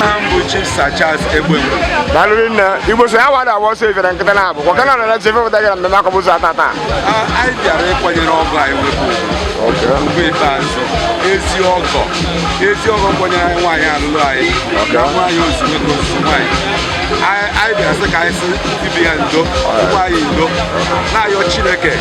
Aha m bụ Chief Sir Charles Egbengwu. Daalụ nne. Igbo so ya wada awọ ọsọ efere nkịta na-abụ. Kwa kana na efe pụta gị na mmemme akwamozu a tata. Anyị bịara ịkwanyere ọgọ anyị wepụ ugwu ikpeazụ, ezi ọgọ, ezi ọgọ kwanyere anyị nwaanyị alụlụ anyị na nwaanyị ozu nwoke, ozu nwaanyị. Anyị bịara sị ka anyị sị ibe ya ndo, ụkwụ anyị ndo, na-ayọ Chineke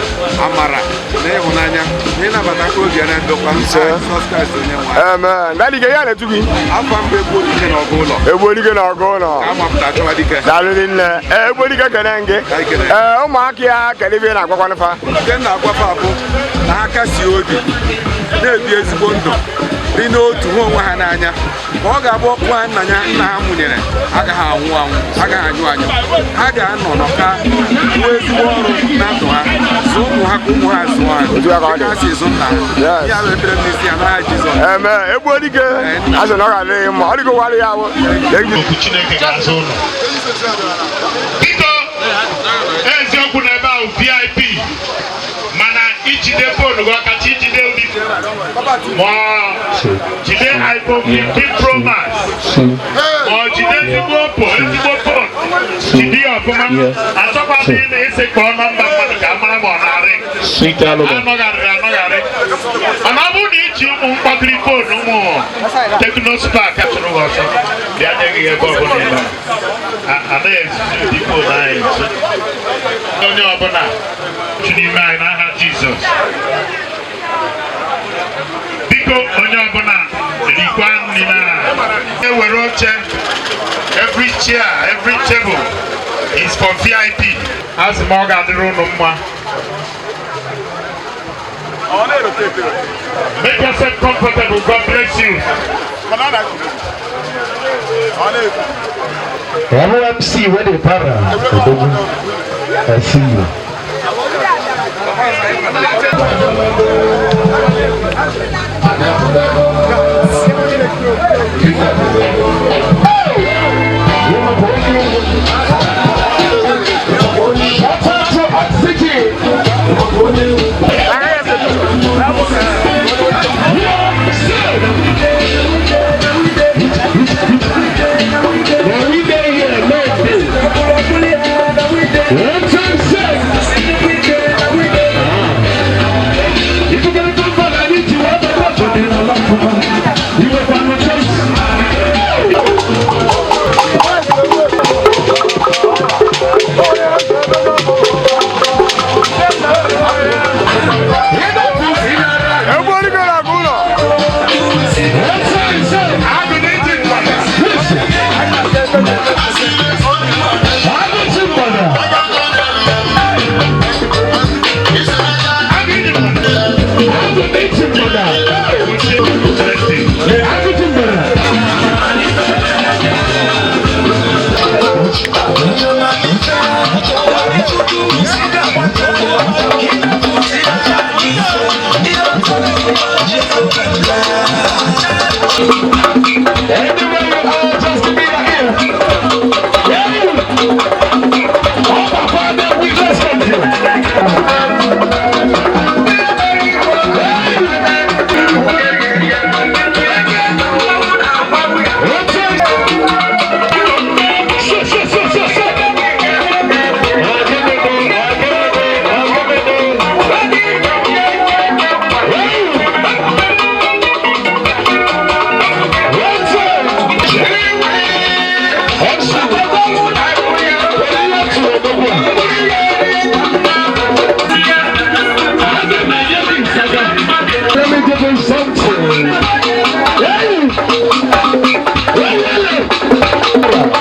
amara na ịhụnanya na ịnabata mkpụrụ obi ya na ndokwa. Jizọs Kraịst onye nwe anyị. Amen. Daddy, ke ya na-etu gị? Afọ mbụ, Egbu Dike na ọgụ ụlọ. Egbu Dike na ọgụ ụlọ. Ka amapụta chọwa dike. Daalụ nne. Ee, Egbu Dike, kene gị. Ee, ụmụaka ya, kedu ife ị na-agwakwanụ fa? Nke m na-agwafa bụ na ha kasie obi, na-ebi ezigbo ndụ dị n'otu, hụ onwe ha n'anya, ka ọ ga-abụ ọkụ ha nna ya nna ha mụnyere agaghị anwụ anwụ, agaghị anyụ anyụ. Ha ga-anọ nọka rụọ ezigbo ọrụ na ndụ ha, zụọ ụmụ ha ka ụmụ ha zụọ ha dịka ha si zụ nna ha. Ya bụ ekpere m n'isi ya n'aha Jizọs. Amen. Egbu Dike, azụ na ọ ga-adị gị mma. Ọ dịgo warị ya bụ. Okwu Chineke ga-azụ ụlọ. Biko, eziokwu na ebe ahụ VIP, mana ijide phone gị, ọkacha ijide ụdị ma ọ jide iPhone 15 Pro Max, ma ọ jide ezigbo Oppo, ezigbo phone, jide ya ọfụma. Achọkwa m ị na-ese kpọọ nọmba mmadụ ka a mara ma ọ na-arị anọgharịrị anọgharị, mana ọ bụrụ na iji ụmụ mkpakịrị phone, ụmụ Tecno Spark, achụrụ gị ọsọ bịa nye gị ebe ọbụla ị nọ. Anaghị ezuzu ụdị phone anyị nso. Onye ọbụla ju n'ime anyị n'aha Jizọs. Biko, onye ọbụla rikwa nri na ewere oche. Every chair, every table is for VIP. Asị m, ọ ga-adịrị unu mma. Make yourself comfortable. God bless you. MMC wey dey para Odogwu, I see you. Shout out to Hot City. Now we dey here, no dey. One time set. If you gonna come back, I need you. What the fuck? You were from the church. Egbu Dike na ọgụ ụlọ. One time set. Listen. Agụchi mgbada. Agụchi mgbada. Agụchi mgbada. Anywhere you are, just to be here. Yeah. Oh, my Father, we bless you. Let me give you something. Hey! Hey, hey, hey!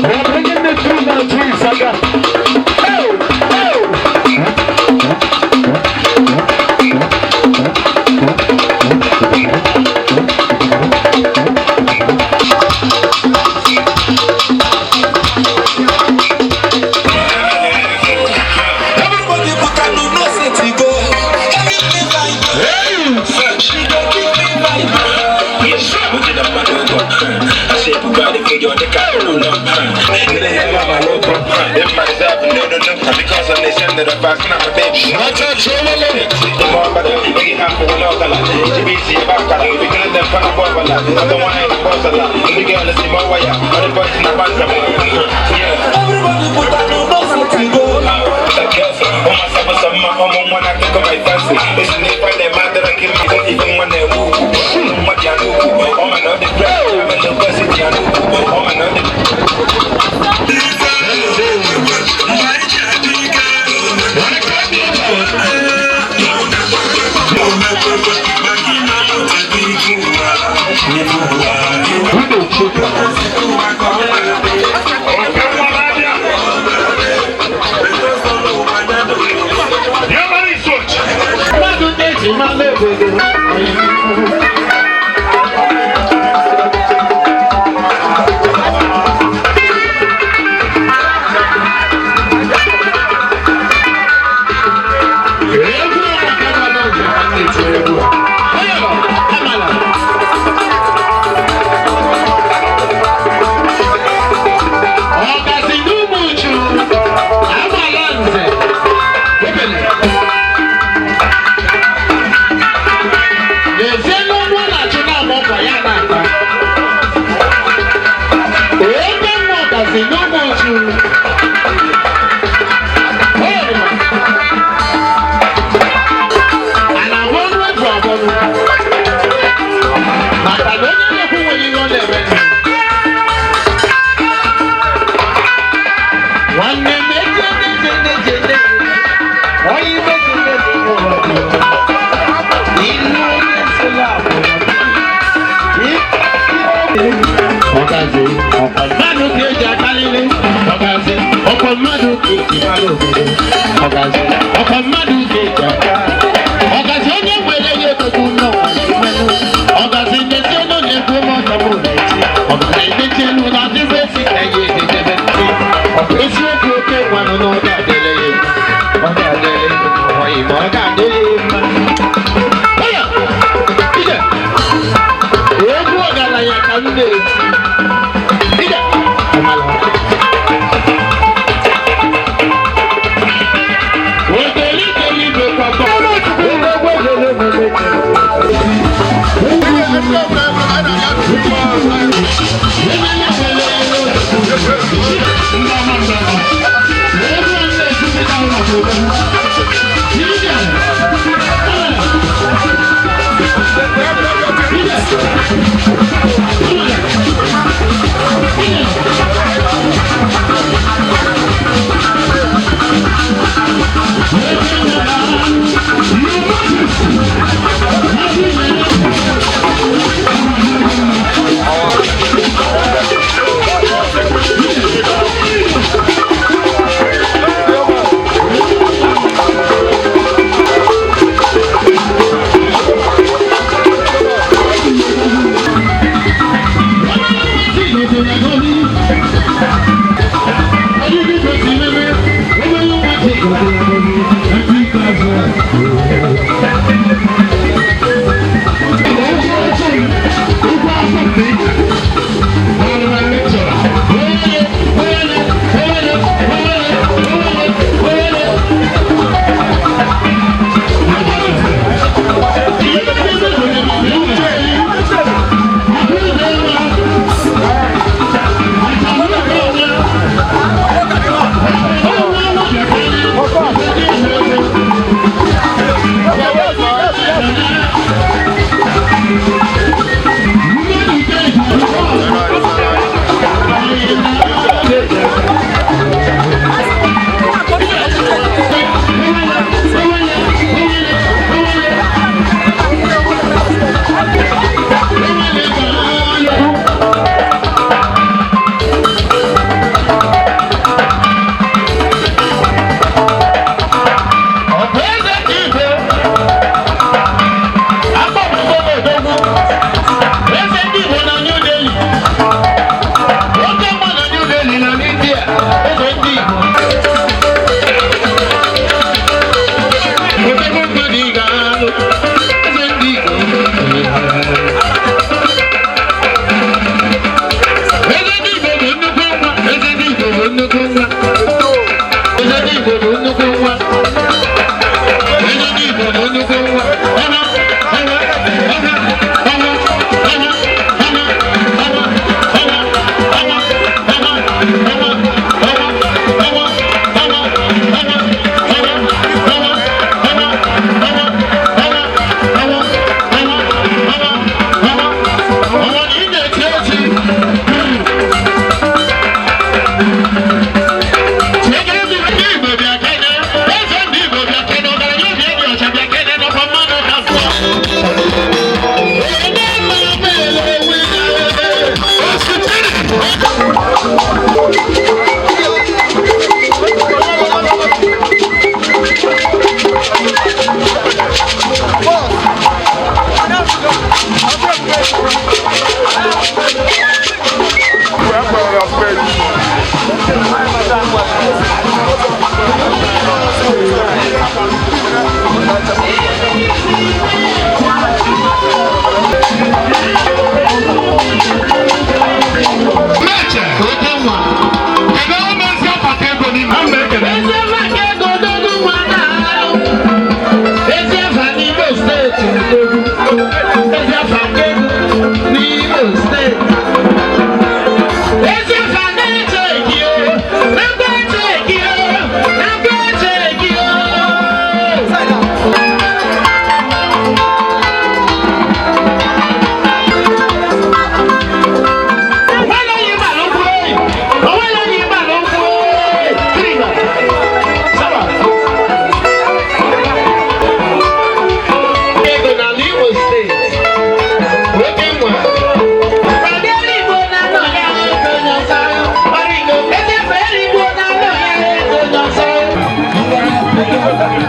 We're bringing the truth now to you, Saga. Hey! Hey! Everybody put a no no set it go. Give me vibe. She go give me vibe. Yes, we did a man go. I say Bugatti for your the car no no. In the hell of a local. If myself no no Because I'm the fast now, baby. Everybody put that no something go.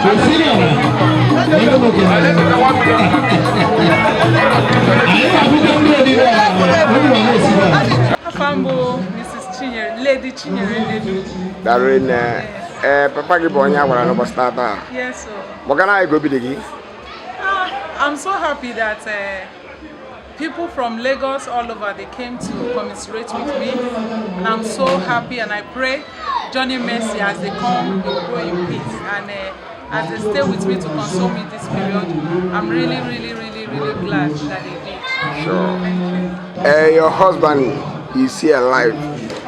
Osiri ọra. Anyị ga-abụkwa ndị oriri a, obi ọha esiri ọra. Afa m bụ Mrs. Chinyere, Lady Chinyere Nnedu. Daalụ nne. Ee, papa gị bụ onye a gwara n'ụbọchị tata. Yes, sir. Gbagara anyị ka obi dị gị. Ah, I'm so happy that people from Lagos all over, they came to commiserate with me. And I'm so happy, and I pray Johnny Mercy, as they come, they will go in peace. And as they stay with me to console me this period, I'm really, really, really, really glad that they did. Sure. Your husband is here alive.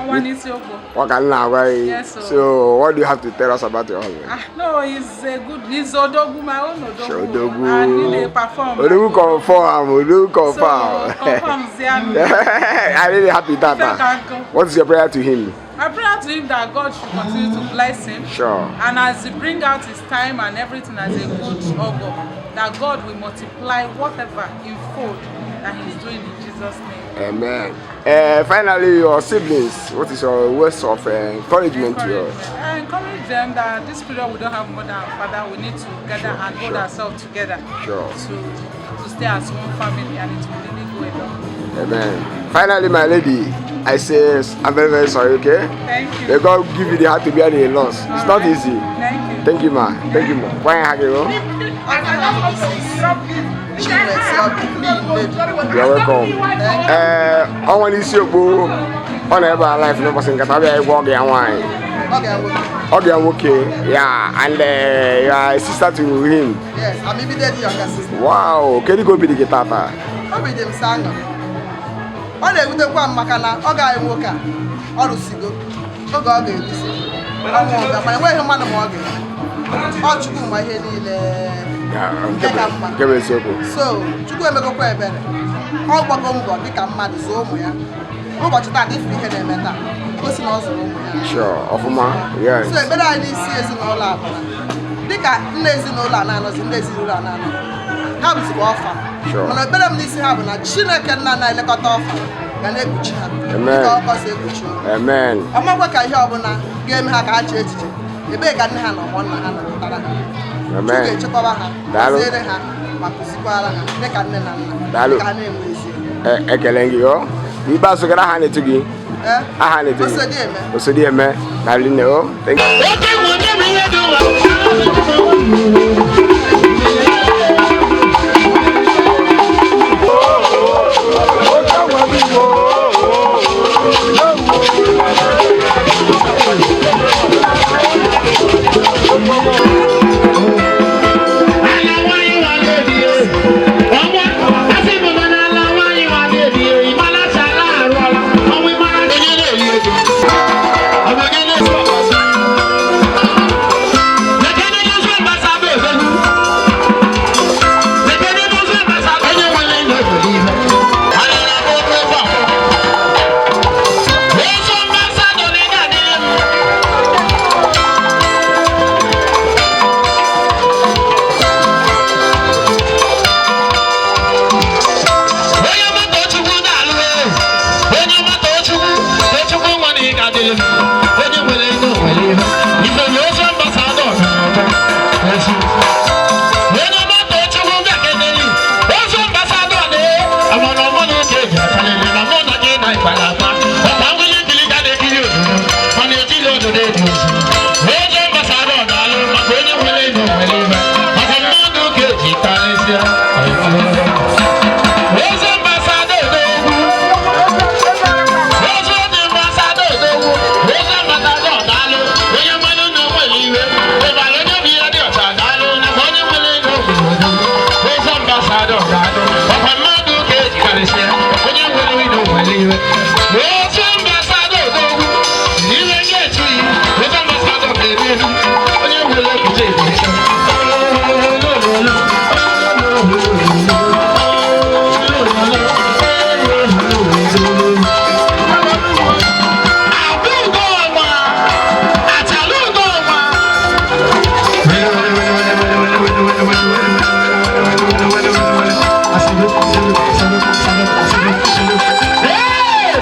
Ọnwa n'isi okwu. What can I gwa Yes, sir. So, what do you have to tell us about your husband? Ah, no, he's a good, he's Odogwu, my own Odogwu. Odogwu. And he dey perform. Odogwu confirm, Odogwu confirm. So, confirm, Zianu. I'm really happy that. Thank you. What is your prayer to him? I pray to him that God should continue to bless him. Sure. And as he bring out his time and everything as a good ogo, that God will multiply whatever in fold that he's doing in Jesus' name. Amen. Finally, your siblings, what is your words of encouragement to your? I encourage them that this period we don't have mother and father, we need to gather and hold ourselves together to stay as one family, and it will really go a long way. Amen. Finally, my lady, I say I'm very, very sorry, okay? Thank you. May God give you the heart to bear the loss. It's not easy. Thank you. Thank you, ma. Thank you, ma. Why are you? You're welcome. Ọnwa n'isi okpu ọ nọ ebe a life n'ụbọchị nkata ọbịa ịgwa ọgụ ya nwaanyị. Ọgụ ya nwoke, yeah, and you are a sister to him. Yes, I'm immediately younger sister. Wow, kedu ka obi dị gị tata? Obi dị m sọ aṅụrị. Ọ na-ewutekwa m maka na ọ gaghị nwoke a, ọ rụsigo oge ọ ga-erusi. Ọ nwụọ mana enweghị mmadụ ma ọ ga-eru. Ọ Chukwu ma ihe niile nke ka mma. Nke bụ eziokwu. So, Chukwu emegokwa ebere. Ọ gbago mbọ dịka mmadụ zụọ ụmụ ya. Ụbọchị taa dịfere ihe na-eme taa. O si na ọ zụrụ ụmụ ya. Sure, ọfụma. Yes. So ekpere anyị n'isi ezinụlọ a bụ na dịka nne ezinụlọ a na-anọzi, nne ezinụlọ a na-anọ, ha bụzikwa ọfa. Sure. Mana ekpere m n'isi ha bụ na Chineke nna na-elekọta ọfa ga na-ekpuchi ha Amen. dịka ọkọ si ekpuchi ụlọ. Amen. Ọmakwa ka ihe ọbụla ga-eme ha ka ha chee echiche ebee ka nne ha na ọgbọ nna ha nọpụtara ha. Chukwu Amen. ga-echekwaba ha, Daalụ. kụziere ha ma kụzikwara ha dịka nne na nna Daalụ. ka ha na-enwe ezi. Ekele gị o. N'ikpeazụ gara aha na-etu gị. Eh? Aha na-etu gị. Osodieme. Osodieme. Daalụ nne o. Thank you. Hey!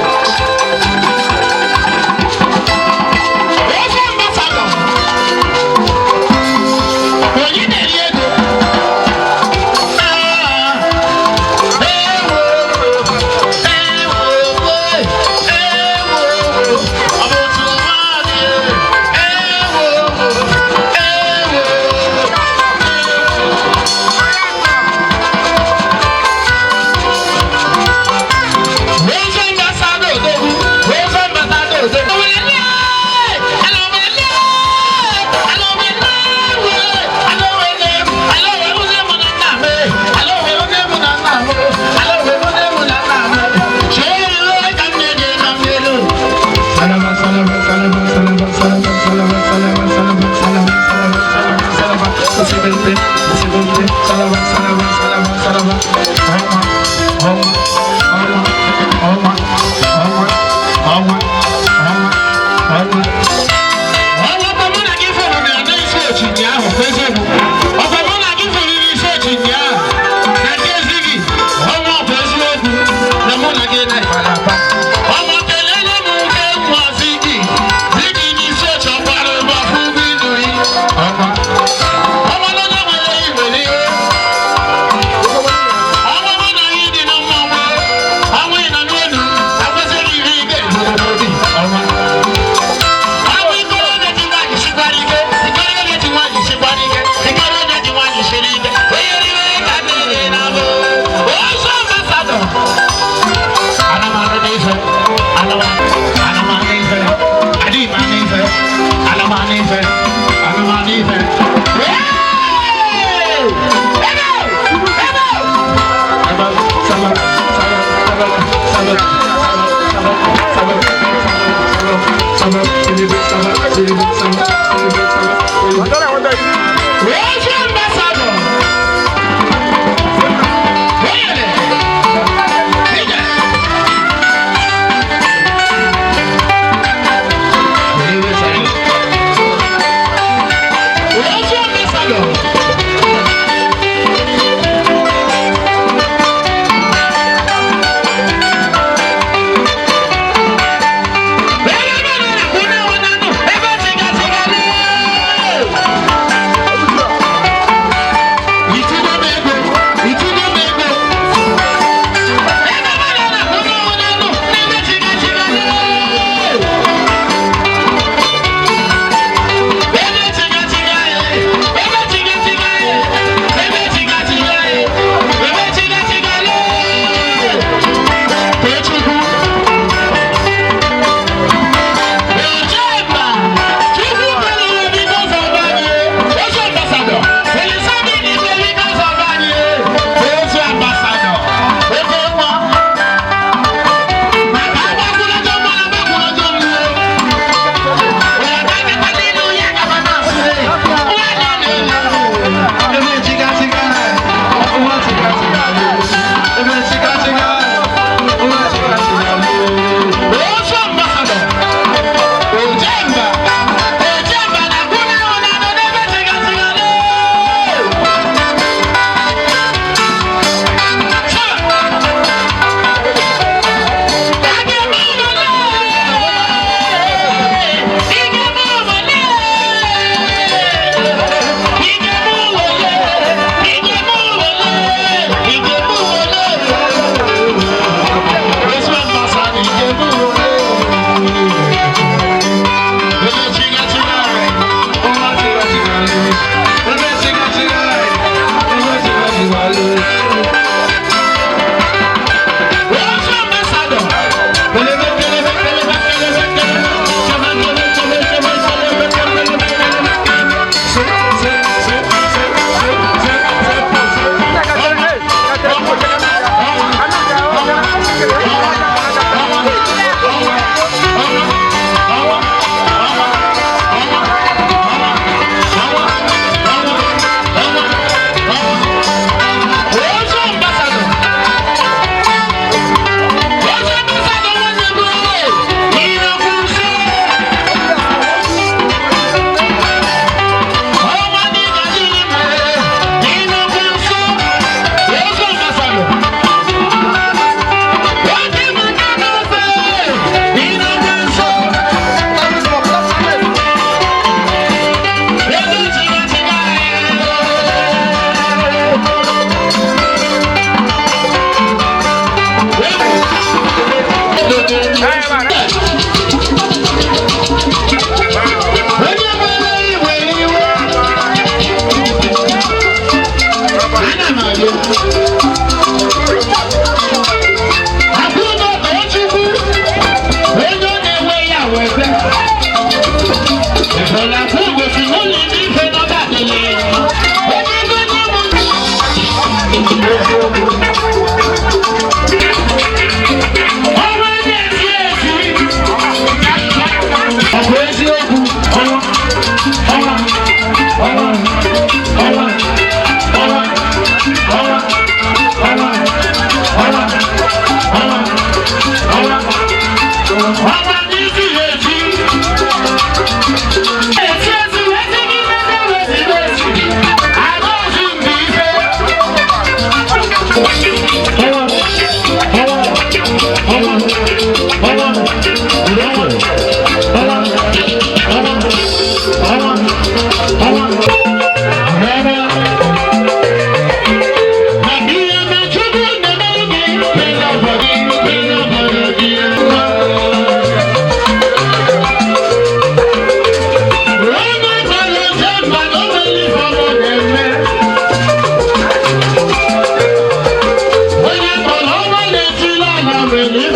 Onye